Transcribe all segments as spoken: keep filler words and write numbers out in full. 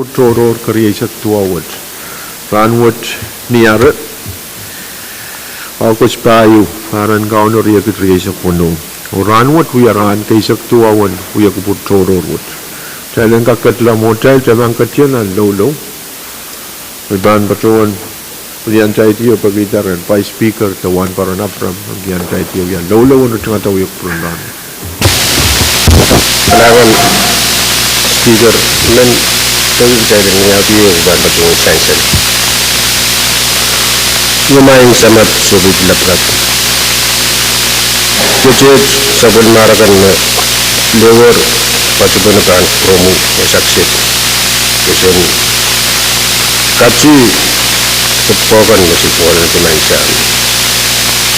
Tohrohr keriaisek duwau wet. Rahnwet Niare, August pahieu, Pahran Kauno riekid rieisek weneu. Oh rahnwet wia rahn keisek duwau en wia kupwur tohrohr wet. Kitail en kak ketla mwohtail, kitail pahn ketin nan loulou. I pahn patohwan pil iang taiti oh pekihda rehn Vice Speaker de Wahnpoaron Abraham, I iang taiti oh wia loulou en ritingada wia kupwuren rahn. Kalahngan Speaker, I men peki kitail en wiahki oh pahn patohwan sansal. Ih maing Samat Sohpeidi Lapalap. Kitail sapwellimarakan me lewer patohwan pahn pwuromwi oh sakiset. Kitail en kati pwukoa kan me se tungoalenki maing Sahm.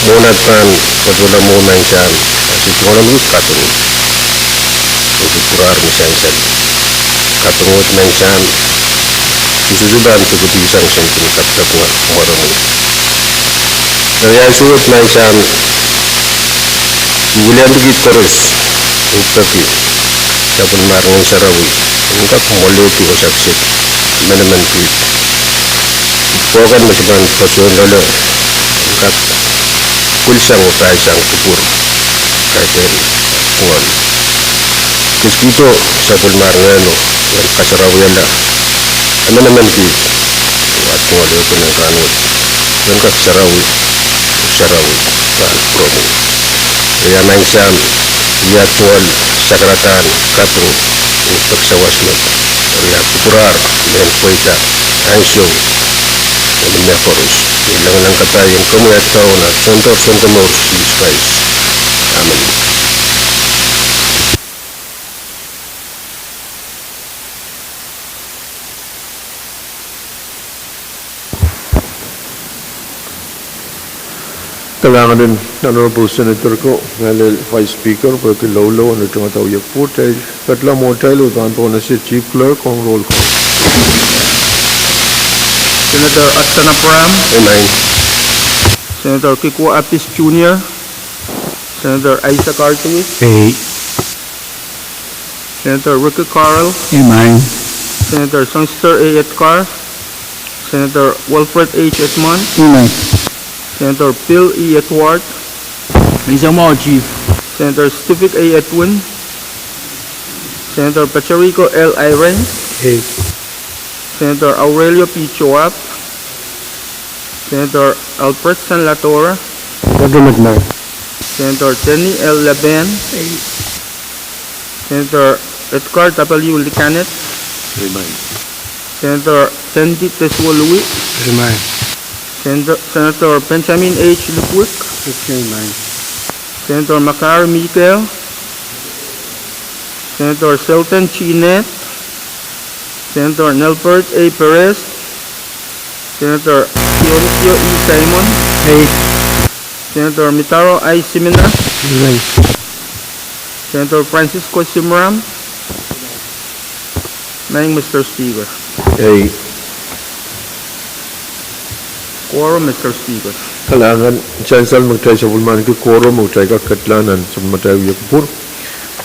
Mwohn at pahn patohla mwo maing Sahm, a se tungoalenki kaping. Ih kupwur me sansal. Kaping wet maing Sahm, I sohte pahn dipwisang sendin kapikapinga mwaromwi. Eri ansou wet maing Sahm, I wiliandi kiht koaros, oh peki sapwellimar Ngehn Sarawi en kak mwoaledi oh sakiset emenemen kiht. Pwukoa kan me se pahn patohwan loale en kak pwilisang oh pahisang kupwur kaidehn tungoal. Keskihdo sapwellimar Ngehno en kasarawihala emenemen kiht. Wa tungoal ehupene rahnwet en kak sarawi, sarawi pahn pwuromwi. Eri a maing Sahm, I tungoal sakaradahn kaping oh peki sawas me eri a kupwurar mehn pweida ansou en mehkoaros. I lengileng kapai en komwi atail Soundoar Sounkomour Sises Krais. Amen. Kalahngan en Honorable Senator ko, mehlel Vice Speaker, pwehki loulou en ritingada wia kupwur. Kitail ketla mwohtail oh pahn pwonese Chief Clerk ong roll call. Senator Hudson Abraham. Amen. Senator Kikuo Apis Junior. Senator Isaac R. Duwe. Ei. Senator Ricky Carl. Amen. Senator Sangster A. Etgar. Senator Wilfred H. Edmund. Amen. Senator Bill E. Edward. Menseng mwahu, Chief. Senator Stephen A. Edwin. Senator Patrico L. Eyring. Ei. Senator Aurelio P. Joab. Senator Albertson Ladora. Document, Maing. Senator Denny L. Laban. Ei. Senator Edgar W. Licanet. Amen. Senator Tendi Teswolui. Amen. Senator, Senator Benjamin H. Lipwik. Amen. Senator Makari Mikael. Senator Selton G. Ned. Senator Nelbert A. Perez. Senator Dionisio E. Simon. Ei. Senator Mitaro I. Simina. Ei. Senator Francisco Simram. Maing Mister Speaker. Ei. Quorum, Mister Speaker. Kalahngan, sansal me kitail sapwellimaniki quorum me kitail kak ketla nan sapwellimatail wia kupwur.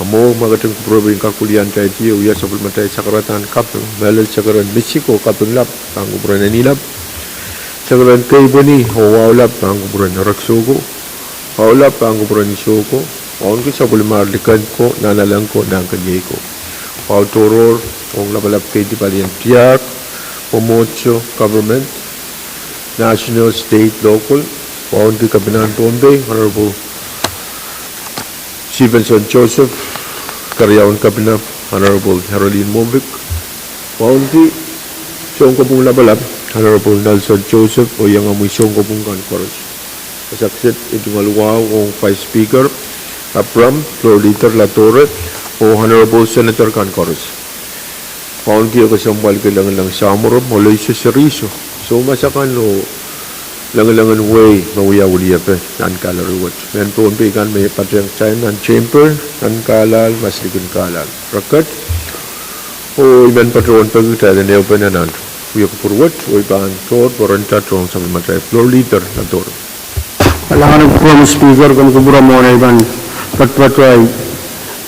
Mwo, ma ketin kupwurki, I kak pil iang taiti oh wia sapwellimatail sakaradahn kaping, mehlel sakarain misik oh kaping lap pahn kupwuren Enilap. Sakarain keipweni oh wahu lap pahn kupwuren Ereksoko. Wahu lap pahn kupwuren Isoko. Wauneki sapwellimar liken ko, nahnalek ko, nahnkeniei ko. Wahu tohrohr ong lapalap keidi, palien tiahk, mwomwohdiso, government, national, state, local. Wauneki Kepina en Pohnpei, Honorable Stevenson Joseph, Keriaun Kepina, Honorable Herolin Momvik. Wauneki sounkopwung lapalap, Honorable Nelson Joseph, oh iengomwi sounkopwung kan koaros. Sakiset, I tungoal wahu ong Vice Speaker Abraham, Floor Leader Ladore, oh Honorable Senator kan koaros. Wauneki kesempwalki lengileng samworo, Molaise Seriso, soumas akan oh lengilengen wehi me wia weliepe nan gallery wet. Mehn Pohnpei kan me patehng kitail nan chamber, nan kahlal, maslikin kahlal. Reket, oh I men patohwan peki kitail en ehupene nan wia kupwur wet, oh I pahn tohr pwe ren tat ong sapwellimatail Floor Leader Ladore. Kalahngan en kupwur Speaker, komw kupwure mwohn ei pahn patopato ahi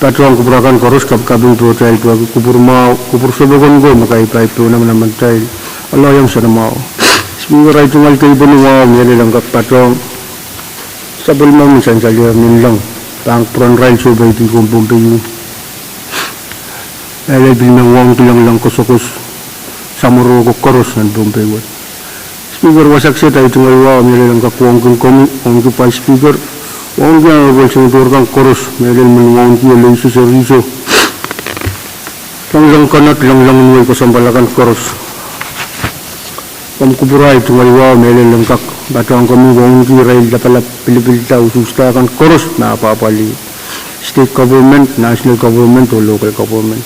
Patohng kupwur akan koaros, kapikapinga pohtail pwehki kupwur mwahu, kupwur sopokonko me kapai pohn emenemen atail aloiong soanamwahu. Speaker, ahi tungoal kei pwehn wahu, mehlel en kak patohng sapwellime me sansalehr ninleng pahn kupwuren irail soupeidi ong Pohnpei. Mehlel pil men wauneki lengileng koasoakoas samworo ko koaros nan Pohnpei wet. Speaker, wasa kiset ahi tungoal wahu, mehlel en kak wauneki komwi, wauneki Vice Speaker, wauneki Honorable Senator kan koaros, mehlel men wauneki Leiso Seriso, lengileng Konot, lengileng wehi kesempwal akan koaros. Komw kupwur ahi tungoal wahu, mehlel en kak patohng komwi, wauneki irail lapalap pilipilda, usuhsda kan koaros me apwahpwalih state government, national government oh local government.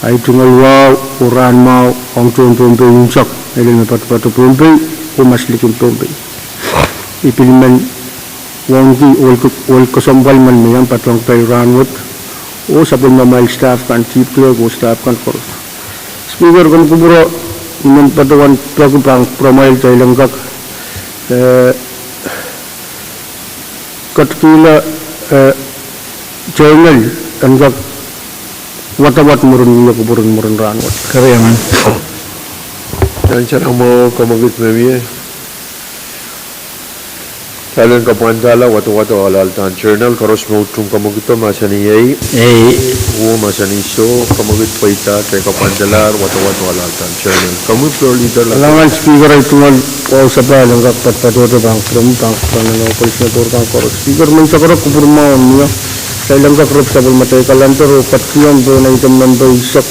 Ahi tungoal wahu oh rahn mwahu ong tohn Pohnpei unsek, mehlel me patopato Pohnpei oh mas likin Pohnpei. I pil men wauneki ohl kesempwal men me iang patohng kitail rahnwet, oh sapwellimamwail staff kan, chief clerk oh staff kan koaros. Speaker, komw kupwuro, I men patohwan peki pahn kupwuramwail kitail en kak ketikihla journal en kak wadawad mwurin wia kupwuren mwurin rahnwet. Sansal mwahu, kamwekid me mie. Kitail en kapwandala wadawad oh alehda journal. Koaros me utung kamwekid mahsanih ei. Ei. Oh mahsanih soh, kamwekid pweida, kitail kapwandalahr wadawad oh alehda journal. Komwi floor leader. Kalahngan Speaker, ahi tungoal wahu sapahl en kak patopato pahn kupwuromwi, pahn kupwuren Honorable Senator kan koaros. Speaker, men sakarek kupwur mwahu en mie. Kitail en kak rep sapwellimatail calendar oh ketikihong pohn item nempe eisek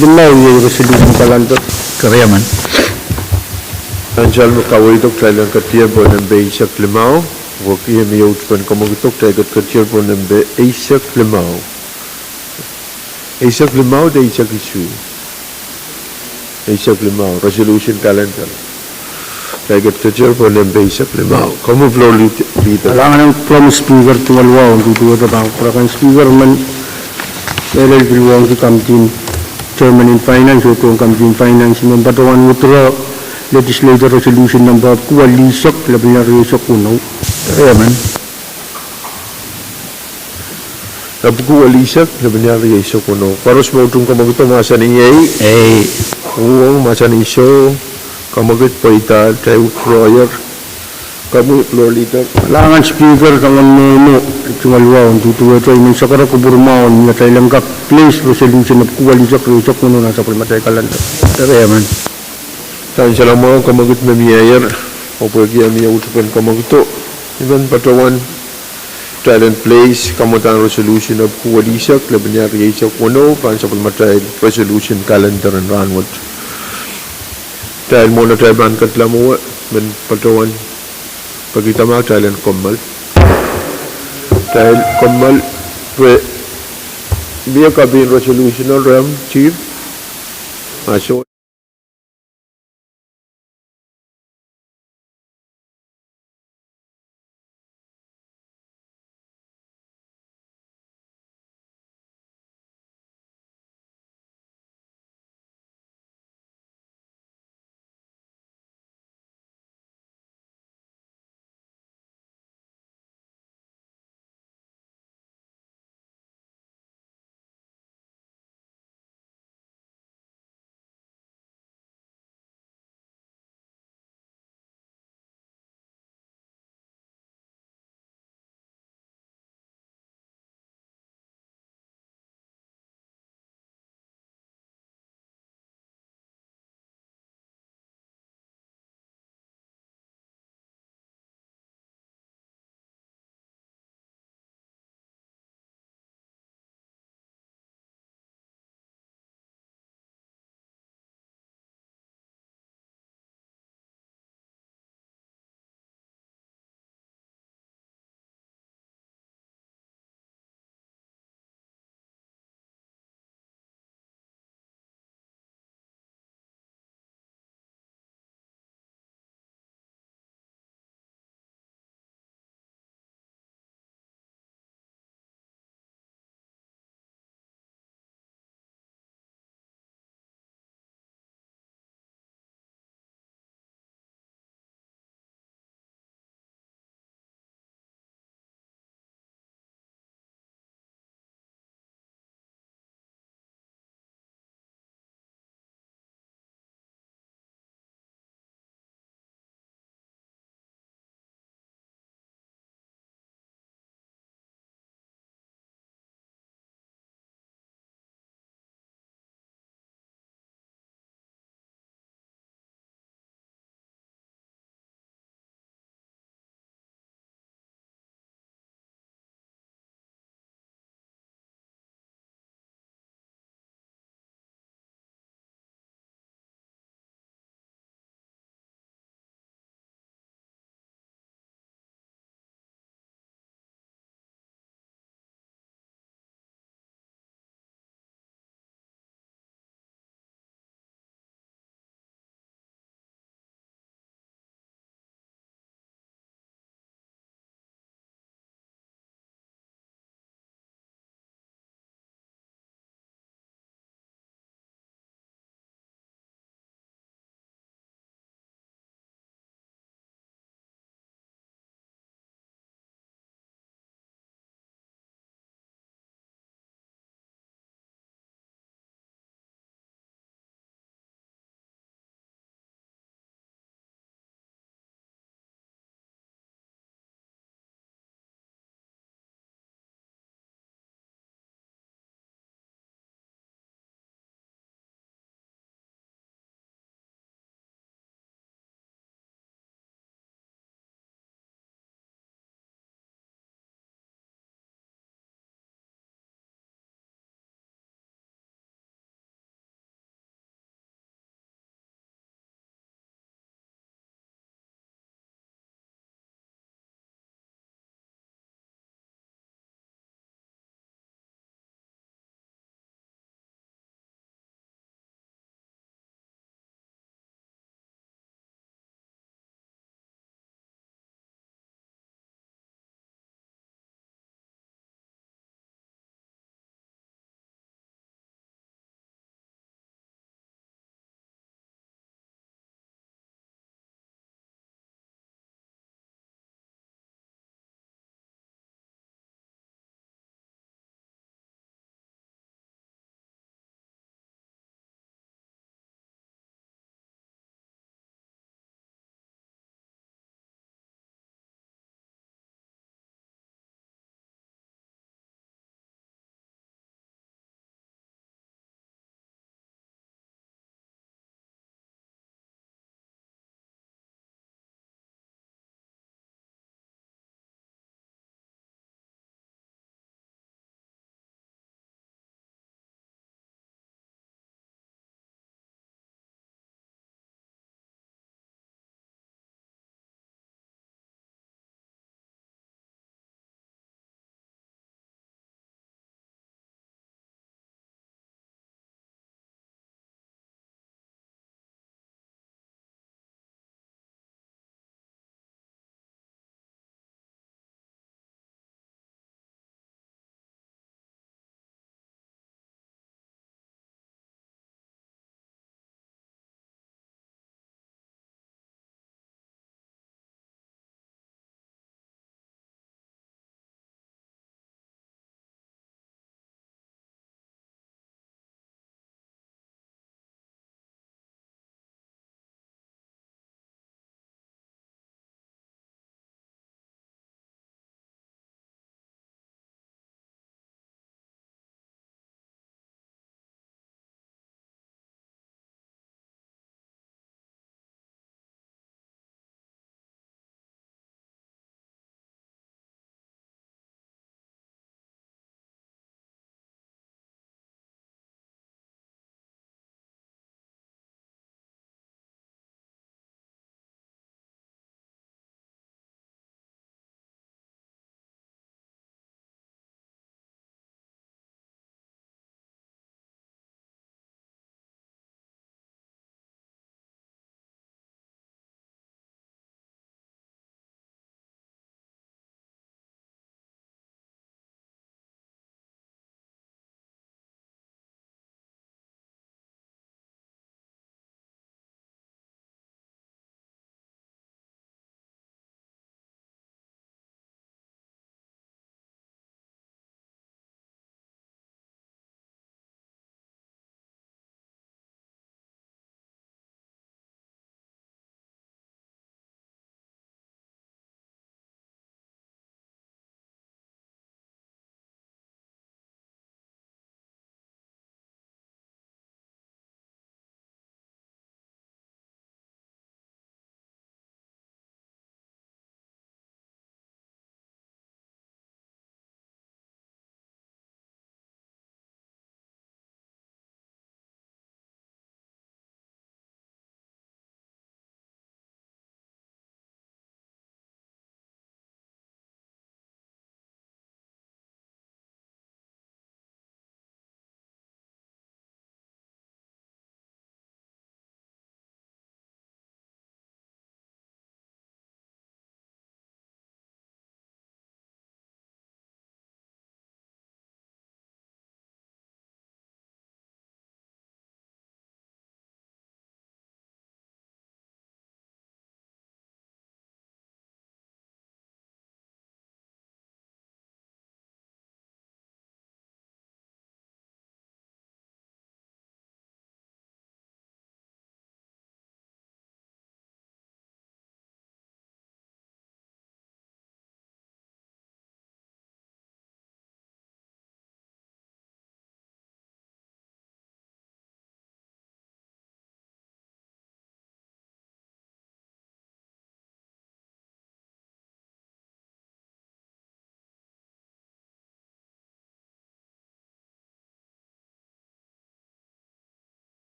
limau, iei resolution calendar. Sansal me kaweidok, kitail en ketier pohn nempe eisek limau. Pwehki mie uhd pen kamwekid, kitail ketier pohn nempe eisek limau. Eisek limau de eisek isuh? Eisek limau, resolution calendar. Kitail ketier pohn nempe eisek limau. Komwi floor leader. Kalahngan en kupwuromwi Speaker, tungoal wahu en duduwehte pahn kupwur akan. Speaker, men mehlel pil wauneki committee en, chairman en finance oh tohn committee en finance, I men patohwan withdraw legislative resolution number epwiki welisek, lepin riesek weneu. Epwiki welisek, lepin riesek weneu. Koaros me utung kamwekido mahsanih ei. Ei. Uhwong mahsanih soh, kamwekid pweida, kitail withdrawyer. Komwi floor leader. Kalahngan Speaker, soangen mwohmw, tungoal wahu en duduwehte, I men sakarek kupwur mwahu en mie, kitail en kak place resolution epwiki welisek, riesek weneu nan sapwellimatail calendar. Sansal mwahu, kamwekid me mieier, oh pwehki mie uhd pen kamwekido, I men patohwan kitail en place kamwadahn resolution epwiki welisek, lepin riesek weneu pahn sapwellimatail resolution calendar en rahnwet. Kitail mwohn atail pahn kedla mwowe, men patohwan pekihda ma kitail en kommoal. Kitail kommoal, pwe mie kopin resolution o rehmw, Chief? Aso.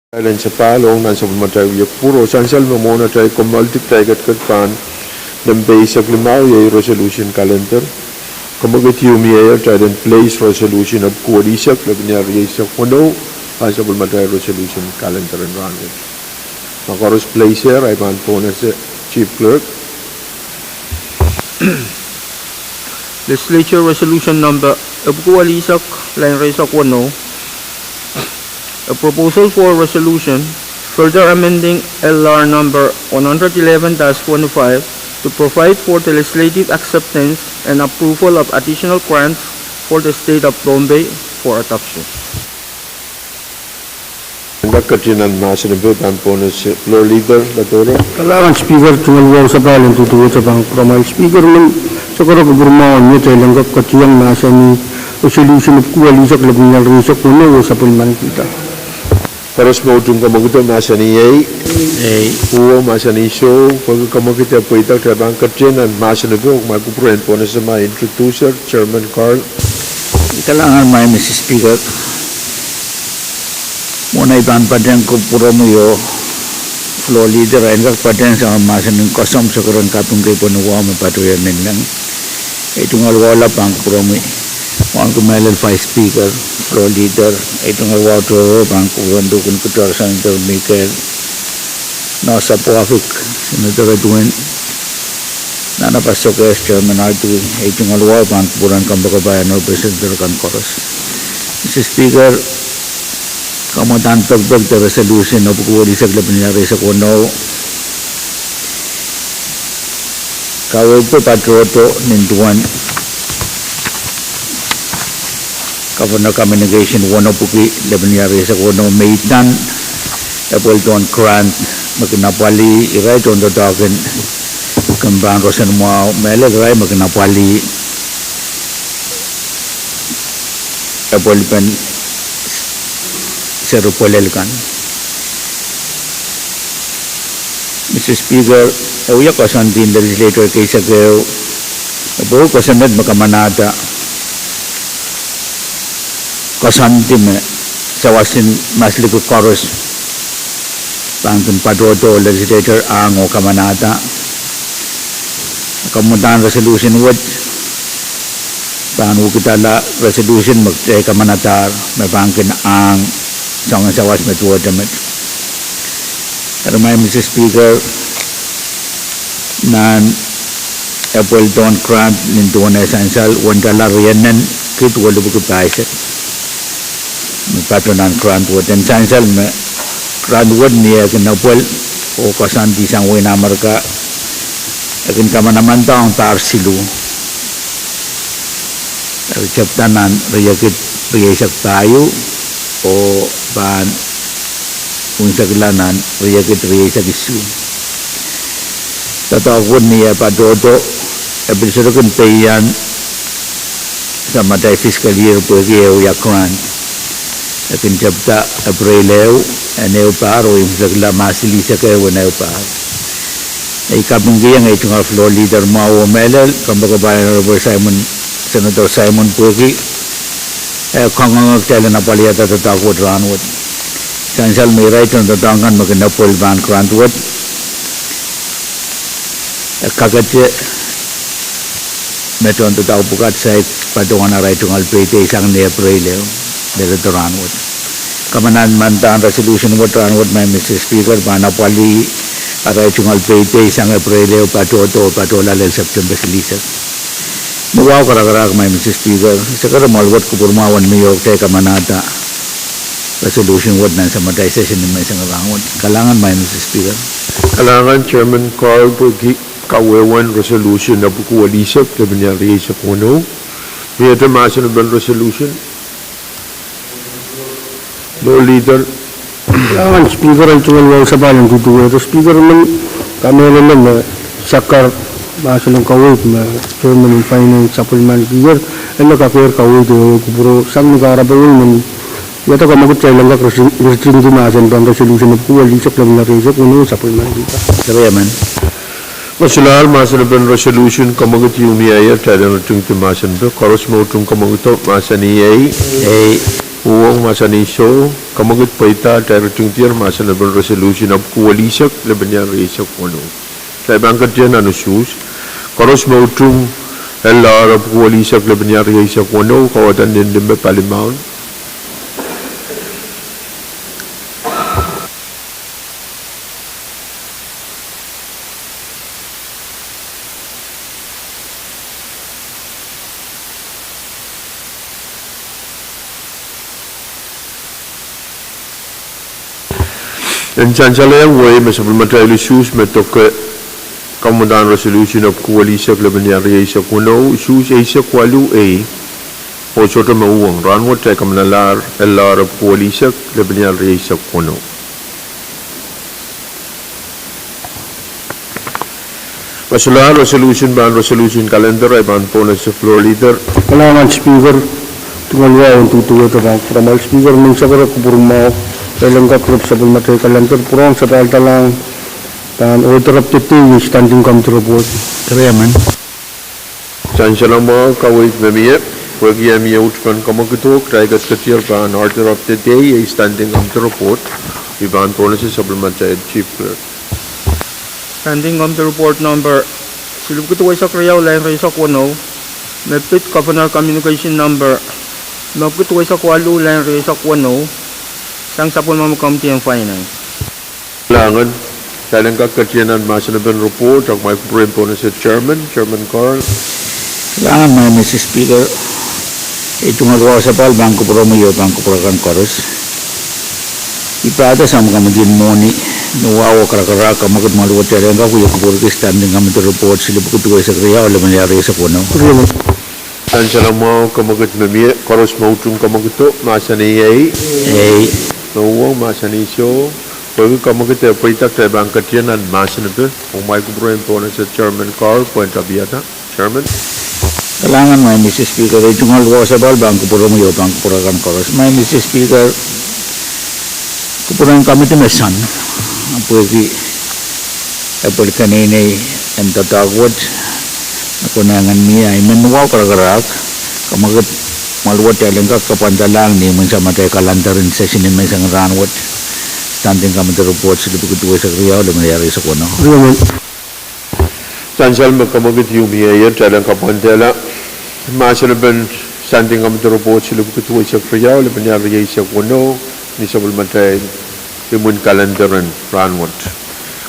Kitail en sapahl ong nan sapwellimatail wiepe pwuro sansal me mwohn atail kommoaldi kitail ketiket pahn nempe eisek limau, iei resolution calendar. Komwekid iumiehier kitail en place resolution epwiki welisek, lepin ire rieisek weneu, nan sapwellimatail resolution calendar en rahnwet. Ma koaros place-er, ahi pahn pohnese Chief Clerk. Legislature Resolution Number epwiki welisek, line rieisek weneu. A proposal for a resolution further amending L R number one hundred eleven dash twenty-five to provide for the legislative acceptance and approval of additional grants for the state of Pohnpei for adoption. Enda ketin nan mahsen en pei pahn pohnese Floor Leader Ladoro. Kalahngan Speaker, tungoal wahu sapahl en duduwehte pahn kupwuramwail Speaker men, se koro kupwurmwahu en wia dahlen kak ketiong mahsen en resolution epwiki welisek, lepin ire rieisek weneu, oh sapwellimanikihda. Koaros me utung komwekid mahsen iei. Ei. Uwo mahsen iei soh, pwehki komwekid pweida, kitail pahn ketin nan mahsen en pei, oh kumwail kupwure en pohnese ma introducer, Chairman Carl. Kalahngan, Madam Speaker. Mwohn ei pahn patehng kupwuromwi oh Floor Leader en kak patehng sang mahsen en koasoandi, se keren kapingki pwehn wahu me patohier nin leng. Ei tungoal wahu lap pahn kupwuromwi. Wauneki mehlel Vice Speaker, Floor Leader, ei tungoal wahu tohrohr pahn kupwuren Duhkun Kutor, Senator Mikel, Noah Sapwavik, Senator Edwin, Nana Pasokes, Chairman Artui, ei tungoal wahu pahn kupwuren kompoakepahi Honorable Senator kan koaros. Madam Speaker, kamwadahn pekipek de resolution epwiki welisek, lepin ire rieisek weneu, kaweid patohdo nin duwen Governor communication wenepwiki, lepin ire rieisek weneu, me idan epwel dohn grant me kin apwalih irail tohn doadoahk en kemp en roson mwahu, mehlel irail me kin apwalih epwelipen seri pwelel kan. Madam Speaker, e wia koasoandi en legislator keisek ehu, e pwehki kosonned me kamanahda koasoandi me sawasen masliki koaros pahn kin patohdo, legislator ahng oh kamanahda. Kamwadahn resolution wet pahn wekidala resolution me kitail kamanadahr me pahn kin ahng soangen sawas me duwehte met. Eri Madam Speaker, nan epwel dohn grant nin duwen eh sansal, wendala rienen kid welipwiki pahisek me patoh nan grant wet. En sansal me grant wet ni eh kin epwel oh koasoandi sang wehin Amerika, e kin kamanamandohng pahr siluh. Eri tepda nan riekid rieisek pahieu oh pahn unsekla nan riekid rieisek isuh. Doadoahk wet ni eh patohdo, e pil sohte kin peian samatail fiscal year pwehki e wia grant. E kin tepda April ehu en ehu pahr oh unsekla Mahs silihsek ehu en ehu pahr. Ei kapingkihong ei tungoal Floor Leader mwahu oh mehlel, kompoakepahi Honorable Simon, Senator Simon pwehki e kangoange kitail en apwalihada doadoahk wet rahnwet. Sansal me irail tohn doadoahk kan me kin epwel pahn grant wet, e kakete me tohn doadoahk pwukat saik patohwan arail tungoal payday sang ni April ehu, leledo rahnwet. Kamanamandan resolution wet rahnwet, Madam Speaker, pahn apwalih arail tungoal payday sang April ehu patohdo, patohla lel September silihsek. Me wahu karakarahk, Madam Speaker, se keren mwoal wet kupwurmwahu en mi oh kitail kamanahda resolution wet nan samatail session ni menseng rahnwet. Kalahngan, Madam Speaker. Kalahngan Chairman Carl pwehki kawehwehn resolution epwiki welisek, lepin ire rieisek weneu. Miehte mahsen en pei resolution? Floor Leader. Kalahngan Speaker, ei tungoal wahu sapahl en duduwehte Speaker men, kamehlele me sakar mahsen en kaweid me Chairman en Finance sapwellimanikier, ele kakehr kaweid ehu kupwuro sang ni kahrepe wei men. Iei komwekid kitail en kak ritingdi mahsen en pei resolution epwiki welisek, lepin ire rieisek weneu, sapwellimanikihda. Eri emen. Me solahr mahsen en pei resolution, komwekid iumiehier kitail en ritingdi mahsen en pei. Koaros me utung komwekido mahsen iei. Ei. Uhwong, mahsanih soh. Kamwekid pweida, tairtingdier mahsen en resolution epwiki welisek, lepin iar rieisek weneu. Tail pahn ketier nan usuhs. Koaros me utung L R epwiki welisek, lepin iar rieisek weneu, kauwada nin lime palimaun. En sansal iang wehi me sapwellimatail usuhs me doke kamwadahn resolution epwiki welisek, lepin iar rieisek weneu, usuhs eisek waluh ei, oh sohte me uhwong. Rahnwet kitail kamanalahr L R epwiki welisek, lepin iar rieisek weneu. Me solahr resolution pahn resolution calendar, ei pahn pwonese Floor Leader. Kalahngan Speaker, tungoal wahu en duduwehte pahn kupwuramwail Speaker, men sakara kupwur mwahu, kitail en kak rep sapwellimatail calendar, pwurehng sapahl dalahng pahn order of the day, standing committee report. Eri emen. Sansal mwahu, kaweid me mie, pwehki e mie utupen kamwekid, kitail ketiket pahn order of the day, ei standing committee report, ei pahn pwonese sapwellimatail Chief Clerk. Standing Committee Report number silipwiki duweisek riau, lain rieisek weneu, me pid Governor Communication number limepwiki duweisek waluh, lain rieisek weneu, sang sapwellimomwi Committee on Finance. Kalahngan, kitail en kak ketier nan mahsen en report, ahpw kumwail kupwure en pwonese Chairman, Chairman Carl. Kalahngan, Madam Speaker, ei tungoal wahu sapahl pahn kupwuromwi oh pahn kupwur akan koaros. I pahda sang Committee en Mwohni ni wahu oh karakarahk, kamwekid mwaluwo kitail en kak wie kupwurki standing committee report silipwiki duweisek riau, lepin iar rieisek weneu. Sansal mwahu, kamwekid me mie, koaros me utung kamwekido, mahsanih ei. Ei. Me uhwong, mahsanih soh. Pwehki kamwekid e pweida, kitail pahn ketier nan mahsen en, oh kumwail kupwure en pwonese Chairman Carl, pwehn tapiada. Chairman. Kalahngan, Madam Speaker, ei tungoal wahu sapahl pahn kupwuromwi oh pahn kupwur akan koaros. Madam Speaker, kupwuren committee me sang, pwehki e pwel keneinei en doadoahk wet me konehng en mie, I men wahu karakarahk, kamwekid mwaluwo kitail en kak kapwandalahng ni imwin samatail calendar en session en menseng en rahnwet, standing committee report silipwiki duweisek riau, lepin iar rieisek weneu. Sansal me kamwekid ieu mieier, kitail en kapwandala mahsen en standing committee report silipwiki duweisek riau, lepin iar rieisek weneu, ni sapwellimatail imwin calendar en rahnwet.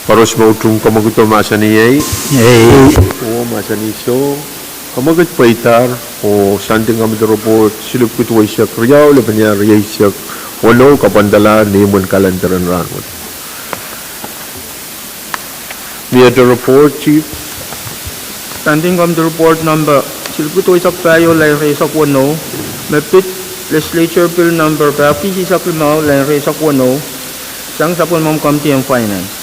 Koaros me utung kamwekido, mahsanih ei. Ei. Oh mahsanih soh. Kamwekid pweidahr oh standing committee report silipwiki duweisek riau, lepin iar rieisek weneu, kapwandalahr ni imwin calendar en rahnwet. Miehte report, Chief. Standing Committee Report number silipwiki duweisek pahieu, lain rieisek weneu, me pid Legislature Bill number pahpwiki isihsek limau, lain rieisek weneu, sang sapwellimomwi Committee on Finance.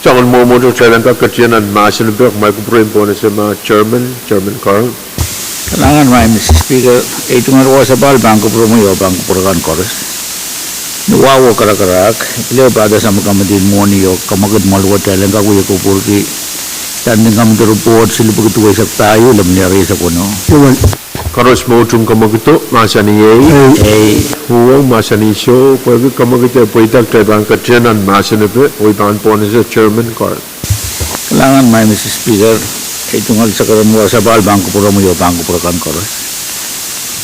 Soangen mwomwohdiso, kitail en kak ketier nan mahsen en, ahpw kumwail kupwure en pwonese ma Chairman, Chairman Carl. Kalahngan, Madam Speaker, ei tungoal wahu sapahl pahn kupwuromwi oh pahn kupwur akan koaros. Ni wahu oh karakarahk, I pil pahda sang Committee en Mwohni oh kamwekid mwaluwo kitail en kak wie kupwurki standing committee report silipwiki duweisek pahieu, lepin iar rieisek weneu. Koaros me utung kamwekido, mahsanih ei. Ei. Uhwong, mahsanih soh. Pwehki kamwekid e pweida, kitail pahn ketier nan mahsen en, oh I pahn pwonese Chairman Carl. Kalahngan, Madam Speaker, ei tungoal sakaren wahu sapahl pahn kupwuromwi oh pahn kupwur akan koaros.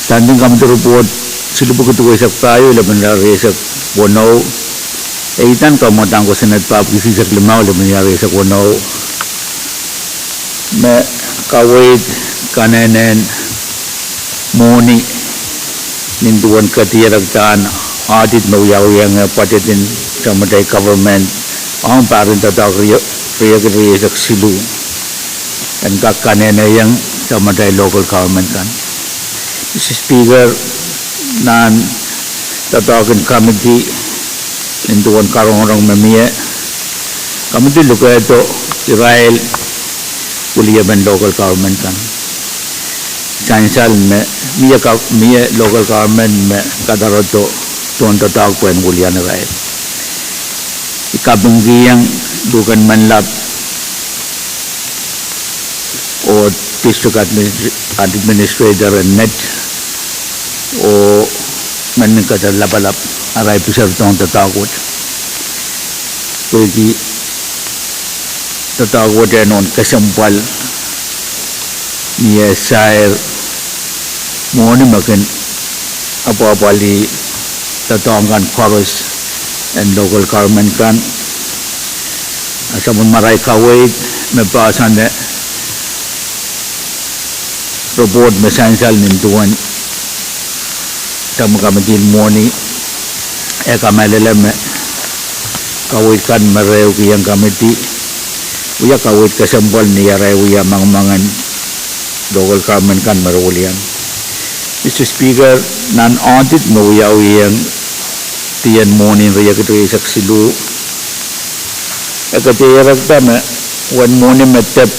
Standing Committee Report silipwiki duweisek pahieu, lepin iar rieisek weneu, e idahn kamwadang kosonned pahpwiki isihsek limau, lepin iar rieisek weneu, me kaweid kanehnen mwohni nin duwen kediedek dahn audit me wiawiong budget en samatail government ong pahr en doadoahk riekid rieisek siluh, en kak kanehnehiong samatail local government kan. Madam Speaker, nan doadoahk en committee nin duwen karongorong me mie, committee lukehdo irail weliepen local government kan. Sansal me mie, mie local government me kadarodo tohndoadoahk pwehn welian irail. I kapingkihong luhken menlap oh district administ-, administrator en met Oh men kadahr lapalap arail piseridohn doadoahk wet. Pwehki doadoahk wet e nohn kesempwal ni eh sair mwohni me kin apwahpwalih doadoahk kan koaros en local government kan. A sapwellimarail kaweid me poahsoane report me sansal nin duwen sapwellimarail kamidi en mwohni, e kamehlele me kaweid kan me re ehukihong kamidi wia kaweid kesempwal ni arail wia mangmangen local government kan me re wilian. Mister Speaker, nan audit me wiawihong dien mwohni en riekid rieisek siluh, e kadehdehda me uwen mwohni me dep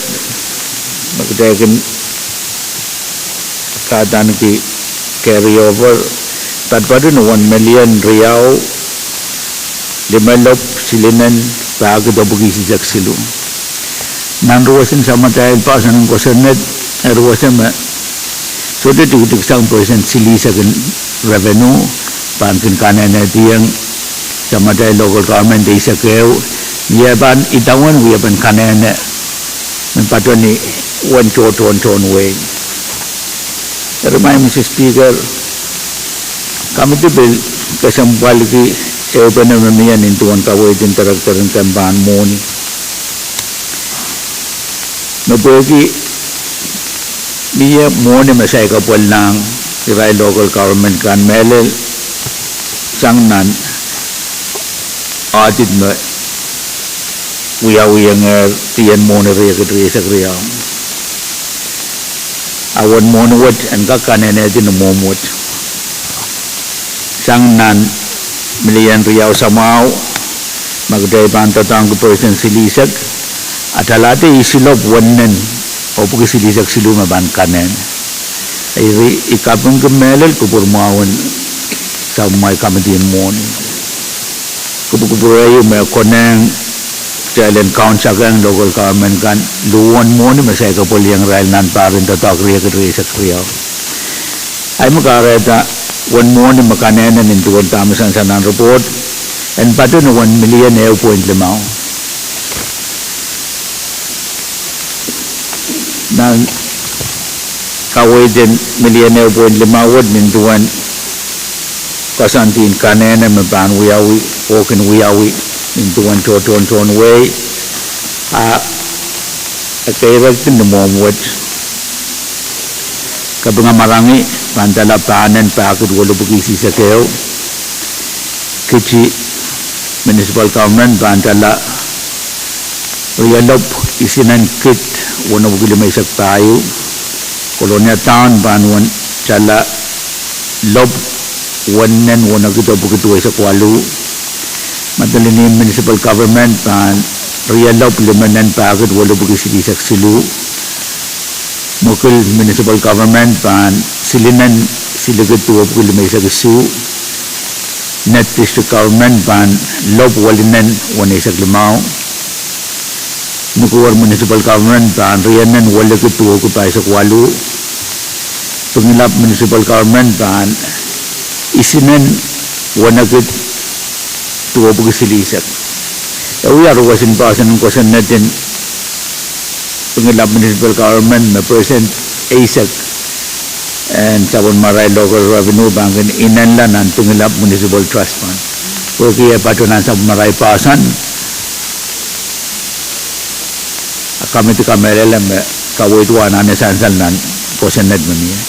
me kitail kin kadaneki carry over, patpato ni uwen milion riau limelopw silinen pahkid epwiki isisek siluh. Nan ruwesin samatail poahsoan en kosonned, e ruwese me sohte tikitik sang percent silihsek en revenue pahn kin kanehnehdiong samatail local government eisek ehu, ni eh pahn idawehn wiepen kanehne me patohwan ni uwen tohtohn tohn wehi. Eri Mister Speaker, kamidi pil kesempwalki ehupene me mie nin duwen kaweid en director en kempahn mwohni me pwehki mie mwohni me saikapwellahng irail local government kan mehlel sang nan audit me wiawihongehr dien mwohni riekid rieisek riau. A uwen mwohni wet en kak kanehnehdi ni mwomw wet sang nan milion riau samwahu me kitail pahn doadoahngki percent silihsek, a talahte isilopw wennen epwiki silihsek siluh me pahn kanehne. Eri I kapingki mehlel kupwur mwahu en sapwellimarail kamidi en mwohni. Kupwukupwur ehu me konehng kitail en kaunsekehng local government kan luhwen mwohni me saikapwelihong irail nan pahr en doadoahk riekid rieisek riau. Ahi me kahrehda uwen mwohni me kanehne nin duwen dahme sansal nan report en patohwan ni uwen milion ehu point limau. Nan kaweid en milion ehu point limau wet nin duwen koasoandi en kanehne me pahn wiawi oh kin wiawi nin duwen tohtohn tohn wehi, a e keirekdi ni mwomw wet. Kapingamarangi pahn tala pahnen pahkid welipwiki isisek ehu. Kiti municipal government pahn tala rielopw isinen kid wenepwiki limeisek pahieu. Kolonia Town pahn tala lopw wennen wenekid epwiki duweisek waluh. Madolenihmw Municipal Government pahn rielopw limenen pahkid welipwiki silihsek siluh. Mwekid Municipal Government pahn silinen silikid duwepwiki limeisek isuh. Nett District Government pahn lopw welinen weneisek limau. Nukuwer Municipal Government pahn rienen welikid duwepwiki pahisek waluh. Pwungilap Municipal Government pahn isinen wenekid duwepwiki silihsek. E wia ruwesin poahsoan en kosonned en Pwungilap Municipal Government me percent eisek en sapwellimarail local revenue pahn kin inenla nan Pwungilap Municipal Trust Fund. Pwehki e patohwan nan sapwellimarail poahsoan, a kamidi kamehlele me kaweid wahn anahne sansal nan kosonned me mie.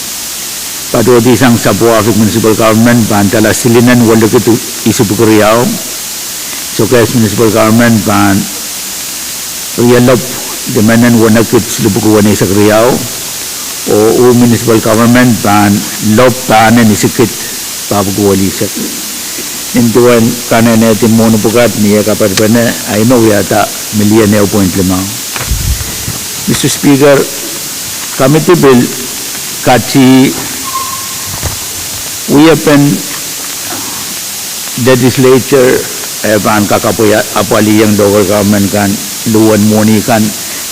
Patohdi sang Sapwuahfik Municipal Government pahn tala silinen welikid isipwiki riau. Sokehs Municipal Government pahn rielopw limenen wenekid silipwiki weneisek riau. Oh Wu Municipal Government pahn lopw pahnen isikid pahpwiki welisek. Nin duwen kanehnehdi mwohni pwukat ni eh kaperpene, ahi me wiahda million ehu point limau. Mister Speaker, kamidi pil kati wiepen legislature e pahn kak apwalih, apwalihiong local government kan luhwen mwohni kan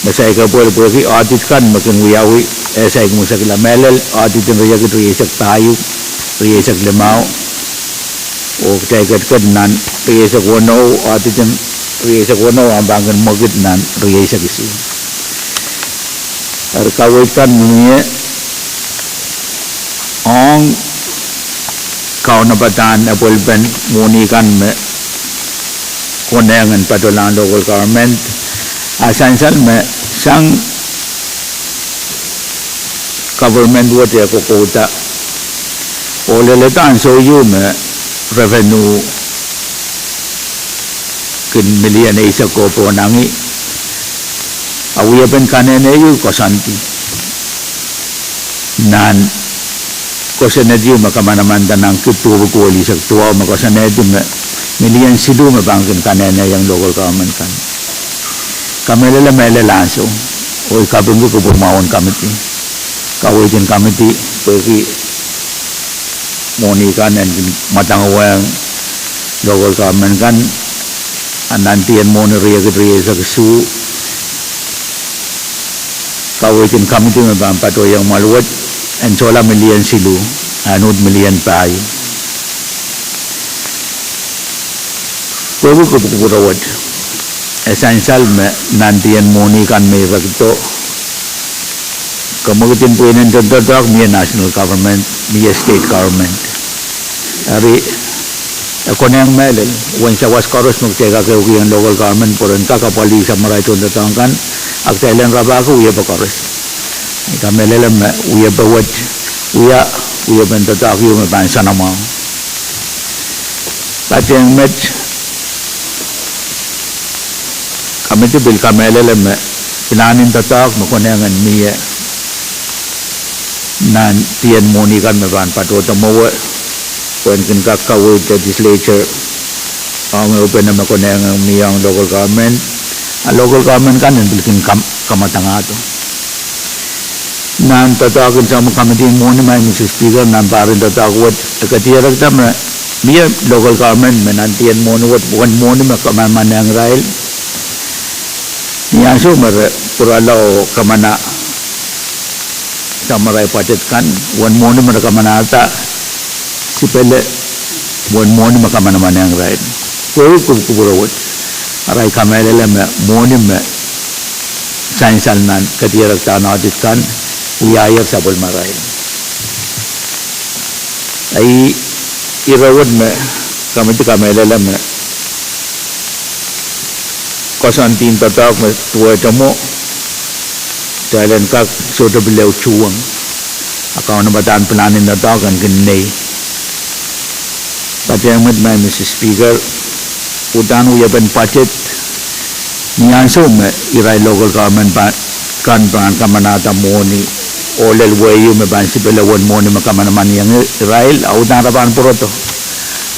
me saikapwel pwehki audit kan me kin wiawi, e saik mwesekla mehlel audit en riekid rieisek pahieu. rieisek limau, oh kitail ketiket nan rieisek weneu, oh didim rieisek weneu, ahpw pahn kin mwekid nan rieisek isuh. Eri kaweid kan mie ong kaunopadahn epwelpen mwohni kan me konehng en patohlahng local government, a sansal me sang government wet e kokouda oh lelehda ansou ieu me revenue kin million eisek ko pohnangih, a wiepen kanenei ieu koasoandi nan kosonned ieu me kamanamanda nan Kid duwepwiki elisek duwau me koasoanehdi me million siluh me pahn kin kanenehiong local government kan. Kamehlele me e lel ansou, oh I kapingki kupwurmwahun committee, kaweid en committee, pwehki mwohni kan en kin mwadangehng local government kan, a nan dien mwohni riekid rieisek isuh, kaweid en committee me pahn patohiong mwahl wet en sohla million siluh, en uhd million pahieu. Pwehki kupwukupwure wet, e sansal me nan dien mwohni kan me I rekdo, kemwekid en pweinen doadoahk mie national government, mie state government. Eri e konehng mehlel uwen sawas koaros me kitail kak ehukihong local government pwe ren kak apwalih samwalahro en doadoahk kan, a kitail en rapahki wiepe koaros. I kamehlele me wiepe wet wia wiepen doadoahk ieu me pahn soanamwahu. Patehng met, committee pil kamehlele me pilahn en doadoahk me konehng en mie nan dien mwohni kan me pahn patohdo mwowe, pwehn kin kak kaweid legislature ong ehupene me konehng en mie ong local government, a local government kan en pil kin kam-, kamwadangahdo. Nan doadoahk en soangen committee mwohni, Madam Speaker, nan pahr en doadoahk wet e ketirekda me mie local government me nan dien mwohni wet uwen mwohni me kamanamanehng irail. Ni ansou me re pwurala oh kamana samwalahro budget kan, uwen mwohni me re kamanahda sipele uwen mwohni me kamanamanehng irail. Pwehki kupwukupwure wet, arail kamehlele me mwohni me sansal nan ketirekdahn audit kan wiahier sapwellimarail. Ih ire wet me committee kamehlele me koasoandi en doadoahk me duwehte mwo, kitail en kak sohte pil ehu tuhwong, a kaunopadahn pilahn en doadoahk en kin nei. Patehng met, Madam Speaker, uhdahn wiepen budget, ni ansou me irail local government pa-, kan pahn kamanahda mwohni oh lel wehio me pahn sipele uwen mwohni me kamanamanehng irail, a uhdahn re pahn pwurodo.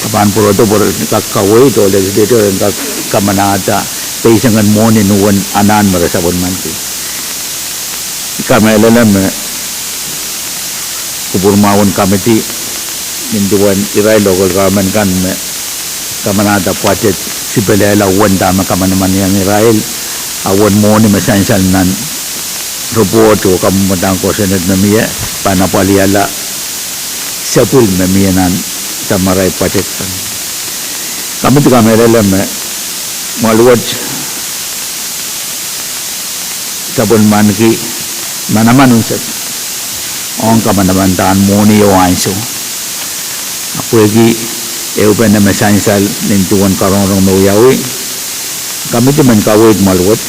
Re pahn pwurodo pwe re kak kaweid oh legislature en kak kamanahda peisengen mwohni ni uwen anahn me re sapwellimanki. I kamehlele me kupwurmwahun committee nin duwen irail local government kan me kamanahda budget sipelehla uwen dahme kamanamanehng irail, a uwen mwohni me sansal nan report oh kamwadang kosonned me mie pahn apwalihala sapwellime mie nan samwalahro budget kan. Committee kamehlele me mwahl wet sapwellimanki manaman unsek ong kamanamandan mwohni oh ansou, a pwehki ehupene me sansal nin duwen karongorong me wiawi, committee men kaweid mwahl wet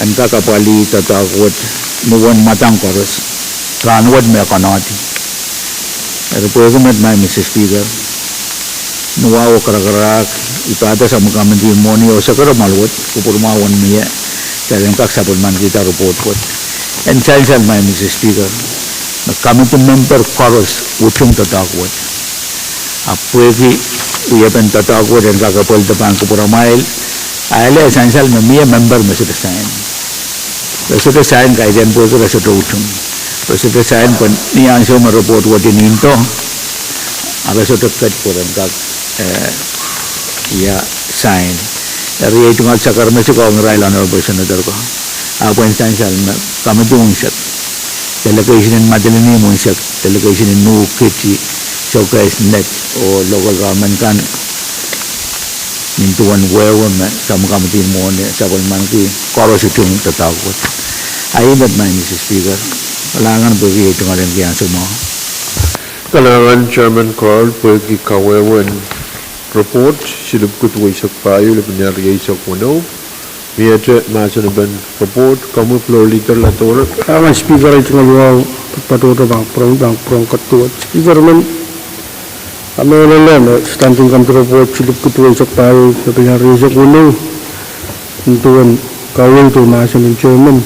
en kak apwalih doadoahk wet ni uwen mwadang koaros rahnwet me e konehdi. Eri pwehki met, Madam Speaker, ni wahu oh karakarahk, I pahda sapwellime committee mwohni oh sekere mwahl wet kupwurmwahun mie, kitail en kak sapwellimankihda report wet. En sansal, Madam Speaker, me committee member koaros utung doadoahk wet, a pwehki wiepen doadoahk wet en kak epwelda pahn kupwuramwail, a ele e sansal me mie member me sohte sign. Re sohte sign kaidehn pwehki re sohte utung. Re sohte sign pwe ni ansou me report wet inihdo, a re sohte ket pwe ren kak, eh, ia sign. Eri iei tungoal sakarmesik ong irail honorable senator ko, ahpw en sansal me committee unsek, delegation en Madolenihmw unsek, delegation en Nuhketi, showcase-net oh local government kan nin duwen wehwe me Samkamdin Mwohni sapwellimaniki, koaros utung doadoahk wet. Ahi met, Maing Mister Speaker. Kalahngan pwehki ei tungoalenki ansou mwahu. Kalahngan Chairman Carl pwehki kawehwehn report silipwuki duweisek pahieu, lepin iar rieisek weneu. Miehte mahsen en report, komwi Floor Leader Ladora. Kalahngan Speaker, ei tungoal wahu, patohdo pahn kupwuromwi, pahn kupwuromw ketiket. Speaker, men kamehlele me Standing Committee Report silipwuki duweisek pahieu, lepin iar rieisek weneu, nin duwen kaweid oh mahsen en chairman,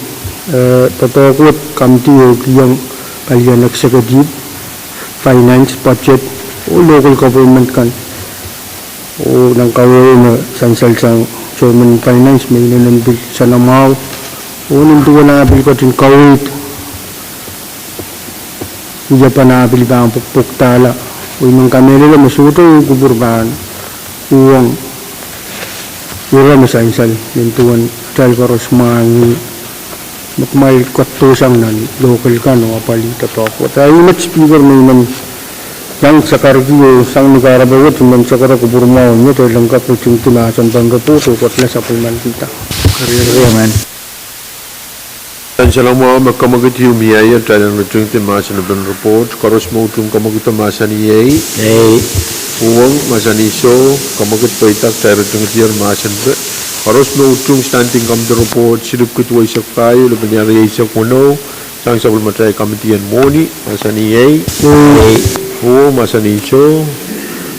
eh, doadoahk wet committee oh kihong palien executive, finance, budget, oh local government kan. Oh nan kawehwe me sansal sang chairman finance me inenen pil sanamwahu, oh nin duwen ah pil ketin kaweid, wiepen ah pil pahn pwukpwukdahla. Oh I men kamehlele me sohte kupwur pahn uhwong ire me sansal nin duwen atail koaros mwahngih me kumwail ketidohsang nan local kan oh apwalih doadoahk wet. Ahi met Speaker, me I men iang sakarki oh sang ni kahrepe wet I men sakara kupwur mwahu, me kitail en kak ritingdi mahsen pahn report oh koaros sapwellimanikihda. Sansalamwahu me kamwekid ieu mie ie, kitail en ritingdi mahsen pahn report. Koaros me utung kamwekid mahsanih ei. Uhwong mahsanih soh, kamwekid pweida, kitail ritingdier mahsen pahn. Koaros me utung Standing Committee Report silipwuki duweisek pahieu, lepin iar rieisek weneu, sang sapwellimatail committee en mwohni, mahsanih ei. Uhwong mahsanih soh,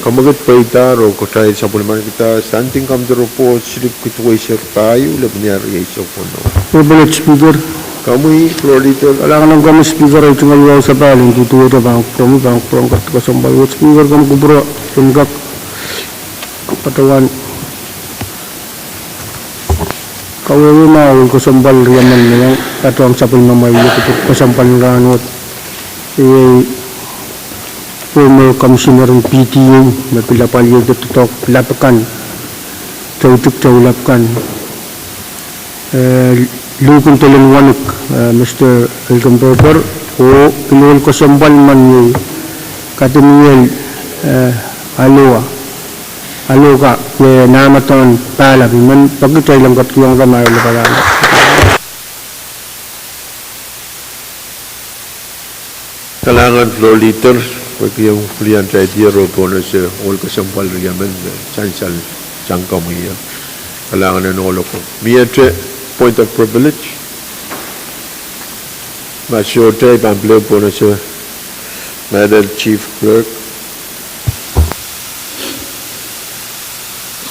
kamwekid pweida, oh kitail sapwellimanikihda Standing Committee Report silipwuki duweisek pahieu, lepin iar rieisek weneu. Speaker. Komwi Floor Leader. Kalahngan ong komwi Speaker, ei tungoal wahu sapahl, en duduwehte pahn kupwuromwi, pahn kupwuromw kesempwal wet. Speaker, komw kupwure en kak patohwan kawehwe mwahu ohl kesempwal riemen me iang patohwan sapwellimamwail ie kupwur kesempwal en rahnwet. Iei former commissioner en P T A me pil apwalih doadoahk lap kan, toutik toulap kan, eh, Lukun Telen Wanik, eh, Mister Elkenberger, oh pil ohl kesempwal men iei Kadimiel, eh, Aloa, Aloka, iei Nahmadohn Pahlapi, men peki kitail en ketikihong kamail palahnda. Kalahngan Floor Leader, pwehki ong pil iang taidie ro pohn ese ohl kesempwal riemen me sansal sang komwi ie. Kalahngan en ohl oko. Miehte point of privilege? Ma sohte, I pahn pil pohn ese Madam Chief Clerk.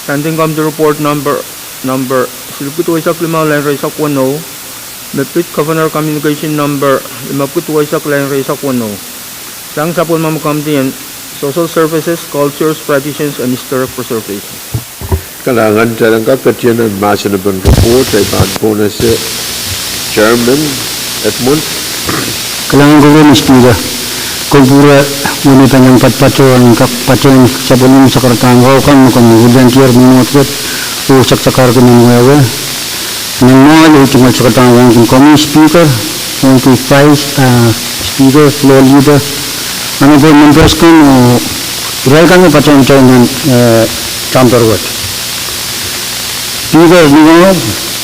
Standing Committee Report number, number silipwuki duweisek limau, lain rieisek weneu, me pid Governor Communication number limepwuki duweisek, lain rieisek weneu, sang sapwellimomwi Committee en Social Services, Cultures, Traditions and Historic Preservation. Kalahngan, kitail en kak ketien nan mahsen pahn report, I pahn pohn ese Chairman Edmund. Kalahngan, kupwure Mister Speaker. Kupwure weneu pahn iang patopato en kak patehng sapwellimomwi sakaradahn wahu kan me komwi wiliandier ni mwohd wet oh sakasakarki nan wehwe. Nan mwoahl, ei tungoal sakaradahn wahu ong komwi Speaker, ong komwi Vice, ah, Speaker, Floor Leader, honorable members kan oh irail kan me patehng kitail nan, eh, chamber wet. Speaker, ni mwahu,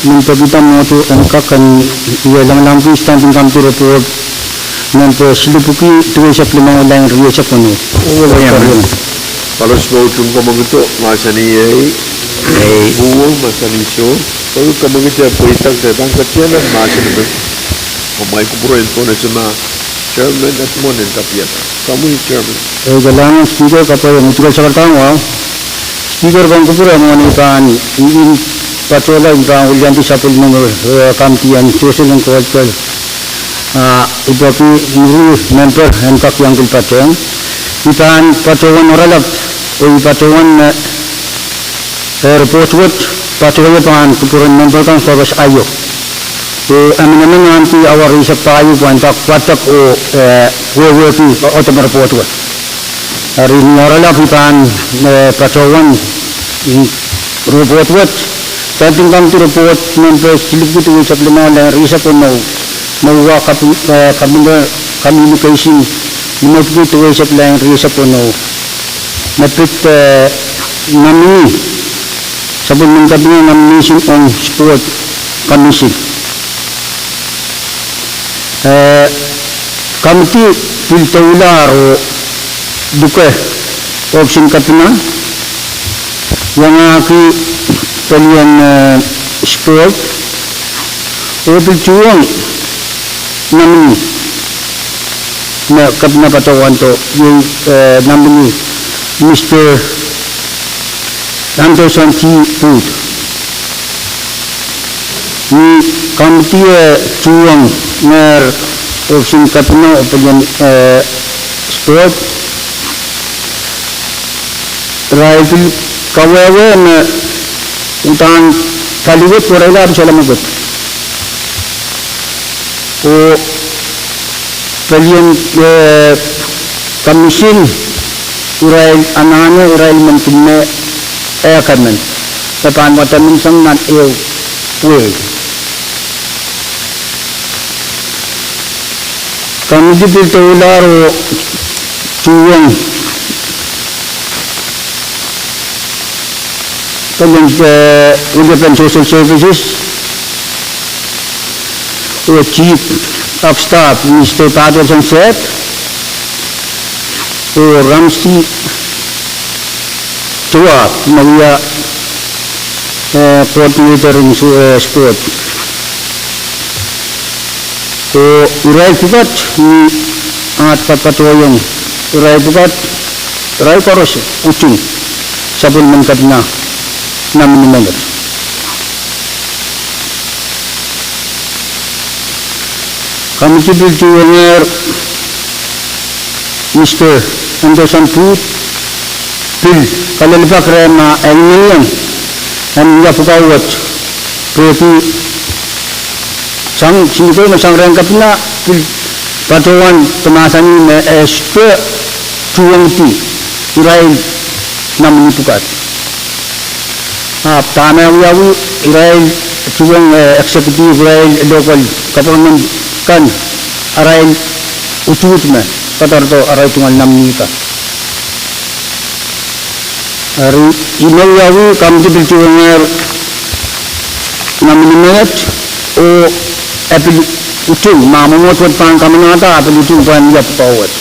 I men pekihda mwohto en kak kin ie lamalamki Standing Committee Report, nan pwe silipwuki duweisek limau, lain rieisek weneu. Koaros me utung kamwekid, mahsanih ei. Uhwong mahsanih soh, pwehki kamwekid pweida, kitail pahn ketien nan mahsen pahn. Komwi kupwure en pohn ese ma Chairman Edmund en kapiada. Komwi Chairman. Eh, kalahngan Speaker, kapwaiada, ei tungoal sakaradahn wahu. Speaker, komw kupwure mwohni pahn I pahn patohla, I pahn wiliandi sapwellimomwi, eh, Committee en Social and Cultural, ah, I peki mwuri member en kak iang pil patehng. I pahn patohwan oaralap, oh I patohwan, eh, eh, report wet, patohwan pahn kupwuren member kan koaros aio. Eh, emenemen ahneki awa rieisek pahieu pwehn kak wadek oh, eh, wehwehki otopin report wet. Eri ni oaralap I pahn, eh, patohwan, mm, report wet, Standing Committee Report number silipwuki duweisek limau, lain rieisek weneu, me wa kapi-, eh, Committee Communication Limau pwukat duwehsek lain rieisek weneu. Me pid, eh, nominee, sapwellimen Kapina nomination ong Sport Commission. Eh, komiti pil doulahr oh luke ohpis en Kapina, iangahki pelien, eh, Sport, oh pil tuhwong nominee me Kapina patohwando, iei, eh, nominee Mister Anderson T. Booth. Ni komiti, eh, tuhwong ngehr ohpis en Kapina oh pelien, eh, Sport, irail pil kawehwe me udahn pali wet pwe irail ahpw solahr mwekid. Oh pelien, eh, commission, irail anahne irail men kin me ehk emen me pahn wadek men sang nan ehu wehi. Komiti pil doulahr oh tuhwong pelien, eh, William Social Services oh Chief of Staff Mister Patterson Seth oh Ramsey Tuwak me wia, eh, coordinator en, eh, Sport. Oh irail pwukat ni at patohwanohng irail pwukat, irail koaros utung sapwellimen Kapina nominee menet. Komiti pil tuhwongehr Mister Anderson Booth, pil kalelapak rehn ma e inengieng en wia pwukat wet, pwehki sang, singko me sang rehn Kapina pil patohwan de mahsanih me e sohte tuhwongdi irail nominee pwukat. Ahpw dahme wiawi, irail tuhwong, eh, executive, irail local government kan, arail utuht me kadarodo arail tungoal nominee kan. Eri, ih me wiawi, komiti pil tuhwongehr nominee menet, oh e pil utung, ma mwomwohd wet pahn kamanahda, e pil utung pwehn wia pwukat wet.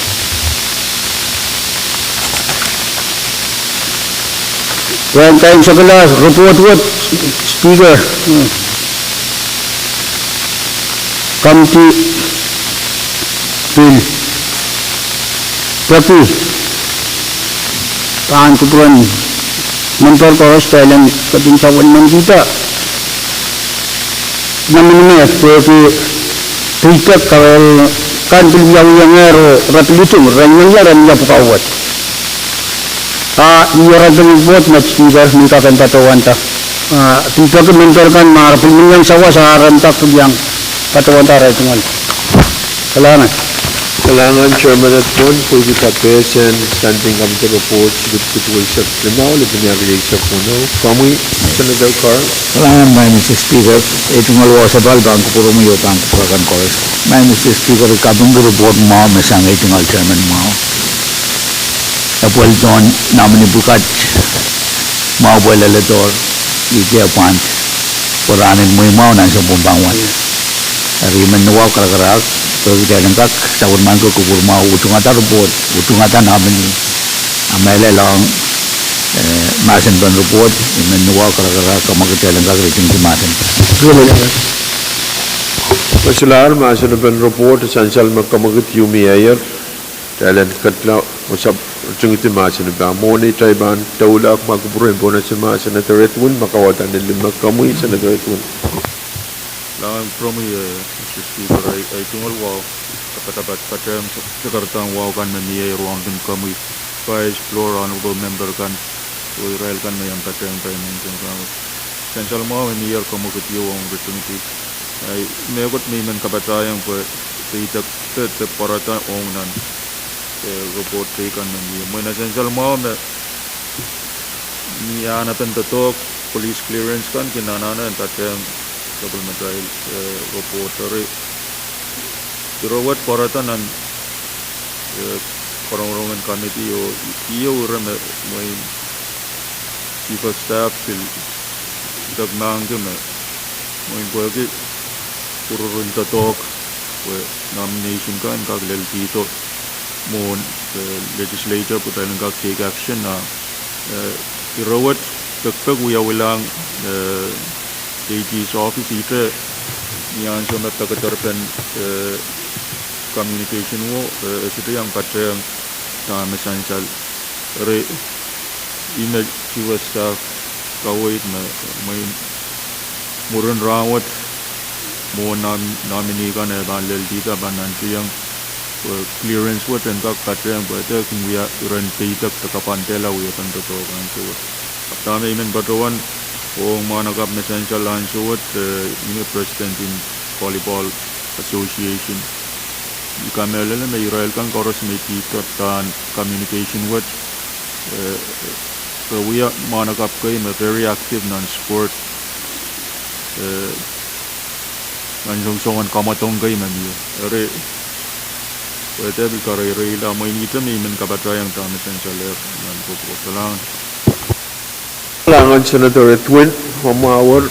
Pwehn kaimwisekala report wet, Speaker. Komiti pil peki pahn kupwuren memper koaros, kitail en ketin sapwellimankihda nominee menet pwehki peidek, kaweid kan pil wiawiongehr oh re pil utung, re inengieng en wia pwukat wet. A ih oral peki report, Madam Speaker, me I kak en patohwanda. A pil peki memper kan ma re pil men iang sawas, a re en kak pil iang patohwanda arail tungoal. Kalahngan. Kalahngan Chairman Edwin, pwehki kapehsen Standing Committee Report, likid duweisek limau, lepin ehu rieisek weneu. Komwi, Senator Carl. Kalahngan, Madam Speaker, ei tungoal wahu sapahl pahn kupwuromwi oh pahn kupwur akan koaros. Madam Speaker, I kapingki report mwahu me sang ei tungoal chairman mwahu. Epwel tohn nominee pwukat mwahu pwe leledohr, ih ke apwand, pwe rahnen mwehi mwahu nan sounpwong pahn wasa. Eri I men wahu karakarahk, pwe kitail en kak sapwellimaniki kupwur mwahu, utungada report, utungada nominee. A mehlel ong, eh, mahsen pen report, I men wahu karakarahk, kamwekid kitail en kak ritingdi mahsen. Kalahngan, mahsen pen report, sansal me kamwekid Yumi Ayer, kitail en ketin wasa ritingdi mahsen pen. Mwohni kitail pahn doula ma kupwur en pohnese ma Senator Edwin, ma kawada ni lime. Komwi, Senator Edwin. Kalahngan kupwuromwi, eh, Madam Speaker, ei, ei tungoal wahu, kapatapat, patehng, sakaradahn wahu kan me mie, ruangkin komwi, Vice, Floor, Honorable Member kan, oh irail kan me iang patehng, Prime Minister kan. Sansal mwahu me mie kamwekid ieu ong ritingdi. Ei, mehkot me I men kapatahieng pwe, peidek de, de pwarada ong nan, eh, report teikan me mie. Mwein sansal mwahu me ni ahnepen doadoahk, police clearance kan kin anahne en patehng sapwellimatail, eh, report. Eri, ire wet pwarada nan eh, karongarongen committee oh i-, ieu ire me mwein Chief of Staff pil idek mahkki me mwein pwehki pwurorin doadoahk pwe nomination kan kak lel kihdo mwohn, eh, legislature pwe kitail en kak take action a, eh, ire wet pekpek wiawilahng, eh, A G's office ihte ni ansou me pekederpen, eh, communication wo, eh, e sohte iang patehng dahme sansal. Eri ih me Chief of Staff kaweid me mwein mwurin rahnwet mwohn nom-, nominee kan e pahn lel kihda pahn nantihong pwe clearance wet en kak patehng pwe e kin wia iren peidek de kapwandehla wiepen doadoahk ansou wet. Ahpw dahme I men patohwan ong mwahnakapw me sansal ansou wet, eh, ih me president en Volleyball Association. I kamehlele me irail kan koaros me idihdo dahn communication wet, eh, re wia mwahnakapw kei me very active nan sport, eh, nan soangsoangen kamwadong kei me mie. Eri, pwe e pil kareireila mwein ihte me I men kapatahiong dahme sansalehr nan pwopwoud. Kalahngan. Kalahngan Senator Edwin, ma mwahu,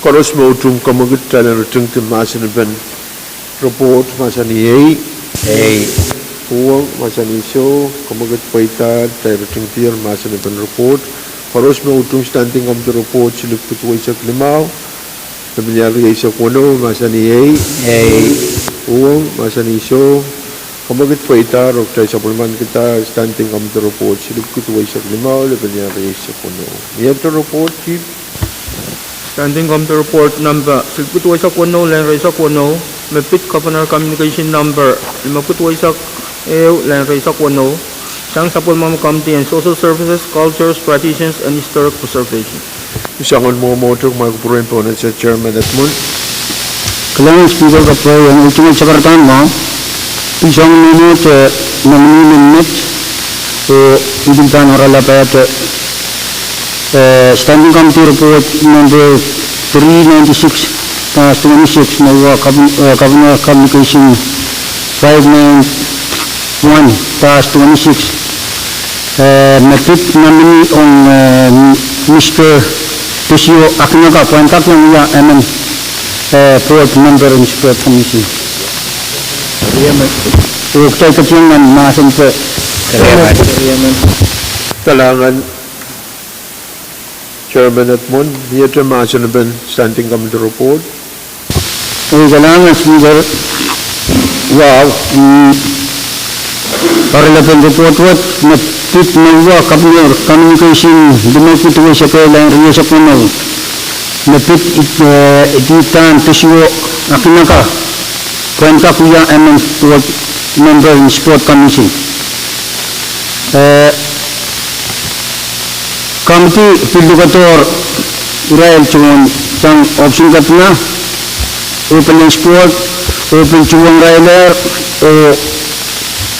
koaros me utung kamwekid kitail en ritingdi mahsen en report, mahsanih ei. Ei. Uhwong, mahsanih soh. Kamwekid pweida, kitail ritingdier mahsen en report. Koaros me utung standing committee report siluh kid weisek limau, lepin iar rieisek weneu, mahsanih ei. Ei. Uhwong, mahsanih soh. Kamwekid pweida, oh kitail sapwellimankihda standing committee report siluh kid weisek limau, lepin iar rieisek weneu. Miehte report, Chief? Standing Committee Report number siluh kid weisek weneu, lehn rieisek weneu, me pid Governor Communication number limau kid weisek ehu, lehn rieisek weneu, sang sapwellimomwi Committee en Social Services, Cultures, Traditions and Historic Preservation. Soangen mwomwohdiso, ma kupwuren pohnese Chairman Edmund. Kalahngan Speaker, kapwurehiong, tungoal sakarada mwahu, pil soangen mwomwohdiso, eh, nominee men met, oh I pil pahn oaralapihada, eh, Standing Committee Report number three ninety-six dash twenty-six, me wa Govern-, eh, Governor Communication five nine one dash twenty-six. Eh, me pid nominee ong, eh, Mister Tesio Akinaka, pwehn kak iang wia emen, eh, board member en Sport Commission. Oh kitail ketieng nan mahsen pwe. Kalahngan Chairman Edmund, miehte mahsen en Standing Committee Report. Ei, kalahngan Speaker. Wow, mm, oaralapen report wet, me pid me wa Governor Communication limau kid weisek ehu, lehn rieisek weneu, me pid, eh, idihdan Tesio Akinaka, pwehn kak wia emen board member en Sport Commission. Eh, Committee pil lukedohr irail tohn sang option kepina, oh pil en sport, oh pil tuhwong irailehr, oh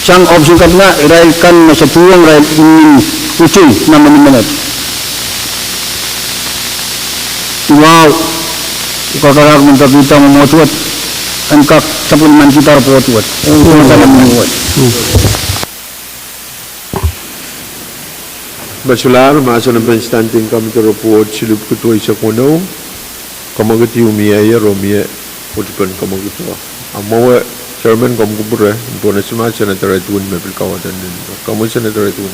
sang option kepina irail kan me se tuhwong irail en utung nan menimenet. Wow, kakarak me pekihda mwomwohdiso wet en kak sapwellimankihda report wet. Wet. Me solahr mahsen en Standing Committee Report siluh kid weisek weneu, kamwekid ieu mieier oh mie pwutipen kamwekid. A mwowe Chairman, komw kupwure, pohnese ma Senator Edwin me pil kauwada nin. Komwi Senator Edwin.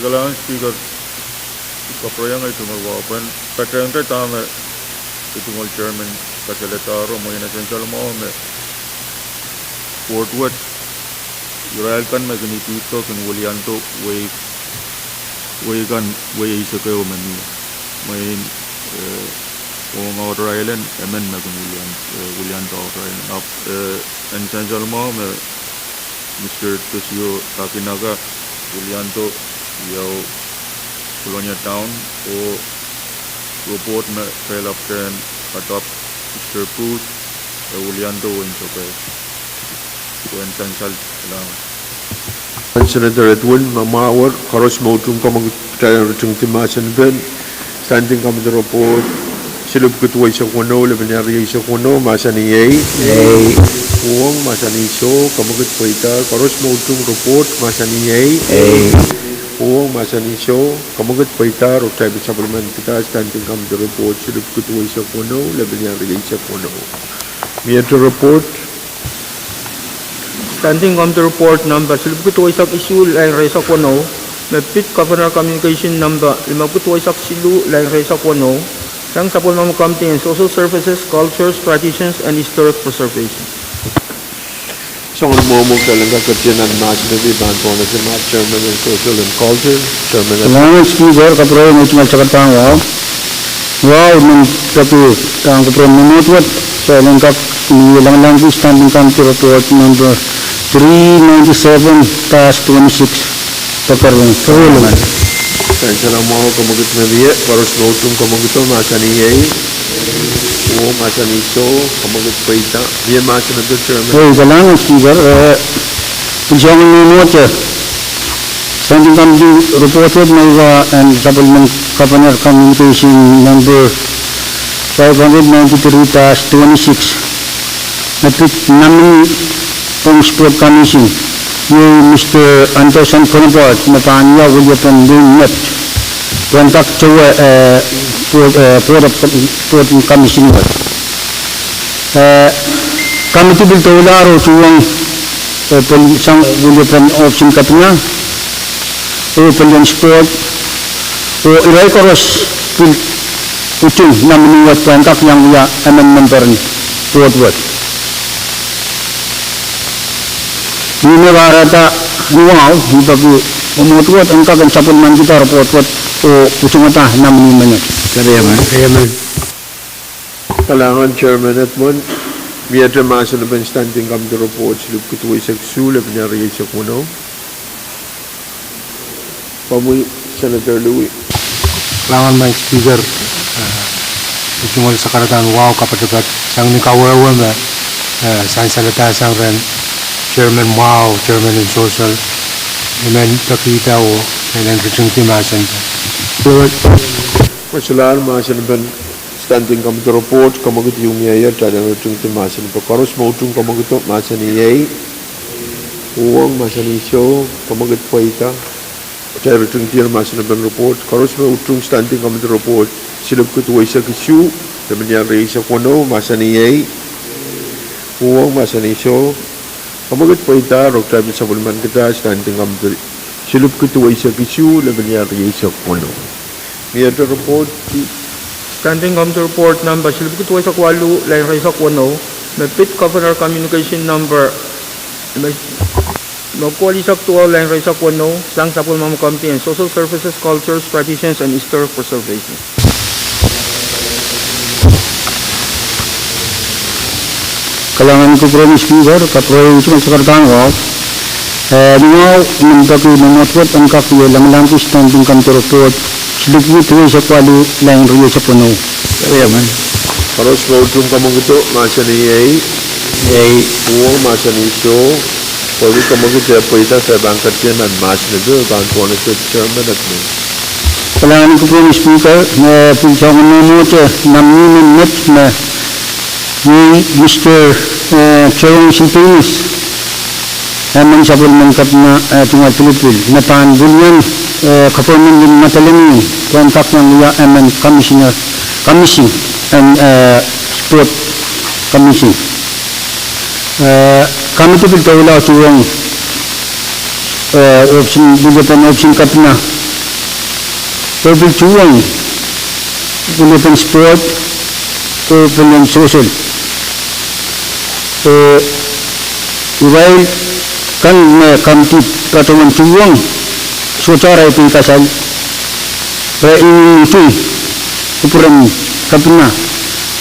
Kalahngan Speaker, I kapwurehiong ei tungoal wahu pwehn patehngte dahme ei tungoal Chairman kasalehdahr, mwein e sansal mwahu me board wet, irail kan me kin idihdo kin wiliando wehi, wehi kan, wehi eisek ehu me mie. Mwein, eh, ong aurail en emen me kin wilian-, eh, wiliando aurail en. Ahpw, eh, en sansal mwahu me Mister Tesio Akinaka wiliando ieu Kolonia Town, oh report me kitail ahpwtehn adopt, Mister Booth, eh, wiliando wehin Sokai. Pwehn sansal, kalahngan. Senator Edwin, ma mwahu, koaros me utung kamwekid kitail en ritingdi mahsen en Standing Committee Report Silipwki duweisek weneu, lepin rieisek weneu, mahsanih iei. Ei. Uhwong, mahsanih soh, kamwekid pweida. Koaros me utung report, mahsanih iei. Ei. Uhwong, mahsanih soh, kamwekid pweida. Roktail pil sapwellimen kitail standing committee report silipwki duweisek weneu, lepin rieisek weneu. Miehte report. Standing Committee Report number silipwki duweisek isuh, lain rieisek weneu, me pid Governor Communication number limepwiki duweisek siluh, lain rieisek weneu, sang sapwellimomwi Committee en Social Services, Cultures, Traditions and Historic Preservation. Soangen mwomwohdiso, lelehng kak ketin nan mahsen me pahn pwonehdi ma Chairman en Social and Culture, Chairman en Madam Speaker, kapwurehiong tungoal sakaradahn wahu. Wahu, men peki pahn kupwuren mwomwohdiso, soangen kak ni lelehng standing committee report number three ninety-seven dash twenty-six. Pekeren, pekeren. Sansal mwahu, kamwekid me mie, koaros me utung kamwekid, mahsanih iei. Uhwong, mahsanih soh, kamwekid pweida. Mie mahsen en Chairman. Ei, kalahngan Speaker, eh, pil soangen mwomwohdiso. Standing Committee report wet me iwa en sapwellimen Governor Communication number five hundred ninety-three dash twenty-six. Me pid nominee ong Sport Commission, iei Mister Anderson Bonaparte, me pahn wia weliepen Lun Met. Pwehn kak towe, eh, Board, eh, Board of, Board of Commission wet. Eh, committee pil doulahr oh tuhwong, eh, pil sang weliepen ohpis en kepina, oh pil en sport, oh irail koaros pil utung nominee wet pwehn kak iang wia emen member en board wet. Ni me kahrehda ni wahu, I peki mwomwohdiso en kak en sapwellimanikihda report wet oh utungada nominee menet. Keriaman. Keriaman. Kalahngan Chairman Edmund, miehte mahsen en standing committee report silipwki duweisek isuh, lepin rieisek weneu. Komwi Senator Louis. Kalahngan Madam Speaker, eh, tungoal sakaradahn wahu kapotepoat, sang ni kawehwe me, eh, sansalada sang rehn Chairman mwahu, Chairman en Social, I men pekihda oh, I men ritingdi mahsen. Kosolahr mahsen en standing committee report, kamwekid ieu mieier, kitail en ritingdi mahsen. Pwe koaros me utung kamwekid, mahsanih iei. Uhwong, mahsanih soh, kamwekid pweida. Kitail ritingdi mahsen en report. Koaros me utung standing committee report silipwki duweisek isuh, lepin rieisek weneu, mahsanih iei. Uhwong, mahsanih soh, kamwekid pweida. Roktail pil sapwellimanikihda standing committee silipwki duweisek isuh, lepin rieisek weneu. Miehte report. Standing Committee Report number silipwki duweisek waluh, lain rieisek weneu, me pid Governor Communication number, me, me kohlisek duwau, lain rieisek weneu, sang sapwellimomwi Committee en Social Services, Cultures, Traditions and Historic Preservation. Kalahngan kupwuren Speaker, kapwurehiong tungoal sakaradahn wahu. Eh, ni wahu, I men peki mwomwohdiso en kak wie langalangki standing committee report silipwki duweisek waluh, lain rieisek weneu. Keriaman. Koaros me utung kamwekid, mahsanih iei. Iei. Uhwong, mahsanih soh. Pwehki kamwekid pweida, se pahn ketin nan mahsen me pahn pwonehdi Chairman Edmund. Kalahngan kupwuren Speaker, me pil soangen mwomwohdiso, nominee men met me iei Mister, eh, Jerome Silvanus, emen sapwellimen kepina, eh, tungoal pilipil, me pahn wilian, eh, government en Madolenihmw, pwehn kak iang wia emen commissioner, commission, en, eh, sport commission. Eh, committee pil doula tuhwong, eh, ohpis en, weliepen ohpis en kepina. Oh pil tuhwong weliepen sport, oh pil en social. Eh, irail kan me committee patohwan tuhwong, sohte arail peikasal, re inenen utung kupwuren kepina,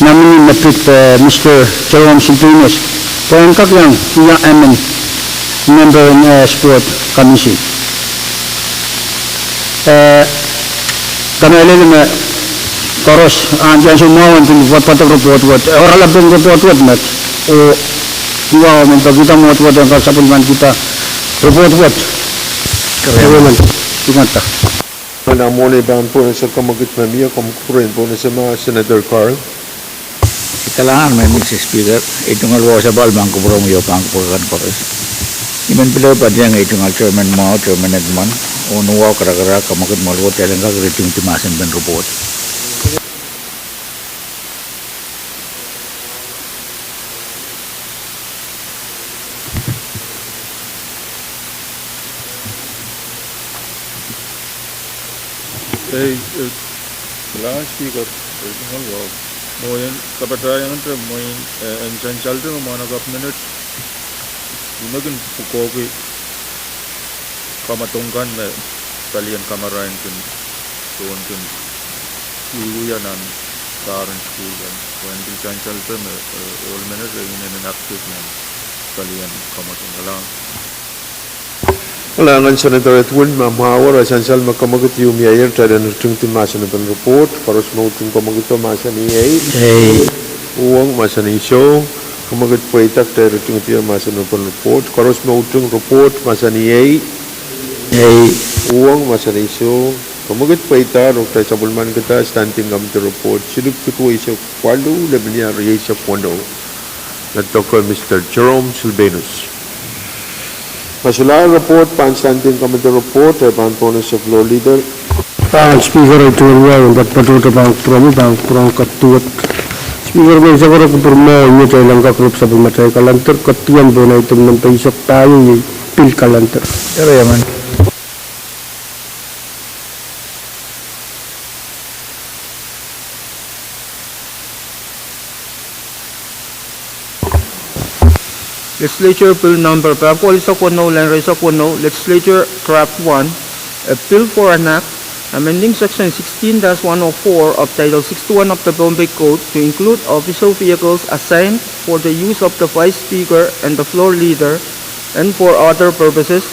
nominee me pid, eh, Mister Jerome Silvanus, pwehn kak iang wia emen member en, eh, sport commission. Eh, kamehlele me koaros, ahneki ansou mwahu en pil poadoapoadek report wet, eh, oaralapen report wet met, oh I wahu men pekihda mwomwohdiso en kak sapwellimanikihda report wet. Keriaman. Tungoal sakaradahn Nan mwohni pahn pohnese kamwekid me mie, komw kupwure en pohnese ma Senator Carl. Kalahngan, Maing Mister Speaker, ei tungoal wasa pahl pahn kupwuromwi oh pahn kupwure kan koaros. I men pil patohwan ei tungoal chairman mwahu, Chairman Edmund, oh nohno, karakara, kamwekid mwahl wet, kitail en kak ritingdi mahsen pen report. Ei, eh, Kalahngan Speaker, ei tungoal wahu. Mwein kapatahieng te, mwein, eh, en sansalte me mwahnakapw minit, I men kin pwukoahki kamwadong kan me palien kamarain kin, soangen kin wiewia nan pahr en sukuhl kan. Pwe en pil sansalte me, eh, ohl minit e inenen active nan palien kamwadong. Kalahngan. Kalahngan Senator Edwin, ma mwahu, a sansal me kamwekid ieu mieier, kitail en ritingdi mahsen pen report, koaros me utung kamwekido mahsanih ei. Ei. Uhwong mahsanih soh, kamwekid pweida, kitail ritingdier mahsen pen report, koaros me utung report mahsanih ei. Ei. Uhwong mahsanih soh, kamwekid pweida, oh kitail sapwellimanikihda standing committee report, siluh kiduwe eisek waluh, lepin eisek weneu. Nan doke Mister Jerome Sylvanus. Ma solahr report pahn standing committee report, e pahn pohnese floor leader. Kalahngan Speaker, ei tungoal wahu, en patohdo pahn kupwuromwi, pahn kupwuren kaduwen. Speaker, me I sakara kupwur mwahu, I men kitail en kak ripw sapwellimatail kalender, kaduwen pohn ei dimenshen eisek pahieu, iei pil kalender. Eri emen. Legislature Bill Number pahpwiki eisek weneu, line eisek weneu, Legislature Draft One, a bill for an act amending Section sixteen dash one oh four of Title sixty-one of the Pohnpei Code to include official vehicles assigned for the use of the Vice Speaker and the Floor Leader and for other purposes,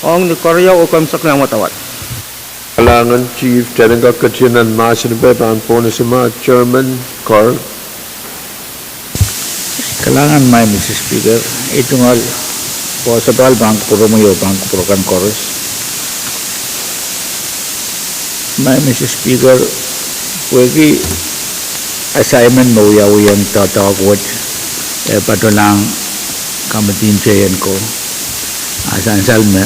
ong ni koaros oh komw saklahng wadawad. Kalahngan Chief, kitail en kak ketin nan mahsen pen pahn pohnese ma Chairman Carl. Kalahngan, Maing Mister Speaker, ei tungoal wasa pahl pahn kupwuromwi oh pahn kupwure kan koaros. Maing Mister Speaker, pwehki assignment me wiawiong doadoahk wet, e patohlahng committee en teikan ko. A sansal me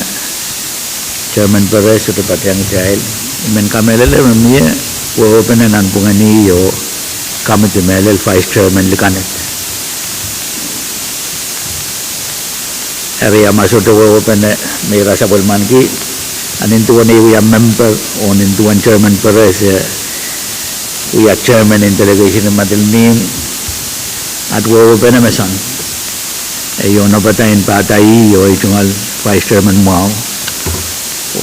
Chairman Perez sohte patohwan kitail, I men kamehlele me mie wehwehpene nanpwungen ih oh committee mehlel Vice Chairman likanit. Eri a ma sohte wehwehpene me ira sapwellimaniki, a nin duwen ei wia member, oh nin duwen Chairman Perez, eh, wia Chairman en delegation en Madolenihmw, at wehwehpene me sang. E iohn apwtehn pahda ih oh ei tungoal Vice Chairman mwahu,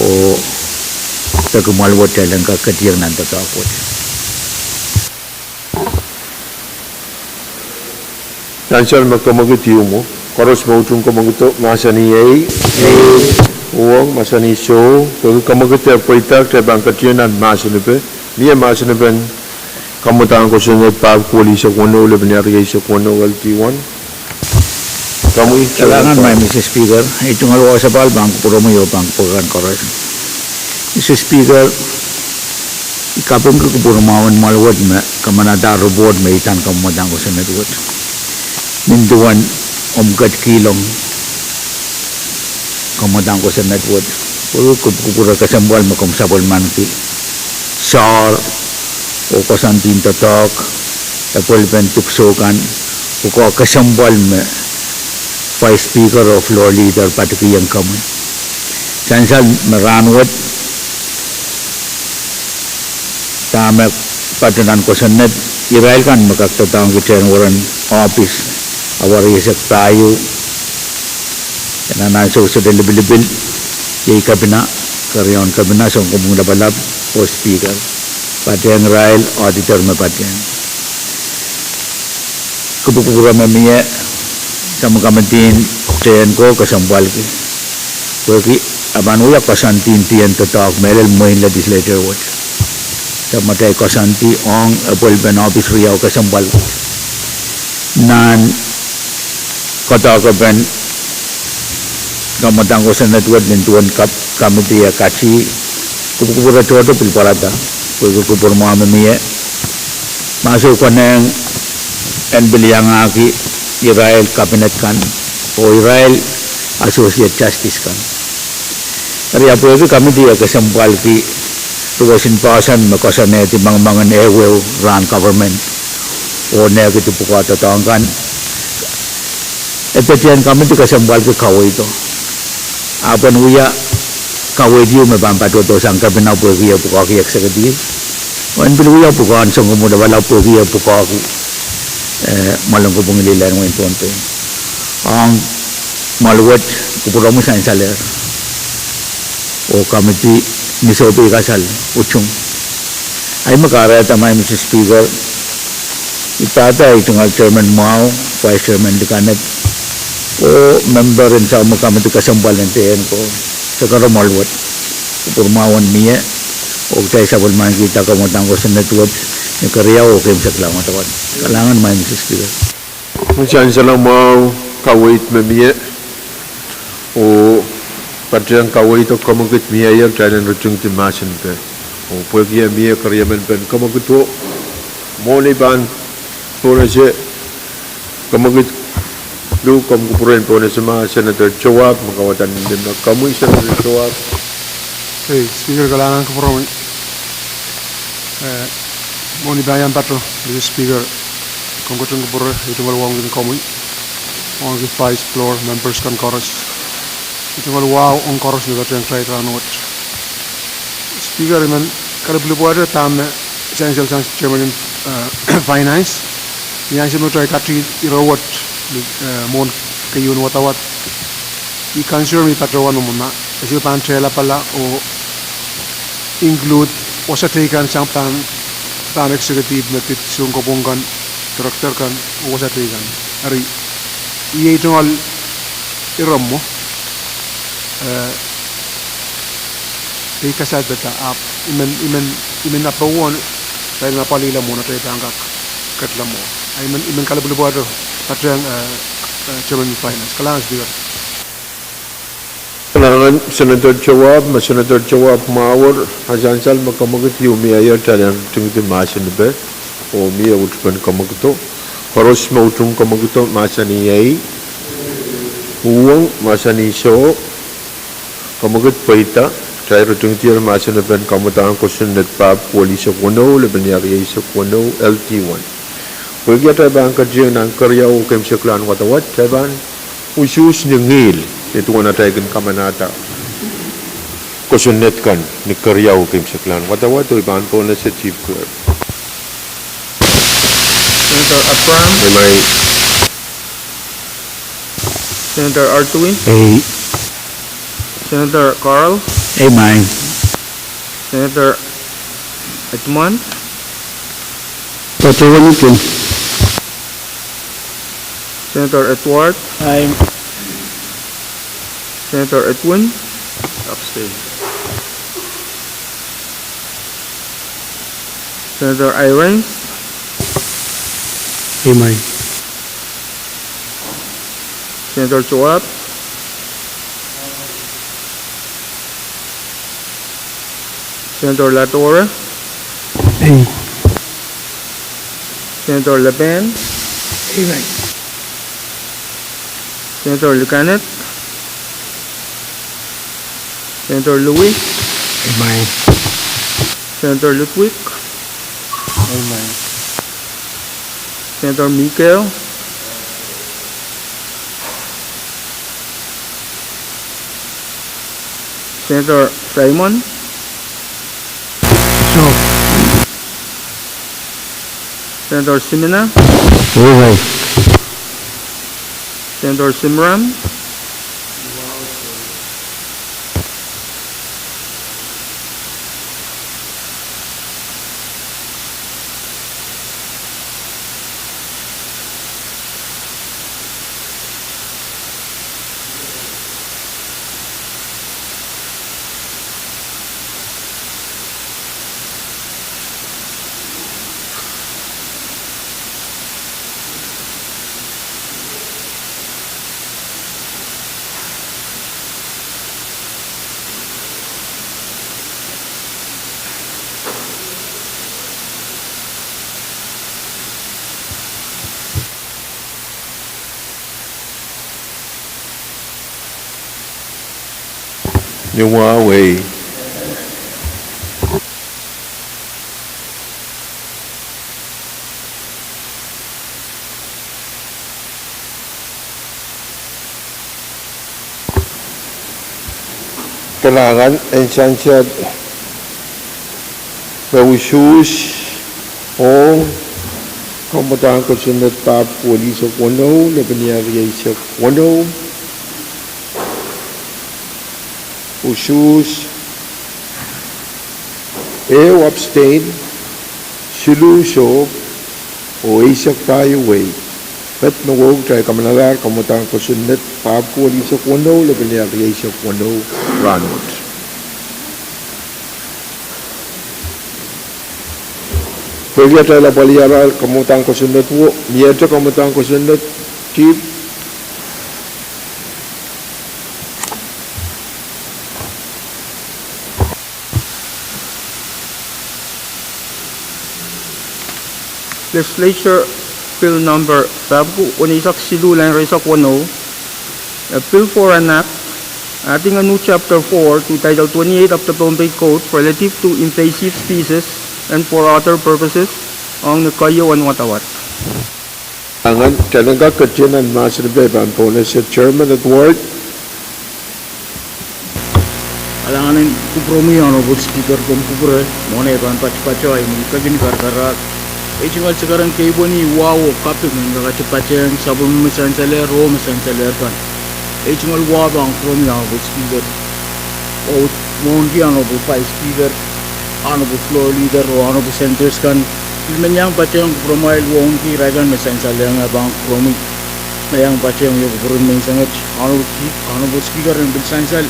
oh peki mwahl wet kitail en kak ketiong nan doadoahk wet. Sansal me kamwekid ieu mwo, koaros me utung kamwekido, mahsanih ei. Uhwong, mahsanih soh, pwehki kamwekid e pweida, kitail pahn ketiong nan mahsen pen, mie mahsen pen kamwadang kosonned pahpwiki eisek weneu, lepin eisek weneu, L D one. Kalahngan, Maing Mister Speaker, ei tungoal wasa pahl pahn kupwuromwi oh pahn kupwure kan koaros. Mister Speaker, I kapingki kupwur mwahu en mwahl wet me kamanada report me I uhdahn kamwadang kosonned wet. Nin duwen omw ketikihong kamwadang kosonned wet, pwehki kupwure kesempwal me komw sapwellimaniki soahr oh koasoandi en doadoahk, epwelpen dipwisou kan, pwukoa kesempwal me Vice Speaker oh Floor Leader patikihong komwi. Sansal me rahnwet, dahme patohwan kosonned, irail kan me kak doadoahngki tehnweren ohpis, awari eisek pahieu, nan ansou sohte lipilipil, iei Kepina, Keriaun Kepina, Sounkomour Lapalap, oh Speaker. Patehng irail, Auditor me patehng. Kupwukupwure me mie, dahme committee en teikan ko kesempwalki, pwehki a pahn wia koasoandi en doadoahk mehlel mwein legislature wet. Dahme kitail koasoandi ong epwelpen ohpis riau kesempwal wet. Nan koadoahkepen kamwadang kosonned wet nin duwen committee e kati, Kupwukupwure tohto pil pwarada, pwehki kupwur mwahu me mie, ma soh konehng en pil iangahki irail kabinet kan, oh irail Associate Justice kan. Eri ahpw pwehki committee e kesempwalki ruwesin poahsoan me koasoanehdi mangemangen ehuehu rahn government, oh nehkidi pwukoa doadoahk kan, e patohwan committee kesempwalki kaweid. Ahpw en wia kaweid ieu me pahn patohdo sang kepina pwehki e pwukoahki executive. Oh en pil wia pwukoahn Sounkomour Lapalap pwehki e pwukoahki, eh, Mwoalen Kopwung Lilin en wehin Pohnpei. Ong mwoahl wet kupwuromwi sansalehr. Oh committee ni sohpei kasal utung. Ahi me kahrehda, Maing Mister Speaker, I pahda ei tungoal chairman mwahu, vice chairman likanep, oh member en soahng me committee kesempwal en dehr ko, se karamoal wet, kupwur mwahu en mie, oh kitail sapwellimankihda kamwadang kosonned wet, ni keriau oh keimwseklahn wadawad. Kalahngan Maing Mister Speaker. Sansal mwahu, kaweid me mie, oh patehng kaweid oh kemwekid mieier kitail en ritingdi mahsen pe. Oh pwehki e mie keriemen pen kemwekid o, mwohn ei pahn pohnese, kemwekid luhk, komw kupwuren pohnese ma Senator Joab me kaweid en limpoak. Komwi Senator Joab. Ei, Speaker, kalahngan kupwuromwi. Eh, mwohn ei pahn iang patoh, Mister Speaker, komw ketin kupwure, ei tungoal wahu ong komwi, ong vice floor members kan koaros. Ei tungoal wahu ong koaros me patehng kitail rahnwet. Speaker, I men kalipwlipwehte dahme sansal sang chairman en, eh, finance, ni ansou me kitail katihr ire wet, eh, mwohn keieun wadawad, I concern me I patohwan mwomwen ma e sohte pahn tehlapala oh include wasa teikan sang pahn, pahn executive me pid Sounkomour kan, director kan, oh wasa teikan. Eri, iei tungoal ire mwo, eh, ei kasalpeda ahpw I men, I men, I men apwowo, pahn apwalihla mwo, atail pahn kak ketla mwo. I men, I men kalipwlipwehte patehng, eh, eh, chairman en finance. Kalahngan Speaker. Kalahngan Senator Joab, ma Senator Joab mwahwer, a sansal me kemwekid ieu mieier kitail en ritingdi mahsen pe, oh mie utupen kemwekido. Koaros me utung kemwekido mahsanih ei. Uhwong mahsanih soh. Kemwekid pweida, kitail ritingdier mahsen pen kamwadang kosonned pahp welisek weneu, lepin eisek weneu, L D one. Pwehki atail pahn kationg nan keriau oh keimwseklahn wadawad, kitail pahn usuhs ni ngihl, ni duwen atail kin kamanahda kosonned kan ni keriau oh keimwseklahn wadawad, oh I pahn pohnese Chief Clerk. Senator Abraham. Ei maing. Senator Artuin. Ei. Senator Carl. Ei maing. Senator Edmund. Patohwan kin. Senator Edward. Aye. Senator Edwin. Abstain. Senator Irons. Ei maing. Senator Joab. Senator Latore. Ei. Senator Lepen. Ei maing. Senator Likanep. Senator Louis. Ei maing. Senator Ludwig. Ei maing. Senator Mikael. Senator Simon. Soh. Senator Simina. Ei maing. Senator Simram. Ni wahwei. Kalahngan en sansal me usuhs ong kamwadang kosonned pahpwiki welisek weneu, lepin iang rieisek weneu. Usuhs ehu abstain, siluh sohp, oh eisek pahieu wehi. Met me wehwehki kitail kamanalahr kamwadang kosonned pahpwiki welisek weneu, lepin iang rieisek weneu rahnwet. Pwehki atail apwalih arail kamwadang kosonned wo, miehte kamwadang kosonned, Chief. Legislature Bill Number pahpwiki weneisek siluh, line rieisek weneu, a bill for an act adding a new chapter four to Title twenty-eight of the Pohnpei Code relative to invasive species and for other purposes, ong ni keieun wadawad. Anahn, kitail en kak ketien nan mahsen epe pahn pohnese Chairman Edward. Kalahngan en kupwuromwi Honorable Speaker, komw kupwure mwohn ei pahn patopatohng ei mwein kak ni karkarahr. Ei tungoal sekeren keipweni, wahu oh kaping en kakete patehng sapwellime me sansalehr oh me sansalehr kan. Ei tungoal wahu pahn kupwuromwi Honorable Speaker, oh mwohnki Honorable Vice Speaker, Honorable Floor Leader oh Honorable Senators kan. Pil men iang patehng kupwuromwail, wauneki irail kan me sansalehr, e pahn kupwuromwi. Me iang patehng wia kupwuren menseng wet, Honorable Spe-, Honorable Speaker, en pil sansal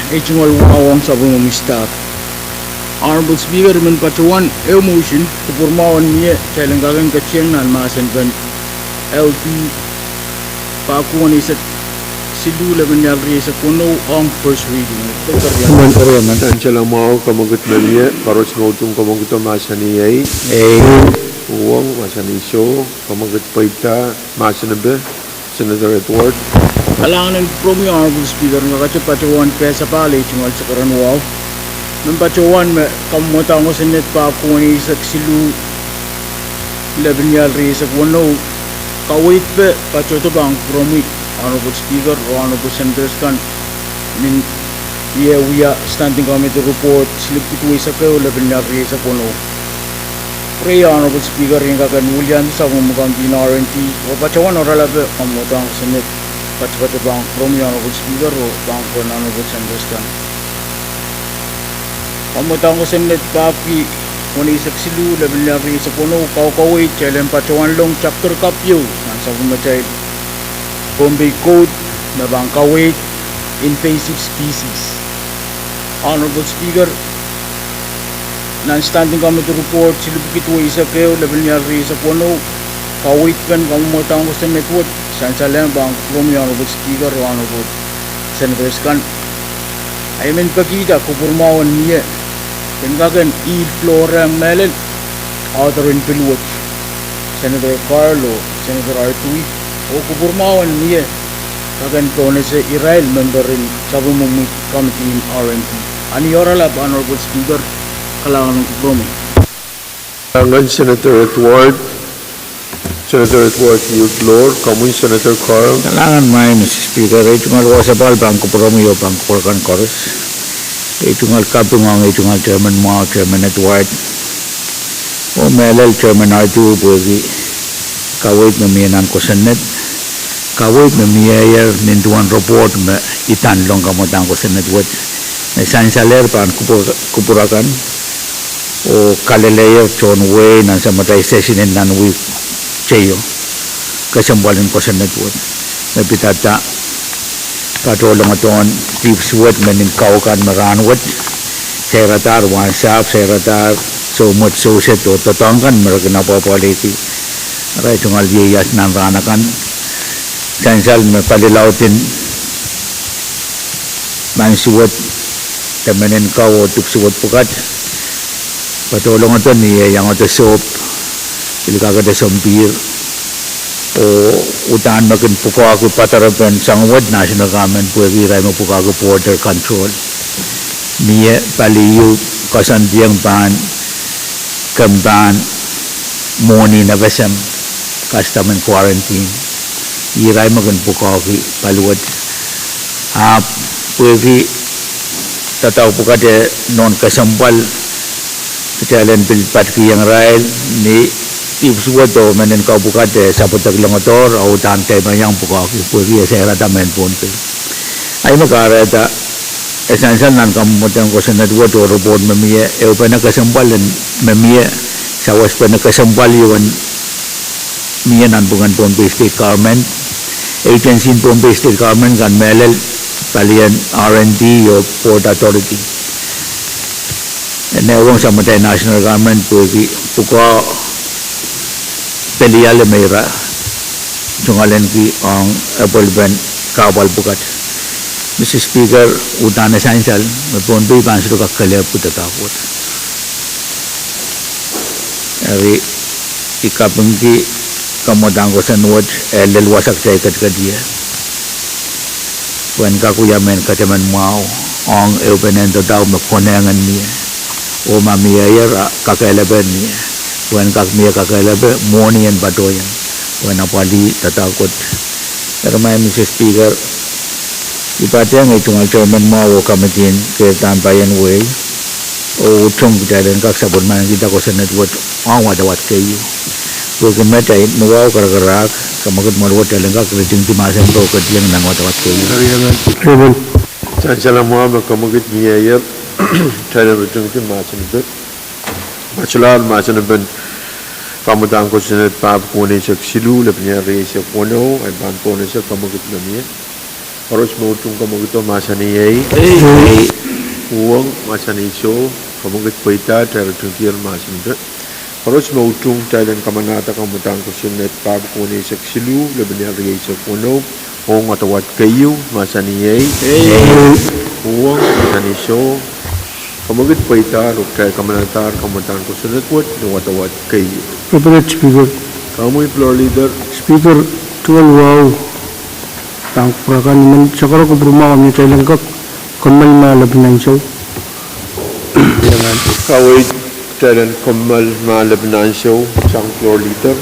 ei tungoal wahu ong sapwellime staff. Honorable Speaker, I men patohwan ehu motion, kupwurmwahu en mie kitail en kak en ketieng nan mahsen pen L P pahpwiki weneisek siluh, lepin iang rieisek weneu ong first reading. Sansal mwahu, kamwekid me mie, koaros me utung kamwekid oh mahsanih ei. Ei. Uhwong, mahsanih soh, kamwekid pweida mahsen epe. Senator Edward. Kalahngan en kupwuromwi Honorable Speaker, en kakete patohwan pehn sapahl ei tungoal sekeren wahu. Men patohwan me kamwadang kosonned pahpwiki weneisek siluh, lepin iang rieisek weneu, kaweid pe patohdo pahn kupwuromwi Honorable Speaker oh Honorable Senators kan, me iang wia Standing Committee Report silipwiki duweisek ehu, lepin iang rieisek weneu. Pwurehng Honorable Speaker, I en kak en wiliandi sapwellime committee en R and D oh patohwan oaralape kamwadang kosonned patopato pahn kupwuromwi Honorable Speaker oh pahn kupwuren Honorable Senators kan. Kamwadang kosonned pahpwiki weneisek siluh, lepin iang rieisek weneu, kaukaweid kitail en patohwanlong chapter kapw ieu nan sapwellimatail Pohnpei Code me pahn kaweid invasive species. Honorable Speaker, nan Standing Committee Report silipwiki duweisek ehu, lepin iang rieisek weneu, kaweid pen kamwadang kosonned wet, sansalehng pahn kupwuromwi Honorable Speaker oh Honorable Senators kan. Ahi men pekihda kupwurmwahu en mie ken kak en ihl floor ong mehlel author en pil wet, Senator Carl oh Senator Artui, oh kupwurmwahu en mie kak en pohnese irail member en sapwellime committee en R and D. A ni oaralap Honorable Speaker, kalahngan en kupwuromwi. Kalahngan Senator Edward. Senator Edward, yield floor. Komwi Senator Carl. Kalahngan maing Mister Speaker, ei tungoal wasapahl pahn kupwuromwi oh pahn kupwuramwail koaros. Ei tungoal kaping ong ei tungoal Chairman mwahu, Chairman Edward, oh mehlel Chairman Artui pwehki kaweid me mie nan kosonned. Kaweid me mieier nin duwen report me idanlong kamwadang kosonned wet, me sansalehr pahn kupwur-, kupwur akan oh kalelehier tohn wehi nan samataisesin en nan wihk teio, kesempwal en kosonned wet. Me pidada patohlongodohn dihp suwed me nin kau kan me rahnwet sairadahr wahnsahpw, sairadahr soumwet, souset oh doadoahk kan me re kin apwahpwaliki arail tungoal ieias nan rahn akan. Sansal me palilaudin mansuwed, de mehn en kau oh dihp suwed pwukat, patohlongodo ni eh iangodo sohp, pil kakete sompihr, Oh uhdahn me kin pwukoahki padaropen sang wet national government pwehki irail me pwukoahki border control. Mie pali ieu koasoandiong pahn kempahn mwohni nepesehm, custom and quarantine. Irail me kin pwukoahki pali wet. Ahpw pwehki doadoahk pwukat e nohn kesempwal, kitail en pil patkihong irail ni dihp suwed oh mehn en kaupwukat e sapwedek longdohr, a uhdahn keieu me iang pwukoahki pwehki e sairada mehn Pohnpei. Ahi me kahrehda e sansal nan kamwadang kosonned wet oh report me mie, ehupene kesempwal en me mie, sawaspene kesempwal ieu en mie nanpwungen Pohnpei State Government, agency en Pohnpei State Government kan mehlel, palien R and D oh Port Authority. E nehwong sang madain national government pwehki pwukoa peliale me ira tungoalenki ong epwelpen kahpwal pwukat. Mr Speaker, uhdahn e sansal me Pohnpei pahn sohte kak kelehpw doadoahk wet. Eri, I kapingki kamwadang kosonned wet e lel wasa kitail ketiket ie pwehn kak wia mehn ketemen mwahu ong ehupenen doadoahk me konehng en mie, oh ma mieier a kakehlpen mie, pwehn kak mie kakehlpen mwohni en patohieng, pwehn apwalih doadoahk wet. Eri, Mr Speaker, I patehng ei tungoal chairman mwahu oh committee en keirdahn paien wehi, oh utung kitail en kak sapwellimankihda kosonned wet ong wadawad keieu. Pwehki met ahi me wahu karakarahk, kamwekid mwoal wet kitail en kak ritingdi mahsen pwe ketieng nan wadawad keieu. Sansal mwahu me kamwekid mieier, kitail en ritingdi mahsen pwe patohlahr mahsen pen kamwadang kosonned pahpwiki weneisek siluh, lepin ier rieisek weneu, en pahn pohnese kamwekid me mie. Koaros me utung kamwekido mahsanih ei. Uhwong mahsanih soh. Kamwekid pweida, kitail ritingdier mahsen pwe koaros me utung kitail en kamanahda kamwadang kosonned pahpwiki weneisek siluh, lepin ier rieisek weneu, ong wadawad keieu, mahsanih ei. Uhwong mahsanih soh. Kamwekid pweidahr oh kitail kamanahdahr kamwadang kosonned wet ni wadawad keieu. Speaker, Speaker, tungoal wahu, pahn kupwur akan, I men sakara kupwur mwahu ni kitail en kak kommoal me lepin ansou. Kaweid, kitail en kommoal me lepin ansou, sang floor leader.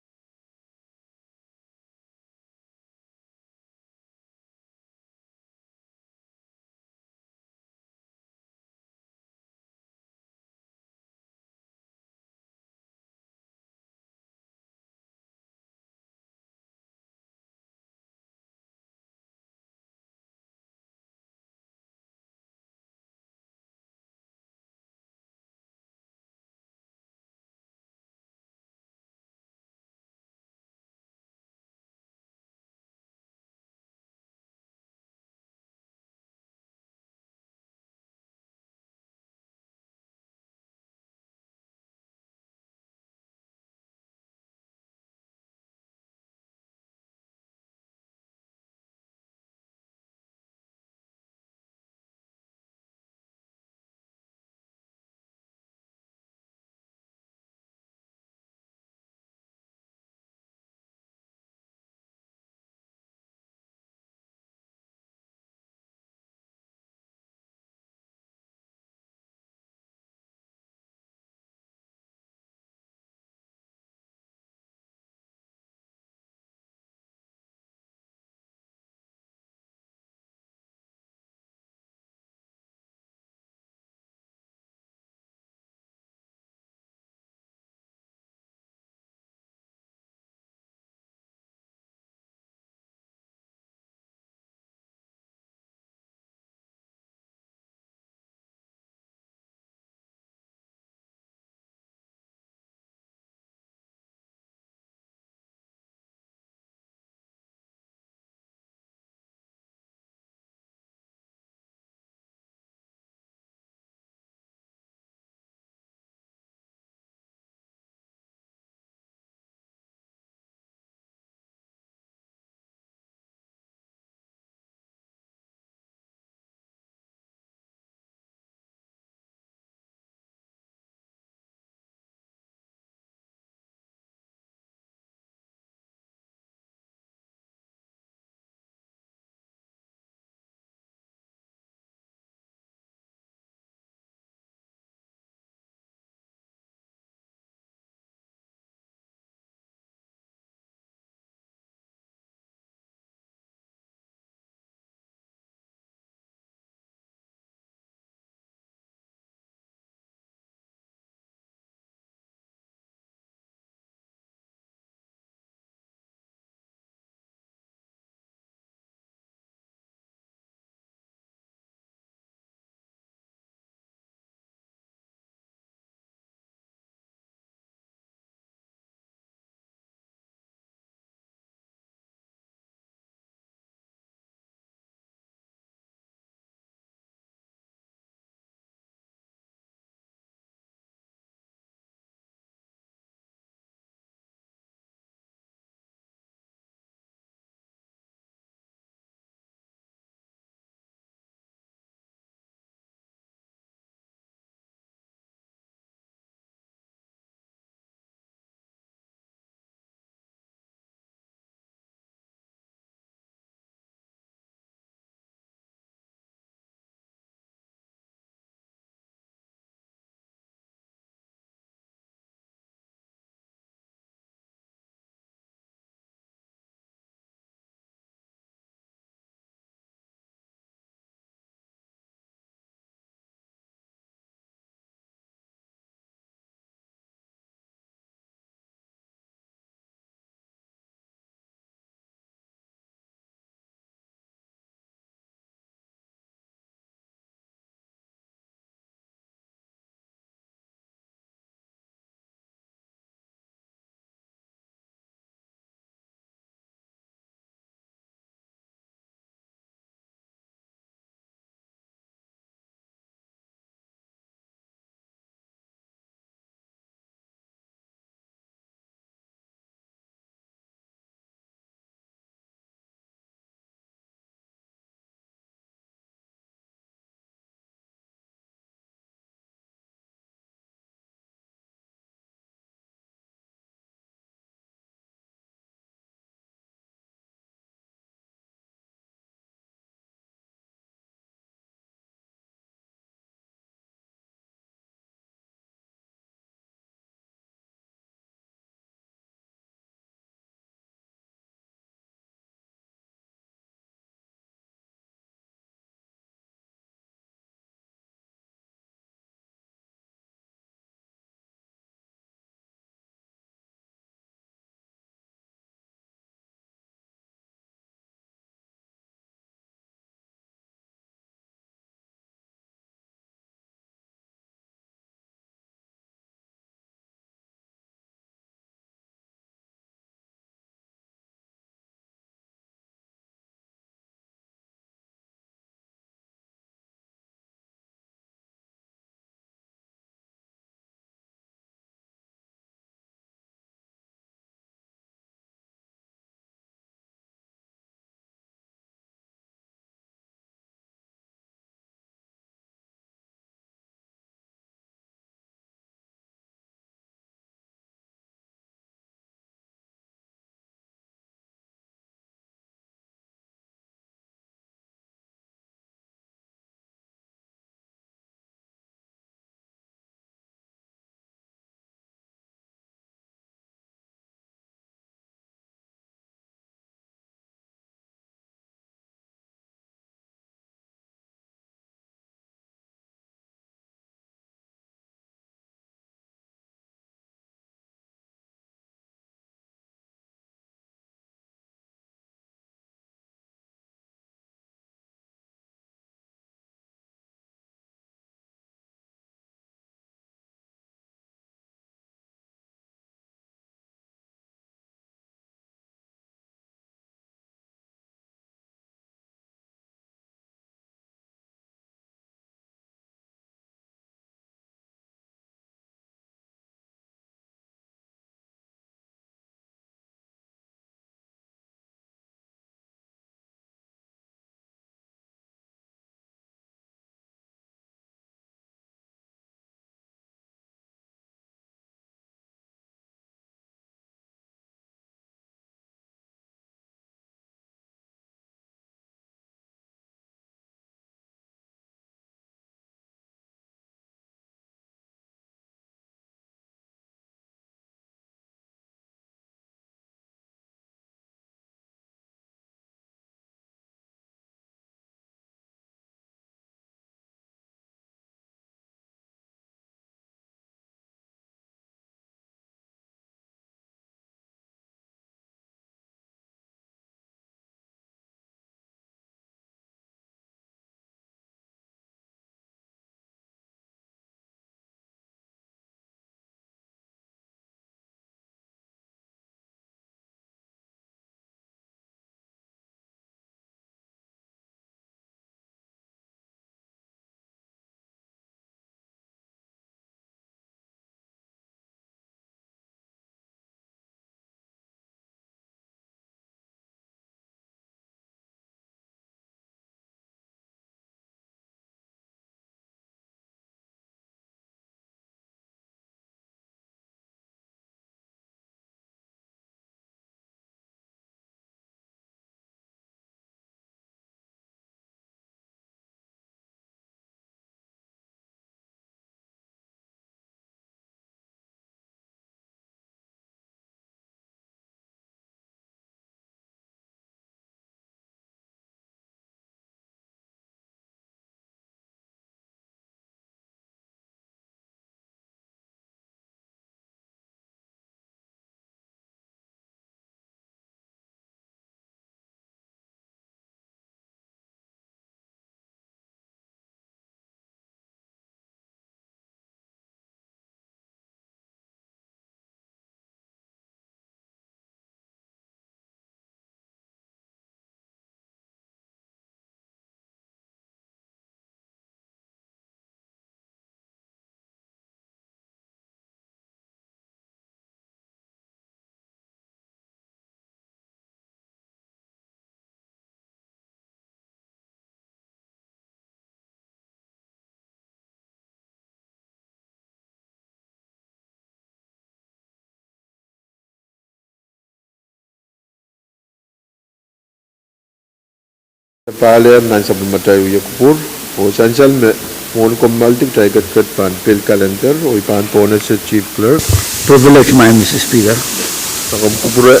Pahlehr nan sapwellimatail wia kupwur, oh sansal me mwohn kommoaldi kitail ketiket pahn pil kalender, oh I pahn pohnese Chief Clerk. Privilege, my Mister Speaker. Nan komw kupwure,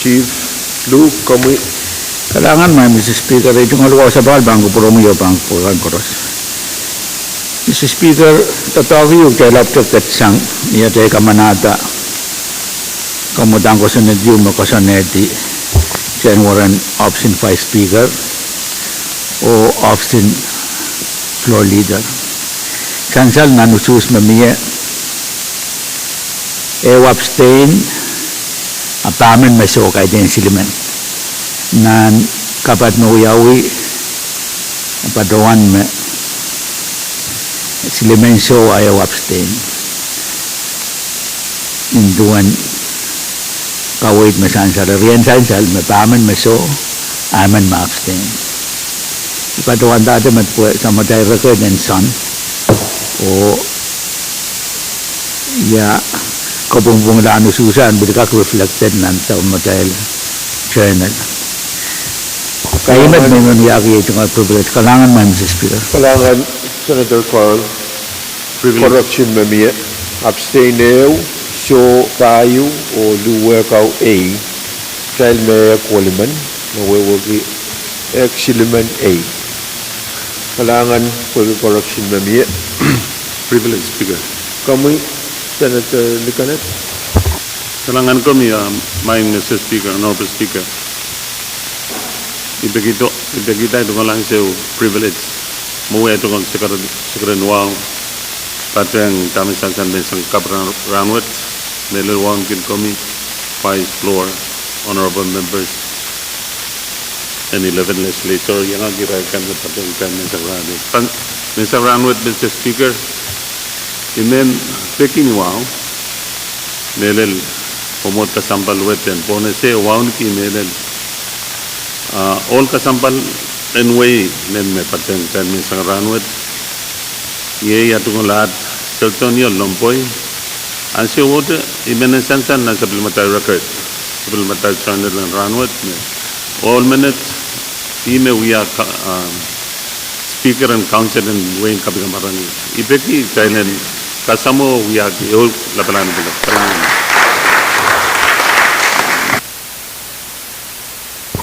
Chief Luke, komwi. Kalahngan, my Mister Speaker, ei tungoal wahu sapahl pahn kupwuromwi oh pahn kupwur kan koaros. Mister Speaker, doadoahk ehu kitail ahpwete ketsang, ni atail kamanahda kamwadang kosonned ehu me koasoanehdi January option Vice Speaker oh option Floor Leader. Sansal nan usuhs me mie, ehu abstain, a pahmen me soh kaidehn silimen. Nan kapat me wiawi, a patohwan me silimen soh a ehu abstain. Nin duwen kaweid me sansal, eri en sansal me pahmen me soh, a emen me abstain. I patohwan dahte met pwe sapwellimatail record en sohn, oh ia, kopwungpwungla nan usuhs en pil kak reflected nan sapwellimatail journal. Kaiemet me I men wiahki ei tungoal privilege. Kalahngan, my Mister Speaker. Kalahngan, Senator Carl. Correction me mie, abstain ehu, soh pahieu, oh luhwehkau ei. Kitail me ehk welimen, me wehwehki ehk silimen ei. Kalahngan pwehki correction me mie. Privilege, Speaker. Komwi, Senator Likened. Kalahngan komwi, uh, my Mister Speaker, Honorable Speaker. I peki do, I peki dahme I tungoal ansou privilege, mwowe I tungoal sekeren, sekeren wahu, patehng dahme sansal menseng kapw rahnwet, mehlel wahu kin komwi, Vice, Floor, Honorable Members, en eleven Legislature, iangahki irail kan me patehng dahme menseng rahnwet. Pahn, menseng rahnwet, Mister Speaker, I men peki ni wahu, mehlel omwot kesempwal wet en pohnese wauneki mehlel, ah, ohl kesempwal en wehi nen me patehng dahme menseng rahnwet. Iei ia tungoal at Kelton Iol Lompoi. Ansou wet I men sansal nan sapwellimatail record, sapwellimatail journal en rahnwet me ohl menet ih me wia ka-, ah, Speaker en Council en Wehin Kapikamwarangi. I peki kitail en kasamwo wiahki ehu lapalahn pil. Kalahngan.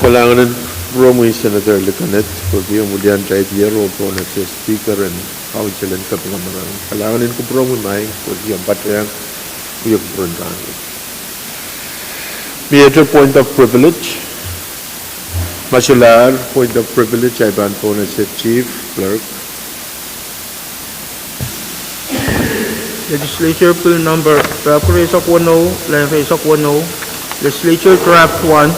Kalahngan en kupwuromwi Senator Likened, pwehki omw wiliandi title oh pohnese Speaker en Council en Kapikamwarangi. Kalahngan en kupwuromwi maing, pwehki omw patehng wia kupwuren rahnwet. Miehte point of privilege. Ma solahr point of privilege, ahi pahn pohnese Chief Clerk. Legislature Bill Number rieisek weneu, lel rieisek weneu, Legislature Draft One,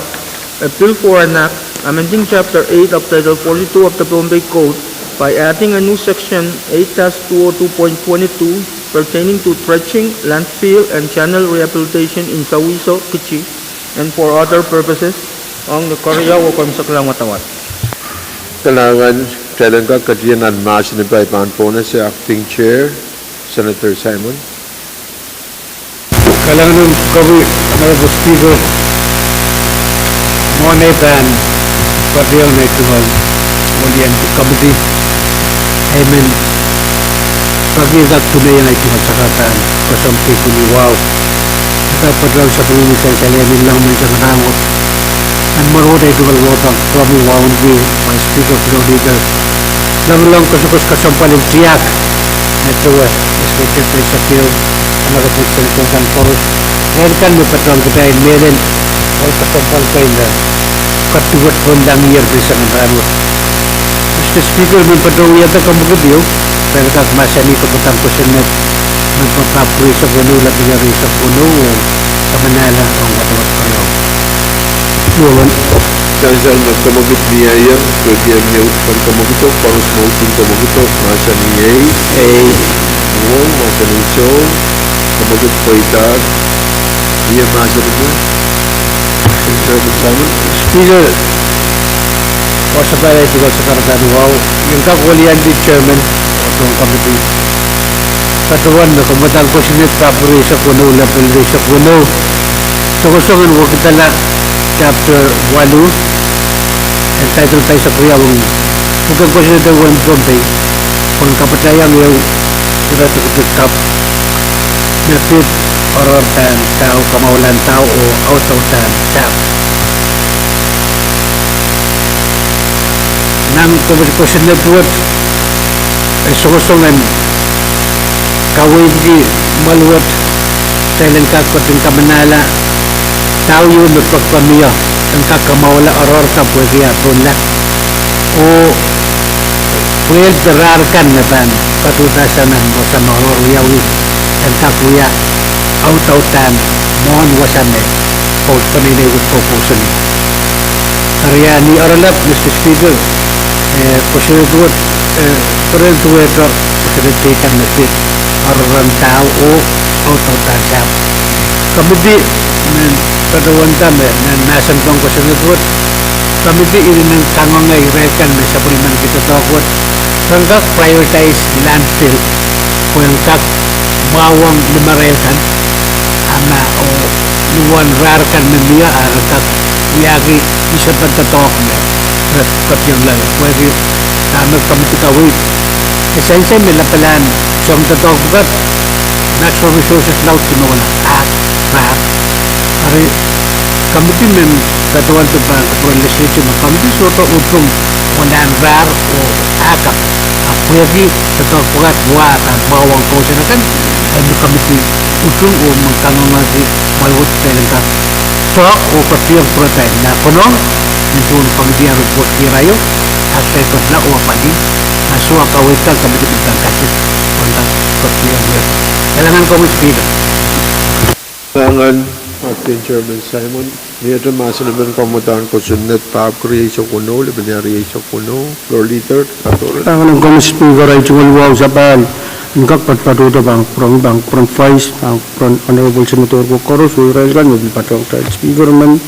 a bill for an act amending Chapter eight of Title forty-two of the Pohnpei Code by adding a new section eight dash two oh two point twenty-two pertaining to dredging, landfill, and channel rehabilitation in Sawisa, Kitti, and for other purposes, ong ni keriau oh komw solahr wadawad. Kalahngan, kitail en kak ketiket nan mahsen ipa, ahi pahn pohnese Acting Chair, Senator Simon. Kalahngan en komwi, Honorable Speaker, mwohn ei pahn patohwan ei tungoal wiliandi committee, I men peki kak tungoal ei tungoal sakaradahn koasoandi pwehki ni wahu. Kak patohwan sapwellime sansal ei men long menseng rahnwet. Nan mwohn ei tungoal wahu pahn kupwuromwi wauneki Vice Speaker, Floor Leader, lap long koasoakoasoia kesempwal en tiahk me dewe, Legislature Day Sakeo, Honorable Senator kan koaros, irail kan me patohwan kitail mehlel ohl kesempwal kei me kak duwehte pwon lang ier menseng rahnwet. Mister Speaker, I men patohwan wiahda kemwekid ehu, pwe en kak mahsanih kompoakepahi kosonned, me pahn pwurisek weneu, lapalap rieisek weneu, oh kamanahla ong wadawad keriau. Duwen. Sansal me kemwekid mie ier, pwehki mie uhdahn kemwekido, koaros me uhdahn kemwekido, mahsanih ei. Ei. Duwen, mahsanih soh, kemwekid pweida. Mie mahsanih me. Senator Simon. Speaker, wasaht pahn ei tungoal sakaradahn wahu, I en kak wiliandi Chairman, oh tohn committee, patohwan me kompoakepahi kosonned, pahn pwurisek weneu, lapalap rieisek weneu, songosong en wekidala Chapter waluh, Entitled pahisek riau ong pwuken kosonned en wehin Pohnpei, pwehn kapwatahiong ehu ire tikitik kapw me pid oaroahr pahn dahu, kamwahulahn dahu oh audaudahn sahpw. Nan komiti kosonned wet, e songosong en kaweidki mwoal wet, kitail en kak ketin kamanahla dahu ieu me pekpekmio, en kak kamwahula oaroahr kapw pwehki ah tohnleng. Oh pwehki rahr kan me pahn patohda sang nan wasa me oaroahr wiawi, en kak wia audaudahn mwohn wasa me Pohnpei peneinei wet koukousoan ie. Eri ni oaralap, Mister Speaker, eh, kosonned wet, eh, peren duwehte kosonned teikan me pid oaroahr dahu oh audaudahn sahpw. Komiti men patohwanda me nan mahsen pwong kosonned wet, komiti inenen kangoange irail kan me sapwellimaniki doadoahk wet, ren kak prioritize landfill, pwe en kak mwahuong limarail kan, a ma oh luhwen rahr kan me mie, a ren kak wiahki isepen doadoahk me re kotieng loale. Pwehki dahme komiti kaweid, e sansal me lapalahn soangen doadoahk pwukat, natural resources laud, me wia ahk, rahr. Eri komiti men patohwan pahn kupwuren legislature me komiti sohte utung ohlahn rahr oh ahk kapw. A pwehki doadoahk pwukat wa pahn mwahuong kousoan akan, e me komiti utung oh me kangoangehki mwoal wet kitail en kak doahk oh kotieng pwurehng ma konehng, nin duwen komiti ah report kiraio, a kitail ketla oh apwalih, ma soh ah kaweid kan, komiti pil pahn katik, pwehn kak kotieng wet. Kalahngan komwi Speaker. Kalahngan Acting Chairman Simon. Miehte mahsen en pahn kamwadahn kosonned pahpwiki rieisek weneu, lepin iar rieisek weneu, Floor Leader, Ladora. Kalahngan komwi Speaker, ei tungoal wahu sapahl en kak patopato pahn kupwuren, pahn kupwuren Vice, pahn kupwuren Honorable Senator ko koaros oh irail kan me pil patohng kitail. Speaker men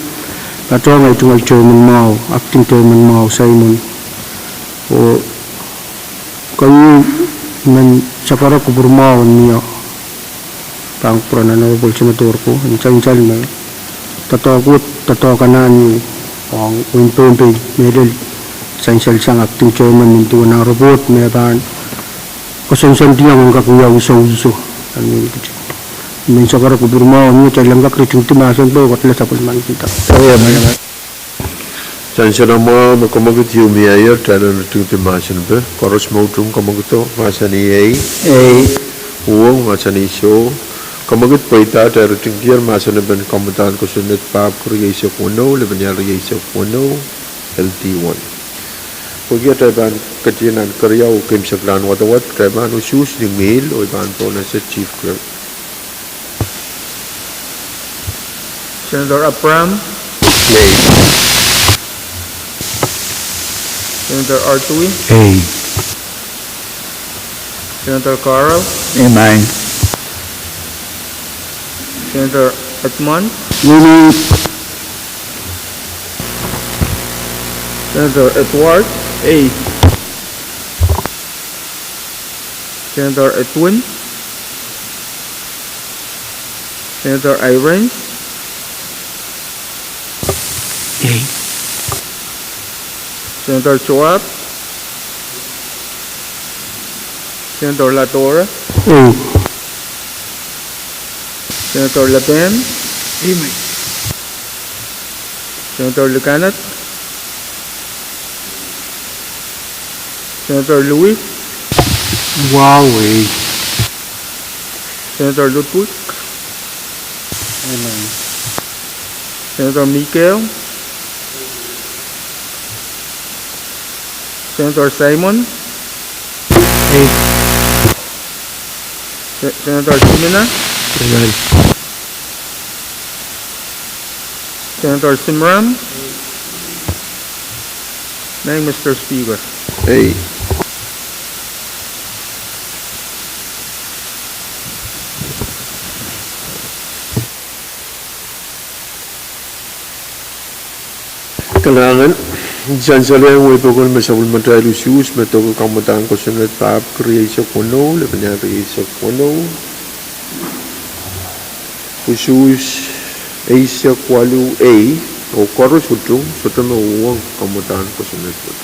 patohng ei tungoal chairman mwahu, acting chairman mwahu Simon, oh komwi men sakarek kupwur mwahu en mie pahn kupwuren Honorable Senator ko, en sansal me doadoahk wet, doadoahk anahn ieu ong wehin Pohnpei mehlel, sansal sang acting chairman nin duwen ah report me pahn koasoansoandiong en kak wiawi souiso. Nan wehin Pohnpei, men sakarek kupwur mwahu en mie, kitail en kak ritingdi mahsen pwe e ketla sapwellimanikihda. Sansal mwahu me kemwekid ieu mie ie, kitail en ritingdi mahsen pwe koaros me utung kemwekido, mahsanih ei. Ei. Uhwong, mahsanih soh. Kemwekid pweida, kitail ritingdier mahsen en pahn kamwadahn kosonned pahpwiki rieisek weneu, lepin iar rieisek weneu, L D one. Pwehki atail pahn ketin keriau oh keimwseklahn wadawad, kitail pahn usuhs ni ngihl oh I pahn pohnese Chief Clerk. Senator Abraham. Yay. Senator Artui. Ei. Senator Carl. Ei. Senator Edmund. Ei. Senator Edward. Ei. Senator Edwin. Senator Irons. Ei. Senator Joab. Senator Ladora. Ei. Senator Lapen. Ei. Senator Likanat. Senator Louis. Wow, ei. Senator Ludwig. Amen. Senator Miguel. Senator Simon. Ei. Se-, Senator Simina. Amen. Senator Simram. Maing Mister Speaker. Ei. Kalahngan, sansal ong wehipokon me sapwellimatail usuhs me doke kamwadahn kosonned pahpwiki rieisek weneu, lepin iar rieisek weneu. Usuhs eisek waluh ei. Oh koaros utung, sohte me uhwong kamwadahn kosonned wet.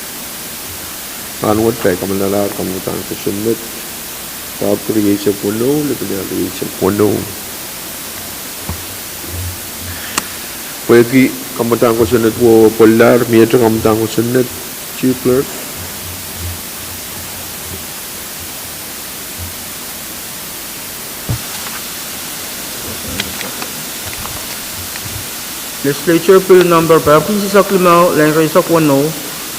Rahnwet kitail kamalalahr kamwadahn kosonned, pahpw rieisek weneu, lepin rieisek weneu. Pwehki kamwadahn kosonned wehwe pweilahr, miehte kamwadahn kosonned, Chief Clerk. Legislature Bill Number pahpw eisek limau, leng rieisek weneu,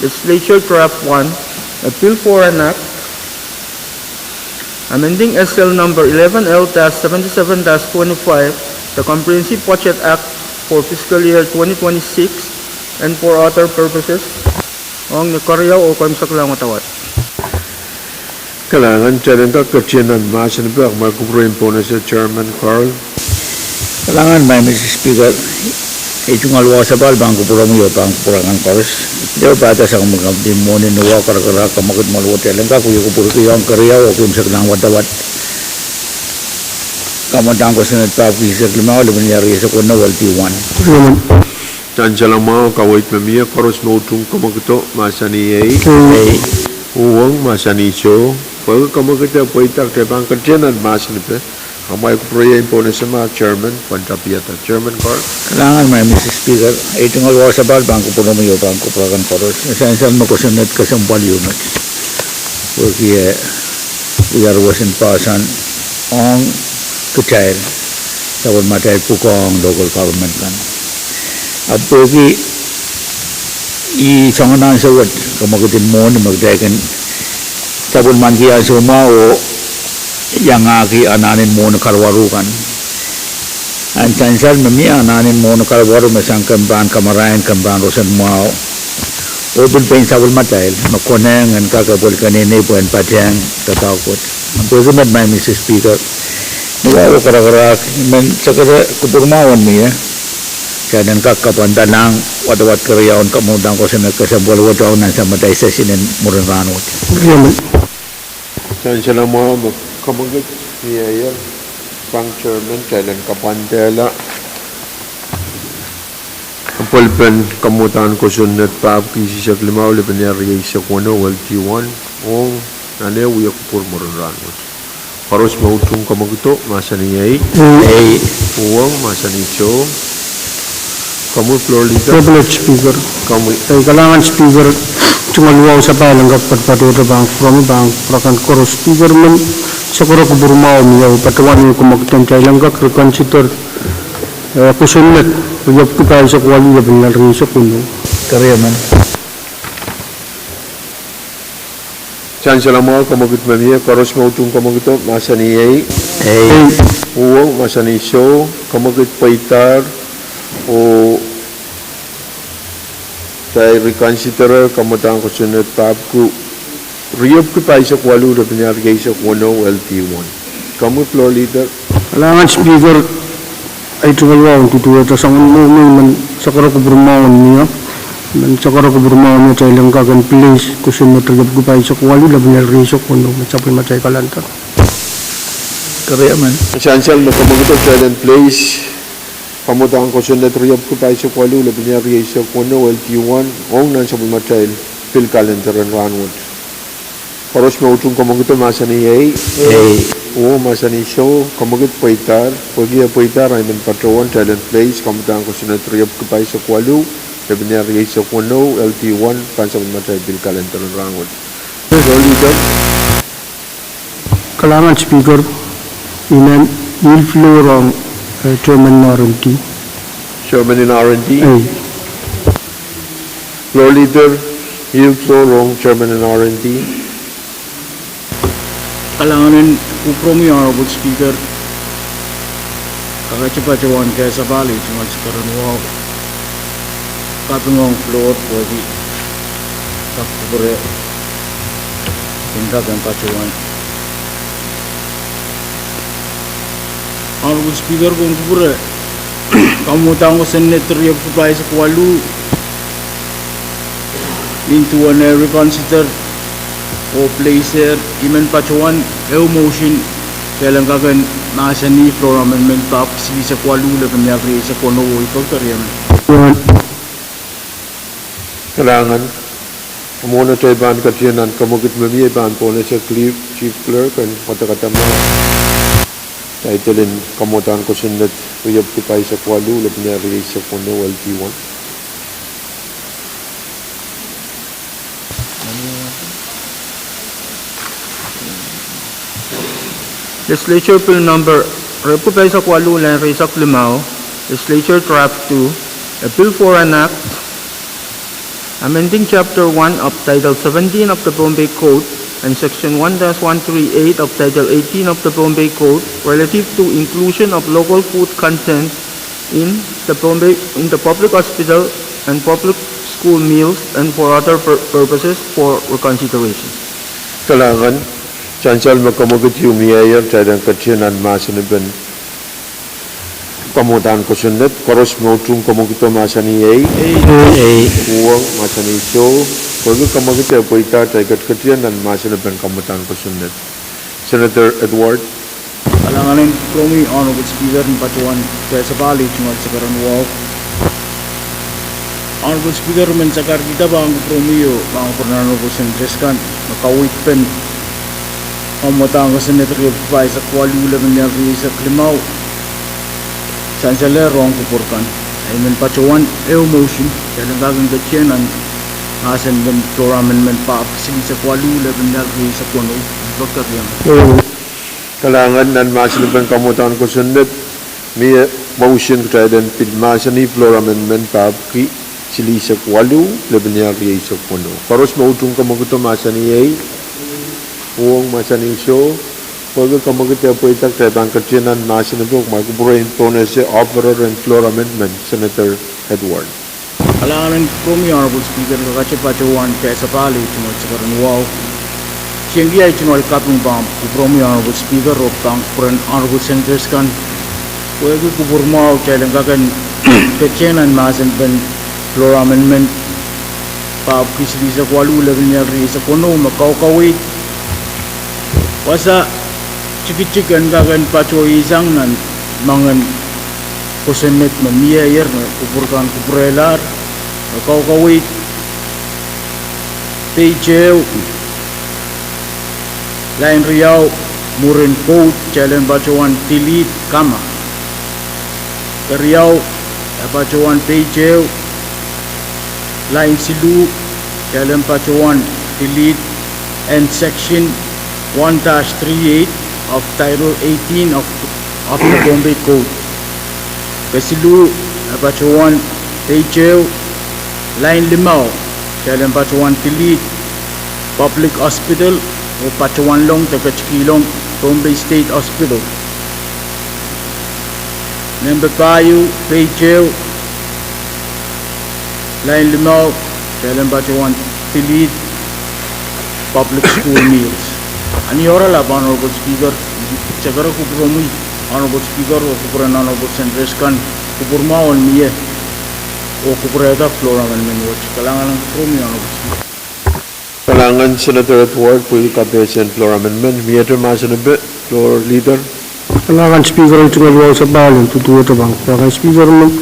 Legislature Draft One, a bill for an act amending S L number eleven L dash seventy-seven dash twenty-five, the Comprehensive Budget Act for fiscal year twenty twenty-six and for other purposes. Ong ni keriau oh keimwseklahn wadawad. Kalahngan, kitail en kak ketin nan mahsen pwuhk, ma kupwuren pohnese Chairman Carl. Kalahngan, Madam Speaker, ei tungoal wahu sapahl pahn kupwuromwi oh pahn kupwur akan koaros. Iei pahda sang me komwi mwohni ni wahu karakarahk, kamwekid mwoahl wet, kitail en kak wie kupwurki ong keriau oh keimwseklahn wadawad. Kamwadahn kosonned pahpw eisek limau, lepin rieisek weneu, L D one. Sansal mwahu, kaweid me mie, koaros me utung kamwekid o mahsanih ei. Ei. Uhwong mahsanih soh. Pwehki kamwekid e pweida, kitail pahn ketin nan mahsen pwuhk. Amwail kupwuren pohnese ma Chairman pahn tapihada. Chairman Carl. Kalahngan, Madam Speaker, ei tungoal wahu sapahl pahn kupwuromwi oh pahn kupwur akan koaros. Sansal me kosonned kesempwal ieu met, pwehki e wia roson pahsan ong kitail sapwellimatail pwukoa ong local government kan. Ahpw pwehki ih soangen ansou wet, kamwekid en mwohni me kitail kin sapwellimaniki ansou mwahu oh iangahki anahn en mwohni karuwaru kan. Ahn sansal me mie, anahn en mwohni karuwaru me sang komw pahn kamarain, komw pahn roson mwahu, oh pil pein sapwellimatail me konehng en kak epwel keneinei pwehn patehng doadoahk wet. Pwehki met, Madam Speaker, ni wahu karakarahk, I men sakada kupwur mwahu en mie, kitail en kak kapwandalahng wadawad keriau en kamwadahn kosonned kesempwal wet ong nan samatail session en mwurin rahnwet. Sansal mwahu, me kamwekid mieier, sang Chairman, kitail en kapwandehla epwelpen kamwadahn kosonned pahpw eisek limau, lepin rieisek weneu, L D one, ong nan eh wie kupwur mwurin rahnwet. Koaros me utung kamwekido mahsanih ei. Ei. Uhwong mahsanih soh. Komwi Floor Leader. Privilege Speaker. Komwi. Ei, kalahngan Speaker, tungoal wahu sapahl en kak patohdo pahn kupwuromwi, pahn kupwur akan koaros. Speaker, I men sakara kupwur mwahu mie oh patohwan kamwekid en kitail en kak reconsider, eh, kosonned riepwiki pahisek waluh lepin rieisek weneu. Keriamen. Sansal mwahu, kamwekid me mie, koaros me utung kamwekido mahsanih ei. Ei. Uhwong mahsanih soh, kamwekid pweidahr, oh kitail reconsider kamwadahn kosonned pahpw riepwiki pahisek waluh lepin rieisek weneu, L D one. Komwi Floor Leader. Kalahngan Speaker, ei tungoal wahu en duduwehte soangen mohngiong, I men sakara kupwur mwahu en mie, I men sakara kupwur mwahu en mie kitail en kak en place kosonned riepwiki pahisek waluh lepin rieisek weneu, me sapwellimatail calendar. Keriamen. Sansal me kamwekido kitail en place kamwadahn kosonned riepwiki pahisek waluh lepin rieisek weneu, L D one, ong nan sapwellimatail pil calendar en rahnwet. Koaros me utung kamwekido mahsanih ei. Ei. Uhwong mahsanih soh, kamwekid pweidahr, pwehki e pweidahr, I men patohwan kitail en place kamwadahn kosonned riepwiki pahisek waluh lepin rieisek weneu, L D one, pahn sapwellimatail pil calendar en rahnwet. Floor Leader. Kalahngan Speaker, I men yield floor ong, eh, Chairman en R and D. Chairman en R and D. Ei. Floor Leader, yield floor ong Chairman en R and D. Kalahngan en kupwuromwi Honorable Speaker, kakete patohwan kehn sapahl ei tungoal sakara en wahu kaping ong floor pwehki kak kupwure, en kak en patohwan. Honorable Speaker, kin kupwure kamwadahn kosonned riepwiki pahisek waluh, nin duwen eh reconsider oh place er, I men patohwan ehu motion, kitail en kak en mahsanih floor amendment pahpw silihsek waluh lepin rieisek weneu oh ipok. Keriamen. Kalahngan, mwohn atail pahn ketier nan kamwekid me mie, I pahn pohnese Chief Clerk en wadek atail title en kamwadahn kosonned riepwiki pahisek waluh, lepin ehr rieisek weneu, L T one. Legislature Bill Number riepwiki pahisek waluh, line rieisek limau, Legislature Draft two, a bill for an act amending Chapter one of Title seventeen of the Pohnpei Code and Section one dash one three eight of Title eighteen of the Pohnpei Code relative to inclusion of local food content in the Pohnpei, in the public hospital and public school meals and for other pur-, purposes for reconsideration. Kalahngan, sansal me kamwekid ieu mieier, kitail en ketier nan mahsen en kamwadahn kosonned. Koaros me utung kamwekido mahsanih ei. Ei. Uhwong, mahsanih soh. Pwehki kamwekid eh pweida, kitail ketiketier nan mahsen en kamwadahn kosonned. Senator Edward. Kalahngan en kupwuromwi Honorable Speaker, ni patohwan pasapahl ei tungoal sakaradahn wahu. Honorable Speaker, I men sakarkihda pahn kupwuromwi oh pahn kupwuren Honorable Senators kan me kaweid pen kamwadahn kosonned riepwiki pahisek waluh, lepin ehr rieisek limau sansalehr ong kupwur kan. I men patohwan ehu motion, kitail en kak en ketier nan mahsen en floor amendment pahpwiki silihsek waluh, lepin ehr rieisek weneu, pwehki riemw. Kalahngan, nan mahsen en kamwadahn kosonned, mie motion kitail en pil mahsanih floor amendment pahpwiki silihsek waluh, lepin ehr rieisek weneu. Koaros me utung kamwekido mahsanih ei. Uhwong, mahsanih soh. Pwehki kamwekid eh pweida, kitail pahn ketier nan mahsen en, oh kumwail kupwure en pohnese offerer en floor amendment, Senator Edward. Kalahngan en kupwuromwi Honorable Speaker, kakete patohwan pasapahl ei tungoal sakaradahn wahu. Kihong ie ei tungoal kaping pahn kupwuromwi Honorable Speaker oh pahn kupwuren Honorable Senators kan, pwehki kupwur mwahu kitail en kak en ketier nan mahsen pen floor amendment pahpwiki silihsek waluh, lepin ehr rieisek weneu me kaukaweid wasa tikitik en kak en patohsang nan moangen kosonned me mieier me kupwur kan kupwurelahr, me kaukaweid page ehu, line riau, mwurin quote, kitail en patohwan delete comma. Keriau, e patohwan page ehu, line siluh, kitail en patohwan delete, and section one dash three eight of Title eighteen of, of the Pohnpei Code. Kesiluh, e patohwan page ehu, line limau, kitail en patohwan delete public hospital oh patohwanlong de ketikihlong Pohnpei State Hospital. Nempe pahieu, page ehu, line limau, kitail en patohwan delete public school meals. A ni oaralap Honorable Speaker, I sakara kupwuromwi Honorable Speaker oh kupwuren Honorable Senators kan, kupwur mwahu en mie oh kupwurehda floor amendment wet. Kalahngan en kupwuromwi Honorable Speaker. Kalahngan Senator Edward pwehki kapehse en floor amendment. Miehte mahsen en, floor leader. Kalahngan Speaker, ei tungoal wahu sapahl en duduwehte pahn kupwur kan. Speaker, I men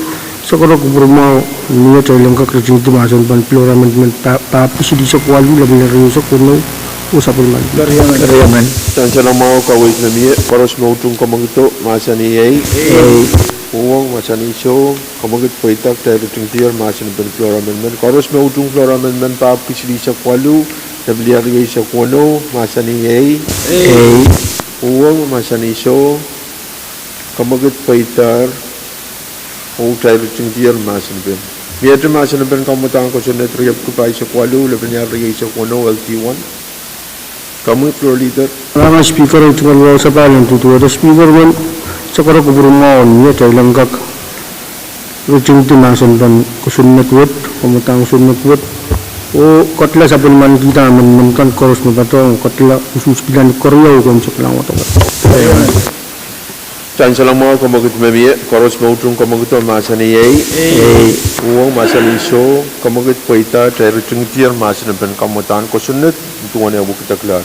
sakara kupwur mwahu en mie kitail en kak ritingdi mahsen pahn floor amendment pahpwiki silihsek waluh, lepin ehr rieisek weneu, oh sapwellimen. Riemmen. Sansal mwahu, kaweid me mie. Koaros me utung kamwekido mahsanih ei. Ei. Uhwong, mahsanih soh. Kamwekid pweida, kitail ritingdier mahsen en floor amendment. Koaros me utung floor amendment pahpwiki silihsek waluh, lepin ehr rieisek weneu, mahsanih ei. Ei. Uhwong, mahsanih soh. Kamwekid pweidahr, oh kitail ritingdier mahsen en. Miehte mahsen en kamwadahn kosonned riepwiki pahisek waluh, lepin ehr rieisek weneu, L T one. Komwi floor leader. Kalahngan Speaker, ei tungoal wahu sapahl en duduwehte. Speaker, I men sakara kupwur mwahu en mie kitail en kak ritingdi mahsen pahn kosonned wet, kamwadahn kosonned wet, oh ketila sapwellimankihda amendment kan koaros me patohdo, ketila usuhskihla ni keriau komw se kilang wadawad. Sansal mwahu, kamwekid me mie. Koaros me utung kamwekido mahsanih ei. Ei. Uhwong, mahsanih soh. Kamwekid pweida, kitail ritingdier mahsen en kamwadahn kosonned, duwen eh wekidekla.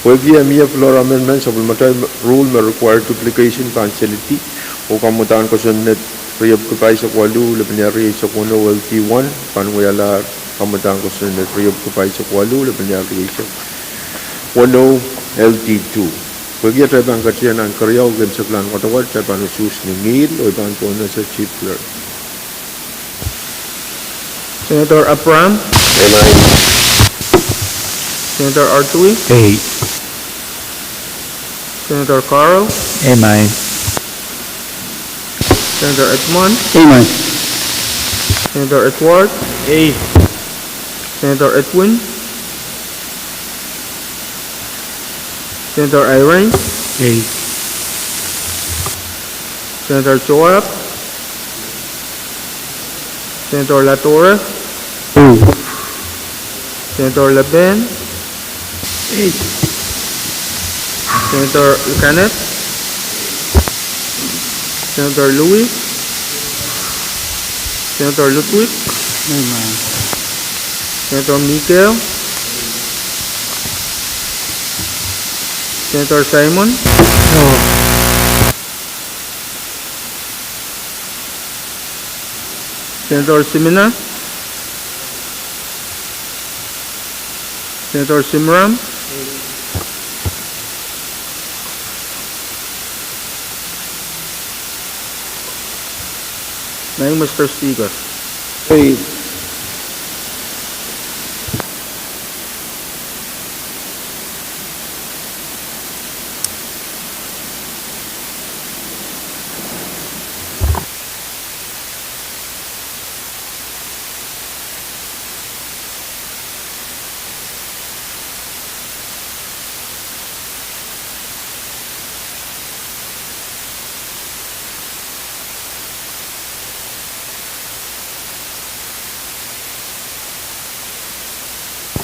Pwehki mie floor amendment, sapwellimatail rule me require duplication pahn selidi, oh kamwadahn kosonned riepwiki pahisek waluh, lepin ehr rieisek weneu, L T one, pahn wialahr. Kamwadahn Kosonned riepwuki pahisek waluh, lepin liar rieisek weneu, L D two. Pwehki atail pahn ketien nan keriau, ke imwisekla wadawad, kitail pahn usuhs ni ngihl, oh I pahn pohnese Chief Clerk. Senator Abraham. Ei. Senator Artui. Ei. Senator Carl. Ei. Senator Edmund. Ei. Senator Edward. Ei. Senator Edwin. Senator Eyring. Ei. Senator Joab. Senator LaTorre. Ei. Senator Leben. Ei. Senator Kenneth. Senator Louis. Senator Ludwig. Ei. Senator Michael. Senator Simon. Ei. Senator Simina. Senator Simram. Nai, Mister Speaker. Ei.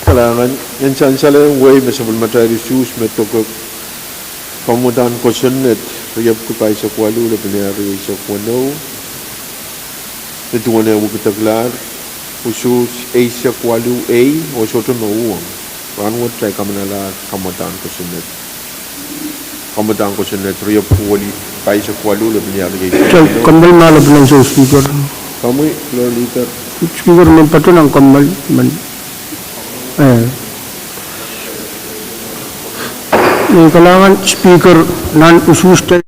Kalahngan, I en sansal en wehi me sapwellimatail usuhs me doke Kamwadahn Kosonned riepwuki pahisek waluh, lepin liar rieisek weneu, me duwen eh wekidekla usuhs eisek waluh A, oh sohte me uhwong. Rahnwet kitail kamanalahr Kamwadahn Kosonned. Kamwadahn Kosonned riepwuki pahisek waluh, lepin liar rieisek weneu. Kompoakepahi, Madam Speaker. Komwi, Floor Leader. Speaker, me patohwan kompoake men. Eh. Ni kalahngan Speaker, nan usuhs te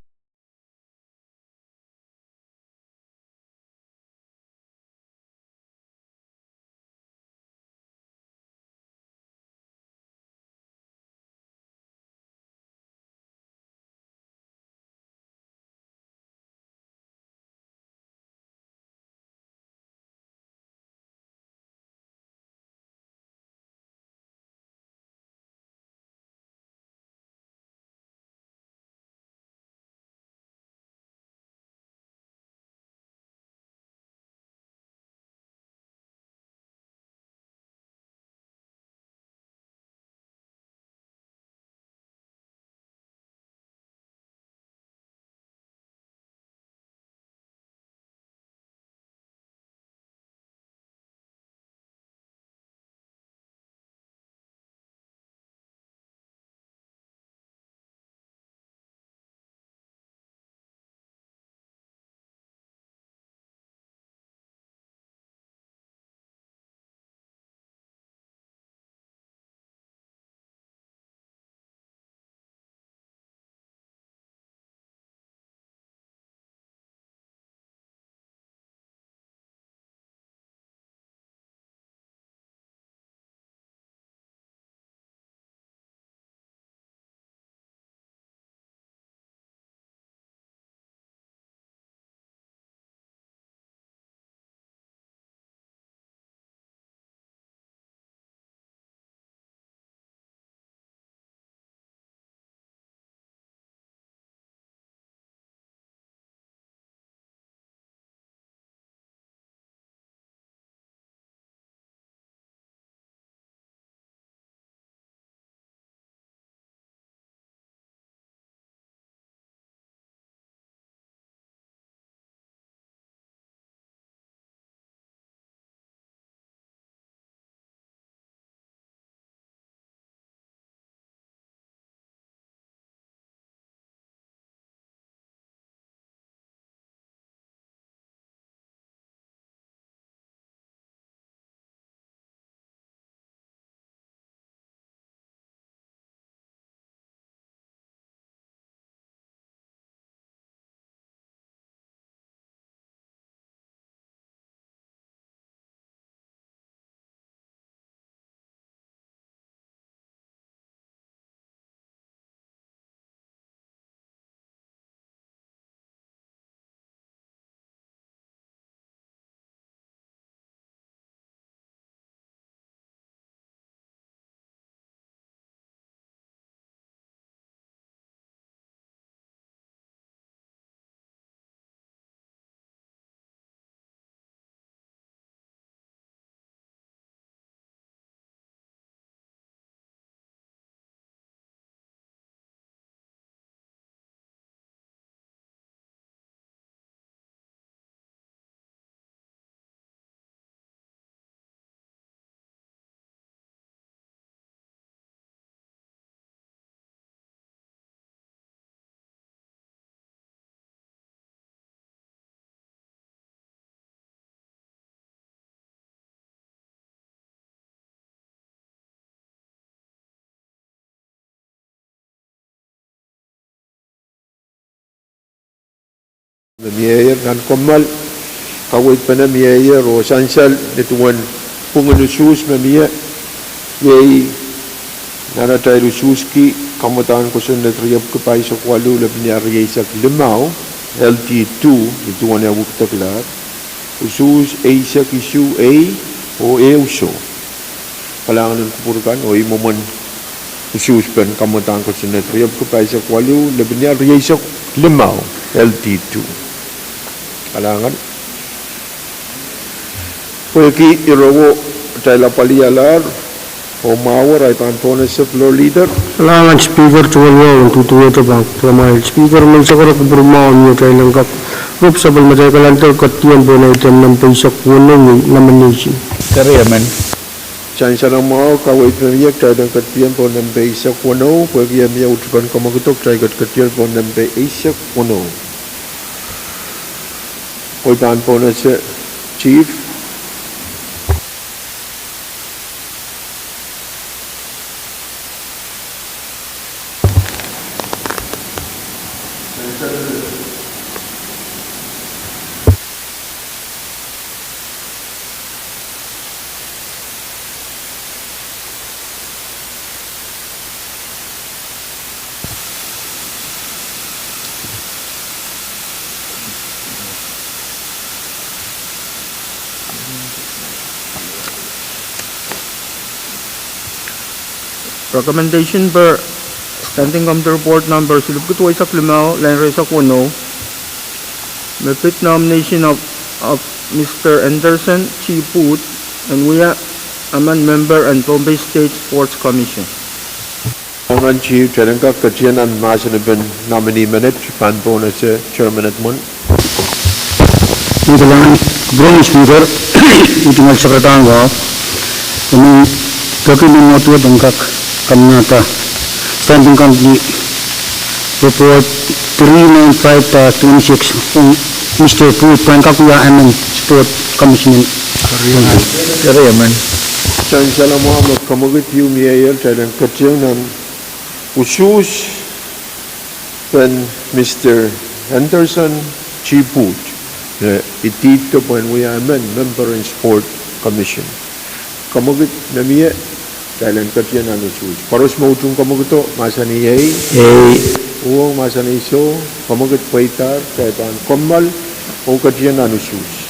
Mieier nan kommoal, kaweid pene mieier oh sansal nin duwen pwungen usuhs me mie, iei nan atail usuhski kamwadahn kosonned riepwiki pahisek waluh lepin rieisek limau, L T two, nin duwen eh wekidekla, usuhs eisek isuh A oh ehu soh. Kalahngan en kupwur kan, oh ih mwomwen usuhspen kamwadahn kosonned riepwiki pahisek waluh lepin rieisek limau, L T two. Kalahngan. Pwehki ire wet atail apwalialahr oh mwahuer, ahi pahn pohnese Floor Leader. Kalahngan Speaker, tungoal wahu en duduwehte pahn kupwuramwail. Speaker, me I sakara kupwur mwahu ni atail en kak rop sapwellimatail kalender ketidiong pohn item nempe eisek weneu, nomination. Keriemen. Sansal mwahu, kaweid me mie kitail en ketidiong pohn nempe eisek weneu, pwehki e mie utupen kamwekid kitail ketidiong pohn nempe eisek weneu. Oi pahn pohnese Chief. Recommendation per Standing Committee Report number silipwuki duweisek limau, line rieisek weneu, me pid nomination of, of Mister Anderson G. Booth, en wia emen member en Pohnpei State Sports Commission. Kalahngan Chief, kitail en kak ketieng nan mahsen en nominee menet, pahn pohnese Chairman Edmund. Nin kalahngan, Mister Speaker, I tungoal sakaradahn wahu, I men peki me mwohd wet en kak kamanada Standing Committee Report three nine five dash twenty-six, ong Mister Booth, pwehn kak wia emen Sport Commission. Keriemen. Sansal mwahu, me kamwekid ieu mieier, kitail en ketieng nan usuhspen Mister Anderson G. Booth, me idihdo pwehn wia emen member en Sport Commission. Kamwekid me mie, kitail en ketieng nan usuhs. Koaros me utung kamwekido, mahsanih ei. Ei. Uhwong mahsanih soh, kamwekid pweidahr, kitail pahn kommoal oh ketieng nan usuhs.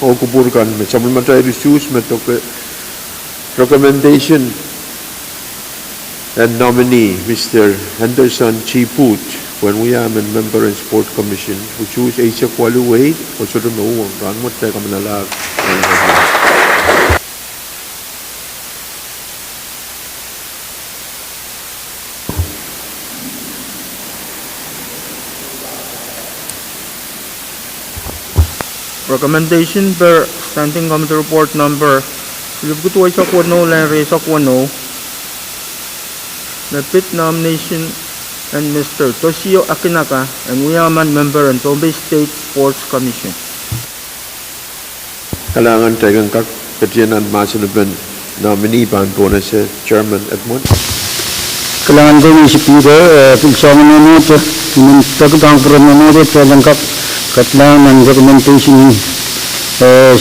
Oh kupwur kan me sapwellimatail usuhs me doke recommendation en nominee Mister Anderson G. Booth pwehn wia emen member en Sport Commission, usuhs eisek waluh A, oh sohte me uhwong. Rahnwet kitail kamanalahr. Recommendation per Standing Committee Report number silipwiki duweisek weneu, lel rieisek weneu, me pid nomination en Mister Tosio Akinaka en wia emen member en Pohnpei State Sports Commission. Kalahngan. Kitail en kak ketin nan mahsen en nominee pahn pwon ese Chairman Edmund. Kalahngan komwi Speaker, eh, pil soangen mwohmwohdiso, I men peki pahn pwurehng mwohmwohdiso kitail en kak ketilahng nan recommendation, eh,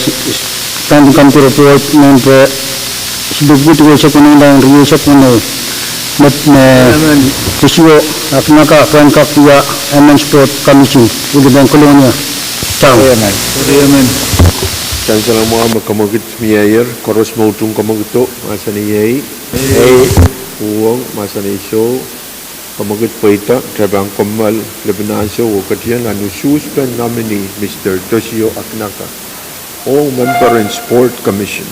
Standing Committee Report number silipwiki duweisek weneu, lel rieisek weneu, me, me Tosio Akinaka pwehn kak wia emen Sport Commission, Ulipen Kolonia Town. Amen. Amen. Sansal mwahu me kemwekid mieier, koaros me utung kemwekido, mahsanih ei. Ei. Uhwong, mahsanih soh. Kemwekid pweida, kitail pahn kommoal lepin ansou oh ketin nan usuhs pen nominee Mister Tosio Akinaka oh member en Sport Commission.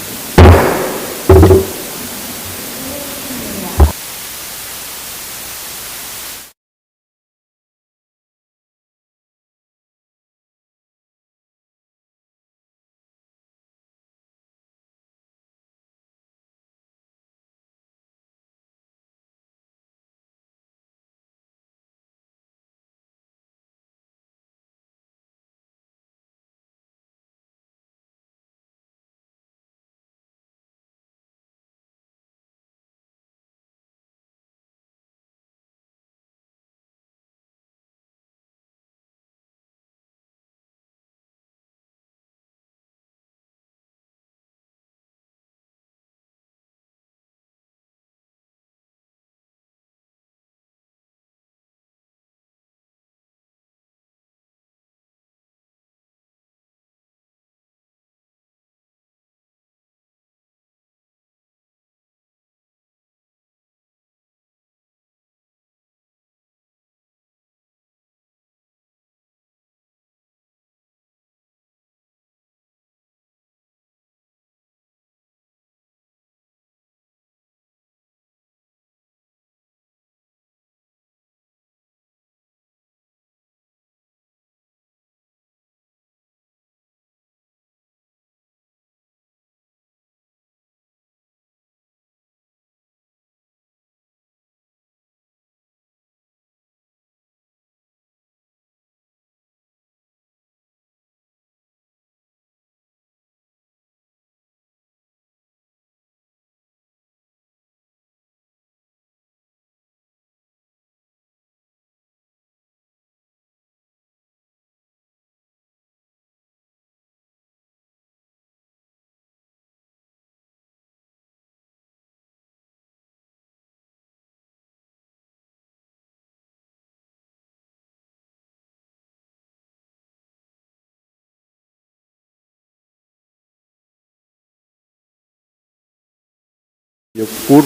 Ie kupwur,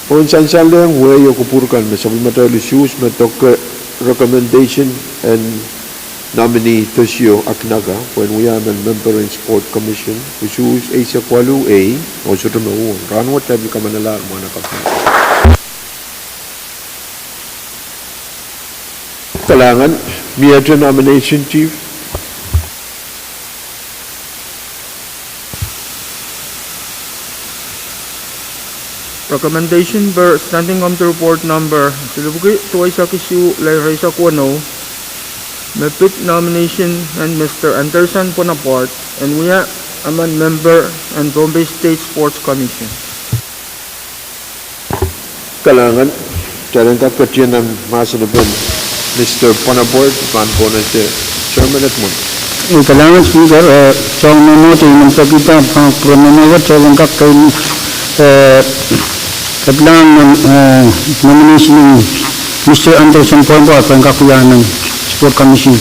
oh sansalehng wehi ie kupwur kan me sapwellimatail usuhs me doke recommendation en nominee Tosio Akinaka pwehn wia emen member en Sport Commission, usuhs eisek waluh A, oh sohte me uhwong. Rahnwet kitail pil kamanalahr mwahnakapw. Kalahngan. Miehte nomination, Chief? Recommendation per Standing Committee Report number silipwiki duweisek isuh, lel rieisek weneu, me pid nomination en Mister Anderson Bonaparte en wia emen member en Pohnpei State Sports Commission. Kalahngan. Kitail en kak ketin nan mahsen en Mister Bonaparte pahn pwon ese Chairman Edmund. Eh, kalahngan Speaker, eh, soangen mwohmwohdiso, I men peki pahn pwurehng mwohmwohdiso kitail en kak ketin, eh, ketilahng nan, eh, nomination en Mister Anderson Bonaparte pwehn kak wia emen Sport Commission,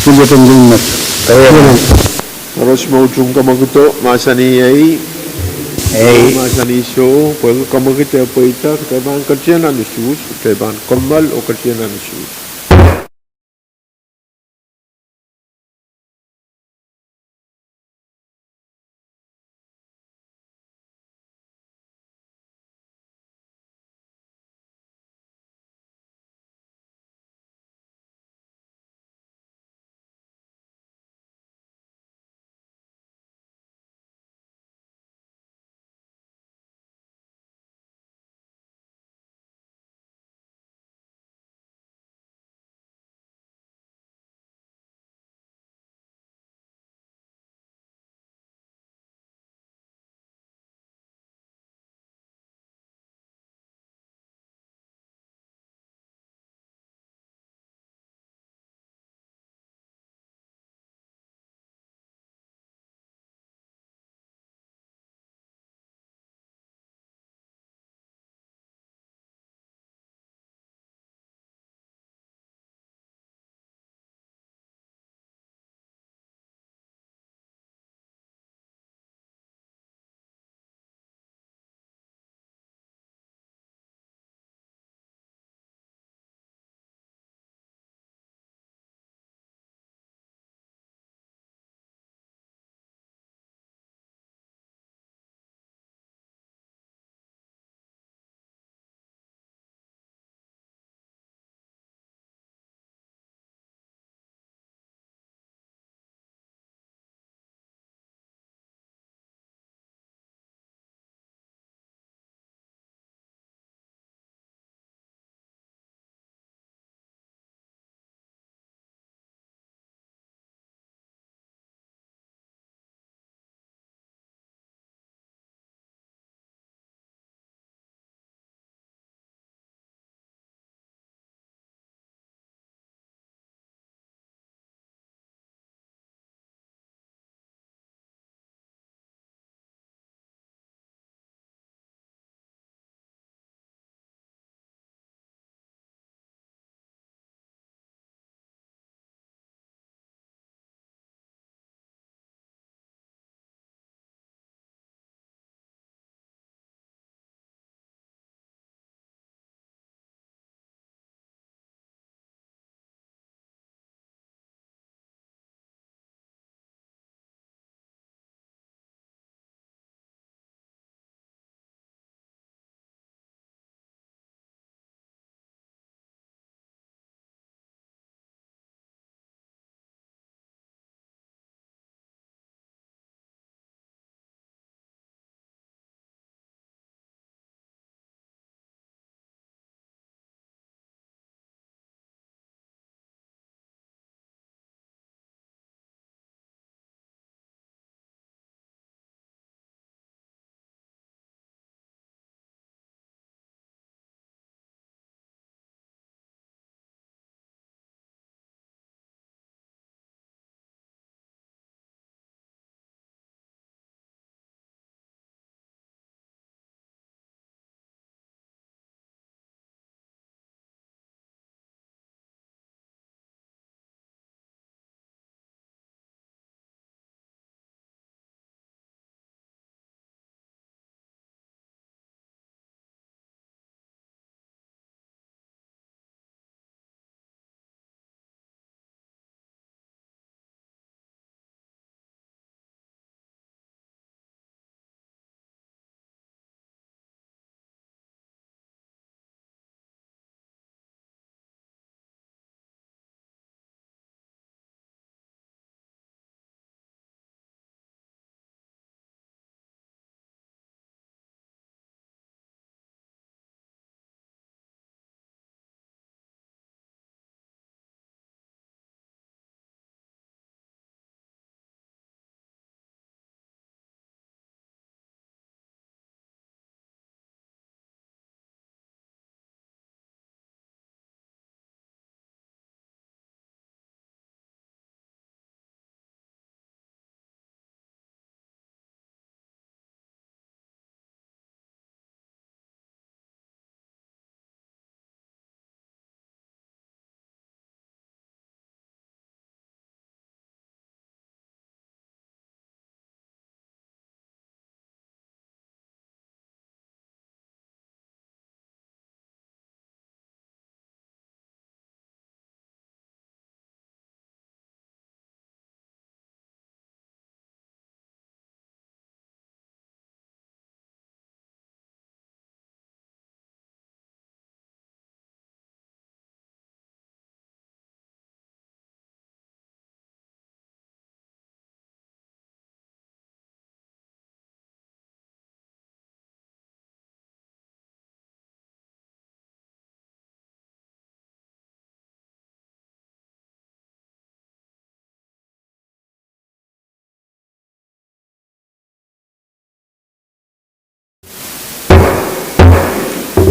Ulipen Kolonia. Koaros me utung kamwekid o mahsanih ei. Ei. Mahsanih soh, pwehki kamwekid e pweida, kitail pahn ketieu nan usuhs, kitail pahn kommoal oh ketieu nan usuhs.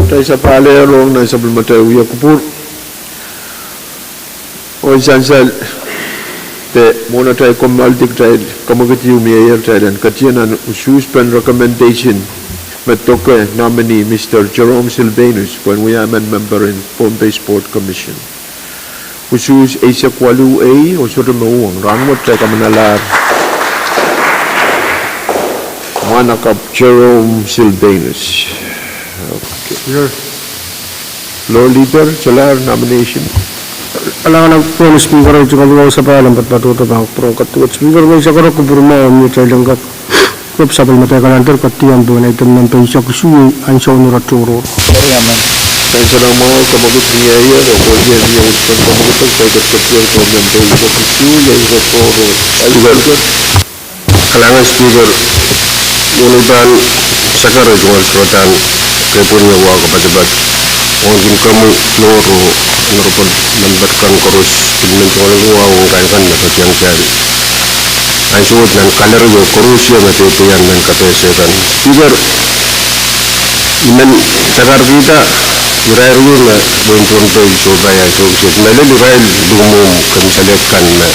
Kitail sapahl ehr ong nan sapwellimatail wia kupwur. Oh sansal de mwohn atail kommoaldi, kitail kamwekid ehu miehier, kitail en ketido nan usuhspen recommendation me doke nominee Mister Jerome Sylvanus pwehn wia emen member en Pohnpei Sport Commission. Usuhs eisek waluh ei oh sohte me uhwong. Rahnwet kitail kamanalahr mwahnakapw Jerome Sylvanus. Floor leader, solahr nomination. Kalahngan en Speaker, e tungoal wahu sapahl en patopato pahn kupwur ong ketiket Speaker, me sakara kupwur mwahu mie kitail en kak rep sapwellimatail kalender ketiam pohn item nempe eisek isuh, ansou en oaralap tohrohr. Sansal mwahu, kamwekid miehier, oh pwehki mie unsek en kamwekid, kitail ketiket pohn nempe eisek isuh, ansou en oaralap tohrohr. Kalahngan Speaker, ni pahn sakara tungoal sohte kepwenia wahka padapadahk ong kin komwi floor oh honorable member kan koaros, pil men tungoal wahu ong kain kan me ketiket ansou wet nan kalari oh koaros me peipeien mehn kapehse kan. Speaker, I men sakarkihda irair ehu me wehin Pohnpei sohte pahn ansou kiset, mehlel irail luhmwuhmw kemisalehd kan me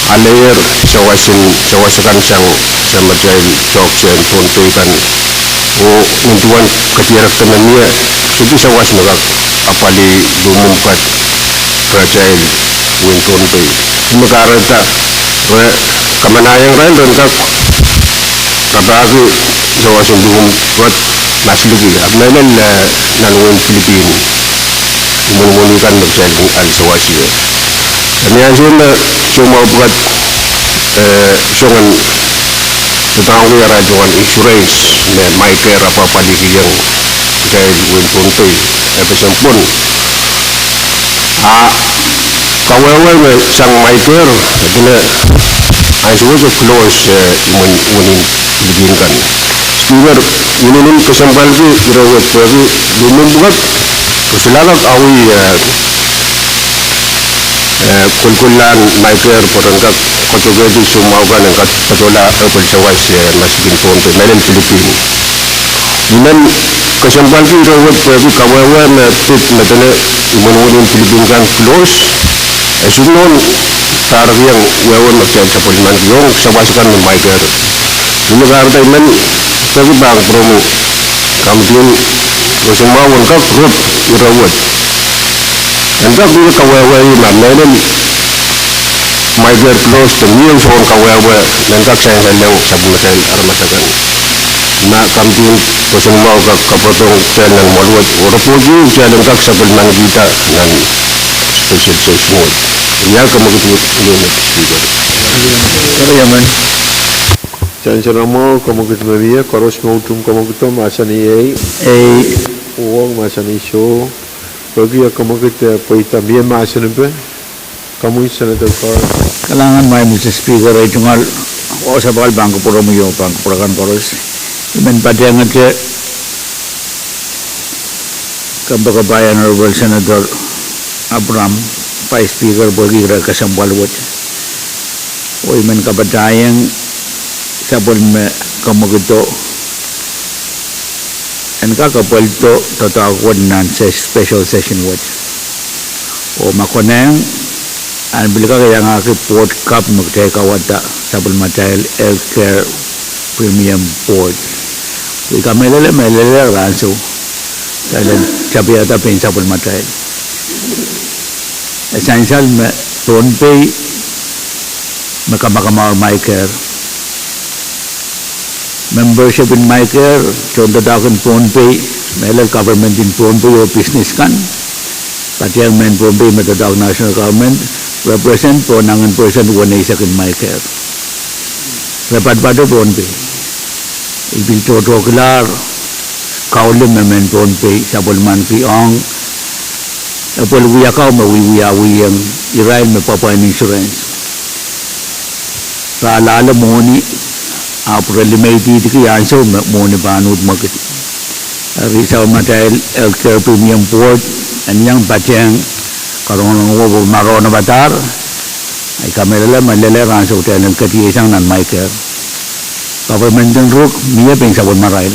aleier sawas, sawas akan sang samatail toahkte en Pohnpei kan. Oh nin duwen kadierekda me mie, sohte sawas me kak apwalih luhmwuhmw kan rehtail wehin Pohnpei. Ih me kahrehda re kamanahieng irail ren kak rapahki sawas en luhmwuhmw wet masliki, ahpw mehlel, eh, nan wehin Pilipin, imwunimwuni kan me kitail kin ale sawas ie. Ni ansou me soumwahu pwukat, eh, soangen doadoahngki arail tungoal insurance me MICARE apwapwalihkihong kitail wehin Pohnpei, eh, kesempwal. A kawehwe me sang MICARE, e dene ansou wet e close, eh, imwin, imwunin Pilipin kan. Speaker, I men kesempwalki ire wet pwehki luhmwuhmw pwukat, re solahr kak awih, eh, eh, kolkollahn MICARE pwe ren kak koasokoasoi soumwahu kan en kak patohla apwalih sawas, eh, maslikin Pohnpei, mehlel Pilipin. I men kesempwalki ire wet pwehki kawehwe me pid me dene imwunimwunin Pilipin kan close, e sohte nohn pahrekiong wehwe me kitail sapwellimaniki ong sawas akan me MICARE. Ih me kahrehda I men peki pahn kupwuromwi kamidin roson mwahu en kak rep ire wet. En kak wia kawehwe ma mehlel MICARE close de mie unsek en kawehwe me kak sansal ong sapwellimatail aramas akan. Ma kamidin roson mwahu kak kapwuredohng kitail nan mwoahl wet, oh report ehu kitail en kak sapwellimanikihda nan special session wet. Ia kamwekid me, me, Speaker. Sansal mwahu, kamwekid me mie, koaros me utung kamwekid mahsanih ei. Ei. Uhwong mahsanih soh. Pwehki kamwekid, eh, pweida mie mahsanipe. Komwi Senator Carl. Kalahngan Mister Speaker, e tungoal wahu sapahl pahn kupwuromwi oh pahn kupwur akan koaros. I men patehngete kompoakepahi Honorable Senator Abraham, Vice Speaker, pwehki ire kesempwal wet. Oh I men kapatahieng sapwellime kamwekid en kak apwaldo doadoahk wet nan se-, special session wet. Oh ma konehng, en pil kak iangahki board kapw me kitail kauwada, sapwellimatail Healthcare Premium Board. I kamehlele me lelehng ansou kitail en tapihada pein sapwellimatail. E sansal me Pohnpei me kamakamah MICARE. Membership en MICARE, tohndoadoahk en Pohnpei, mehlel government en Pohnpei oh business kan. Patehng mehn Pohnpei me doadoahk national government, represent pohn nangen percent weneisek en MICARE. Re patopato Pohnpei. I pil tohtohkilahr kaulih me mehn Pohnpei sapwellimaniki ong epwel wiakau me wiewiawiong irail me pwapwain insurance. Re alehla mwohni, ahpw re limeidihdiki ansou me mwohni pahn uhd mwekid. Eri sapwellimatail Healthcare Premium Board en iang patehng karongarongo pwe marohng padahr, I kamehlele me lelehng ansou kitail en ketiesang nan MICARE. Government en Ruk mie pein sapwellimarail.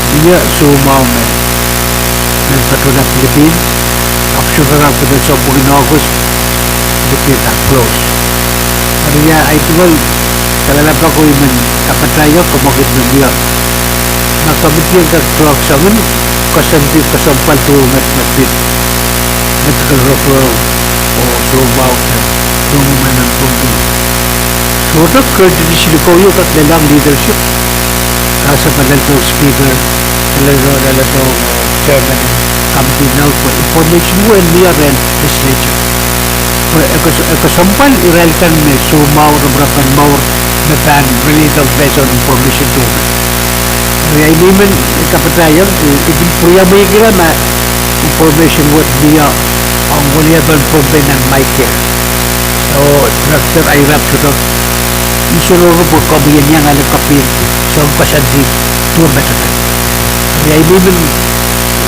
mie soumwahu me, me patohla Philippines, ahpw sohte kak patohla sounpwong en August, Philippines ah close. Eri ia ahi tungoal kalelapak oh I men kapatahiong komokid me mie. Ma committee en kak tuhwong soangen koasoandi kesempwal duwe met me pid medical referral oh soumwahu de, soumwahu me men pwungki. Sohte kehdi silikouio kak lelohng leadership. Kak sapwellimanki speaker, lelohng, lelohng chairman en committee now pwe information wet mie rehn legislature. Pwe e kes-, e kesempwal irail kan me soumwahu, raparapen mour me pahn relay-ehng information duwe met. Ia I men kapatahiong, I, I pil pwuriamweikihla ma information wet mie ong weliepen Pohnpei nan MICARE. Oh director Airab sohte, I sohte pwe komwi en iang ale kopin soangen koasoandi duwe met akan. Ia I men, I men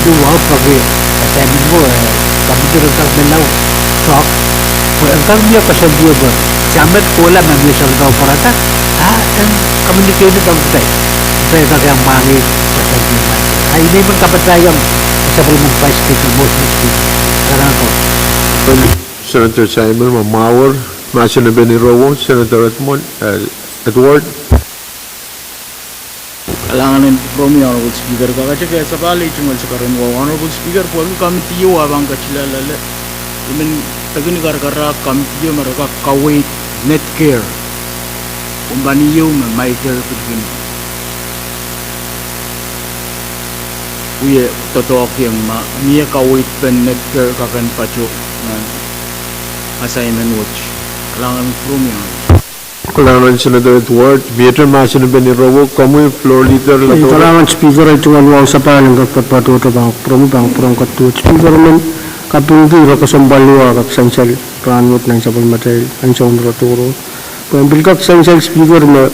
duwau pwehki assignment mwo, eh, committee ren kak men lao talk, pwe en kak mie koasoandi pwe, samet kohla me mie soangen pwarada, a en communicate ong kitail. Pwe kak iang mwahngih koasoandi. Ia I men kapatahiong sapwellimen Vice Speaker, motion Speaker. Kalahngan. Senator Simon, ma mwahu, mahsen en peni rowo, Senator Edmund, eh, Edward. Kalahngan en kupwuromwi Honorable Speaker, kakete kehlail sapahl, tungoal sakaradahn wahu Honorable Speaker, pwehki committee ieu ah pahn ketido loale, I men peki ni karakarahk committee ieu me re kak kaweid NETCARE, kompani ieu me MICARE pil kin wie doadoahk ieng ma mie kaweid pen NETCARE kak en patoh nan assignment wet. Kalahngan en kupwuromwi. Kalahngan Senator Edward, miehte mahsen en peni rowo, komwi floor leader, Latouro. Kalahngan Speaker, tungoal wahu sapahl en kak patohdo pahn kupwuromwi, pahn kupwuramwail kaduwet. Speaker, I men kapingki ire kesempwal ehu ah kak sansal rahnwet nan sapwellimatail ansoun Latouro. Pwe en pil kak sansal Speaker me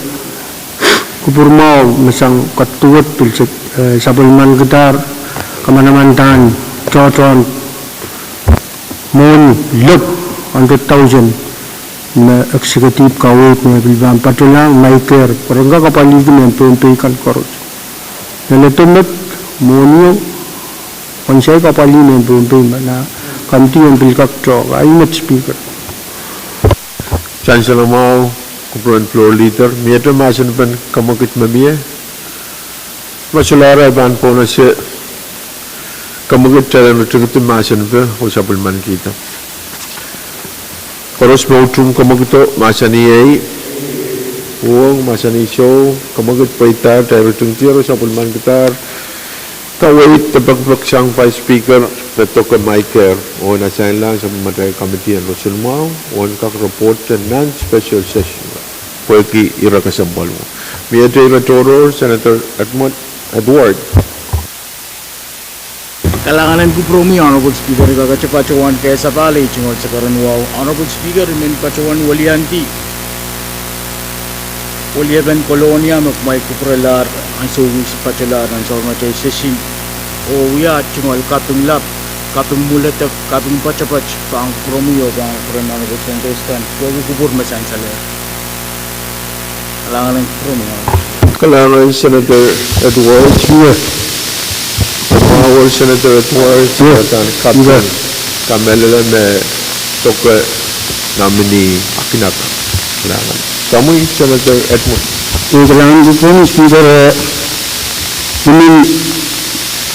kupwurmwahu me sang kaduwet pil se-, eh, sapwellimankidahr kamanamandan tohtohn mwohni lop hundred thousand me executive kaweid me pil pahn patohlahng MICARE, pwe ren kak apwalihki mehn Pohnpei kan koaros. Leledo met mwohnio, ansou kak apwalih mehn Pohnpei me nan committee en pil kak talk. Ahi met Speaker. Sansal mwahu, kupwuren floor leader, miehte mahsen en peni komokid me mie. Ma solahr ahi pahn pohnese komokid, kitail en ritingidi mahsen en peni oh sapwellimankihda. Koaros me utung komokido mahsanih ei, uhwong mahsanih soh, komokid pweidahr, kitail ritingidi oh sapwellimankidahr kaweid de pekipek sang Vice Speaker me doke MICARE, oh en assignlahng sapwellimatail committee en roson mwahu, oh en kak report nan special session. Pwehki ire kesempwal mwo. Miehte ire tohrohr, Senator Edmund Edward. Kalahngan en kupwuromwi Honorable Speaker, kakete patohwan kehlail sapahl, tungoal sakaradahn wahu Honorable Speaker, I men patohwan weliandi weliepen Kolonia me kumwail kupwurelahr ansou wis patohlahr nan sapwellimatail session. Oh wia tungoal kaping lap, kaping mwuledek, kaping poatopoat pahn kupwuromwi oh pahn kupwuren Honorable Senator Stan, pwehki kupwur me sansalehr. Kalahngan en kupwuromwi. Kalahngan Senator Edwards. Mwahu Senator Edwards, Senator Kaping, kamehlele me doke nominee Akinaka. Kalahngan. Komwi Senator Edwards. Kalahngan kupwuromwi Speaker, eh, I men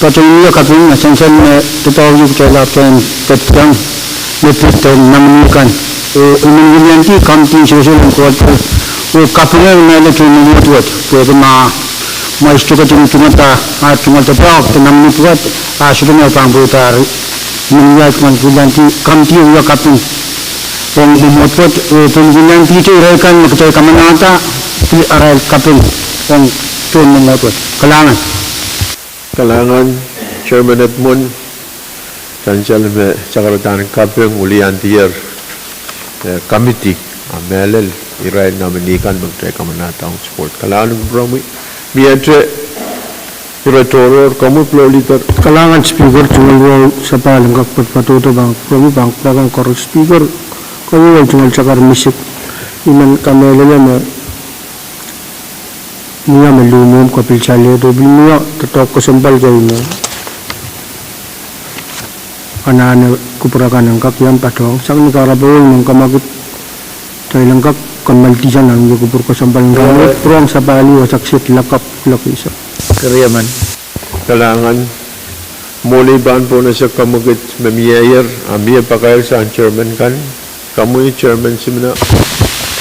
patohwan wia kaping nan sansal me doadoahk ieu kitail ahpwtehn pid kan, me pid nominee kan. Oh I men weliandi committee en sewesei en koadoke oh kapinga mehlel tohn mwomwohd wet, pwehki ma, ma I sohte ketin tungada, ah, tungada doadoahk de nominee pwukat, ah, sohte me pahn pweidahr. I men wia, I men weliandi committee wia kaping ong mwomwohd wet, oh I men weliandi irail kan me kitail kamanahda, pil arail kaping ong tohn mwomwohd wet. Kalahngan. Kalahngan, Chairman Edmund, sansal me sakaradahn kaping wiliandier, eh, committee, a mehlel irail nominee kan me kitail kamanahda ong sport. Kalahngan en kupwuromwi. Miehte ire tohrohr, komwi floor leader. Kalahngan Speaker, tungoal wahu sapahl en kak patopato pahn kupwuromwi, pahn kupwurokong koaros Speaker, komwi wahu tungoal sakar misik. I men kamehlele me mie me luhmwuhmw kapil salehdo, pil mie doadoahk kesempwal kei me anahne kupwur akan en kak iang patohng. Sang ni kahrepe wet me kamwakid, kitail en kak kammaldi sang nan wia kupwur kesempwal en rahnwet, pwurehng sapahl ehu wasa kiset lakapw kuloak eisek. Kalahngan, mwohni pahn pwurehng ese kamwakid me mieier, a mie pakair sang chairman kan, komwi Chairman Simina.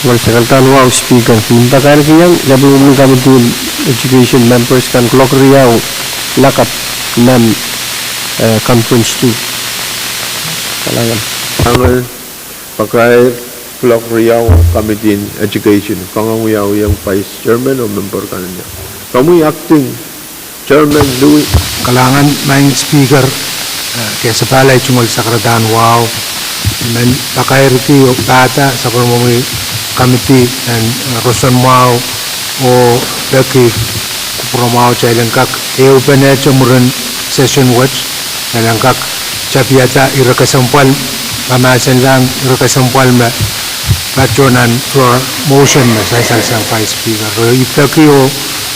Tungoal sakaradahn wahu Speaker, I men pakairkihong sapwellimomwi committee en education members kan kuloak riau lakapw nan, eh, conference two. Kalahngan. Kalahngan, pakair kuloak riau committee en education. Kangoang wiawiong vice chairman oh member kan. Komwi acting chairman Louis. Kalahngan Maing Speaker, eh, kesepahl ahi tungoal sakaradahn wahu, I men pakairki oh pahda sapwellimomwi committee en, eh, roson mwahu oh peki kupwuramwahu kitail en kak ehupene mwurin session wet, kitail en kak tapihada ire kesempwal, mahmahsenlahng ire kesempwal me patoh nan promotion me sansalsang vice speaker. Re I peki oh,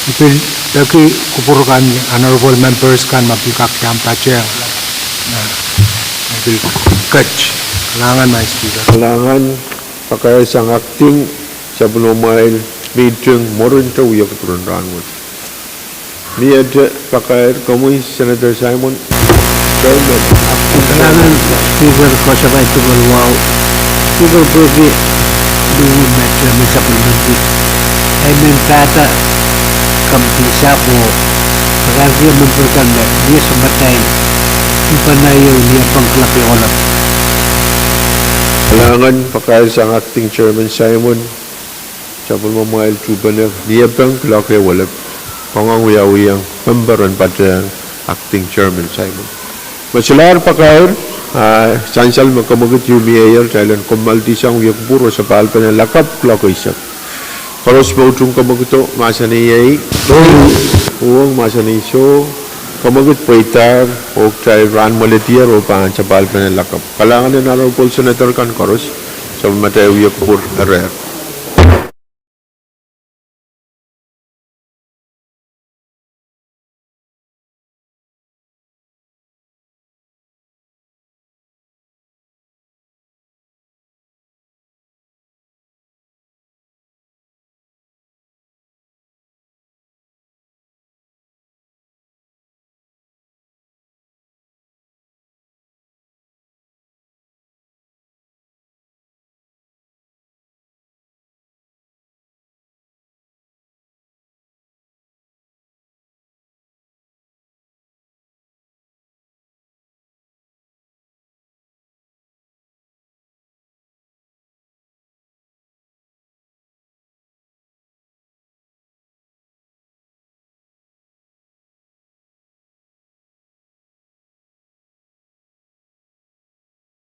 I pil peki kupwur kan, honorable members kan me pil kak iang patehng, eh, me pil ket. Kalahngan Maing Speaker. Kalahngan, pakair sang acting sapwellimamwail meeting mwurin de wia kupwuren rahnwet. Miehte pakair, komwi Senator Simon, chairman. Kalahngan Speaker, koasoai tungoal wahu Speaker pwehki luhn met me sapwellime kit. I men pahda committee sahpwo pakairki member kan me mie sounpatail tuhpene ieu ni epeng kuloak ehuelep. Kalahngan, pakair sang acting chairman Simon, sapwellimamwail tuhpene ni epeng kuloak ehuelep. Kangoang wiawiong member en patehng acting chairman Simon. Me solahr pakair, ah, sansal me kamwakid ehu mieier, kitail en kammaldi sang wia kupwur oh sapahlpene lakapw kuloak eisek. Koaros me utung kamwakido mahsanih ei, uhwong mahsanih soh, kamwakid pweidahr oh kitail rahnwet dier oh pahn sapahlpene lakapw. Kalahngan en honorable senator kan koaros, sapwellimatail wia kupwur erehr.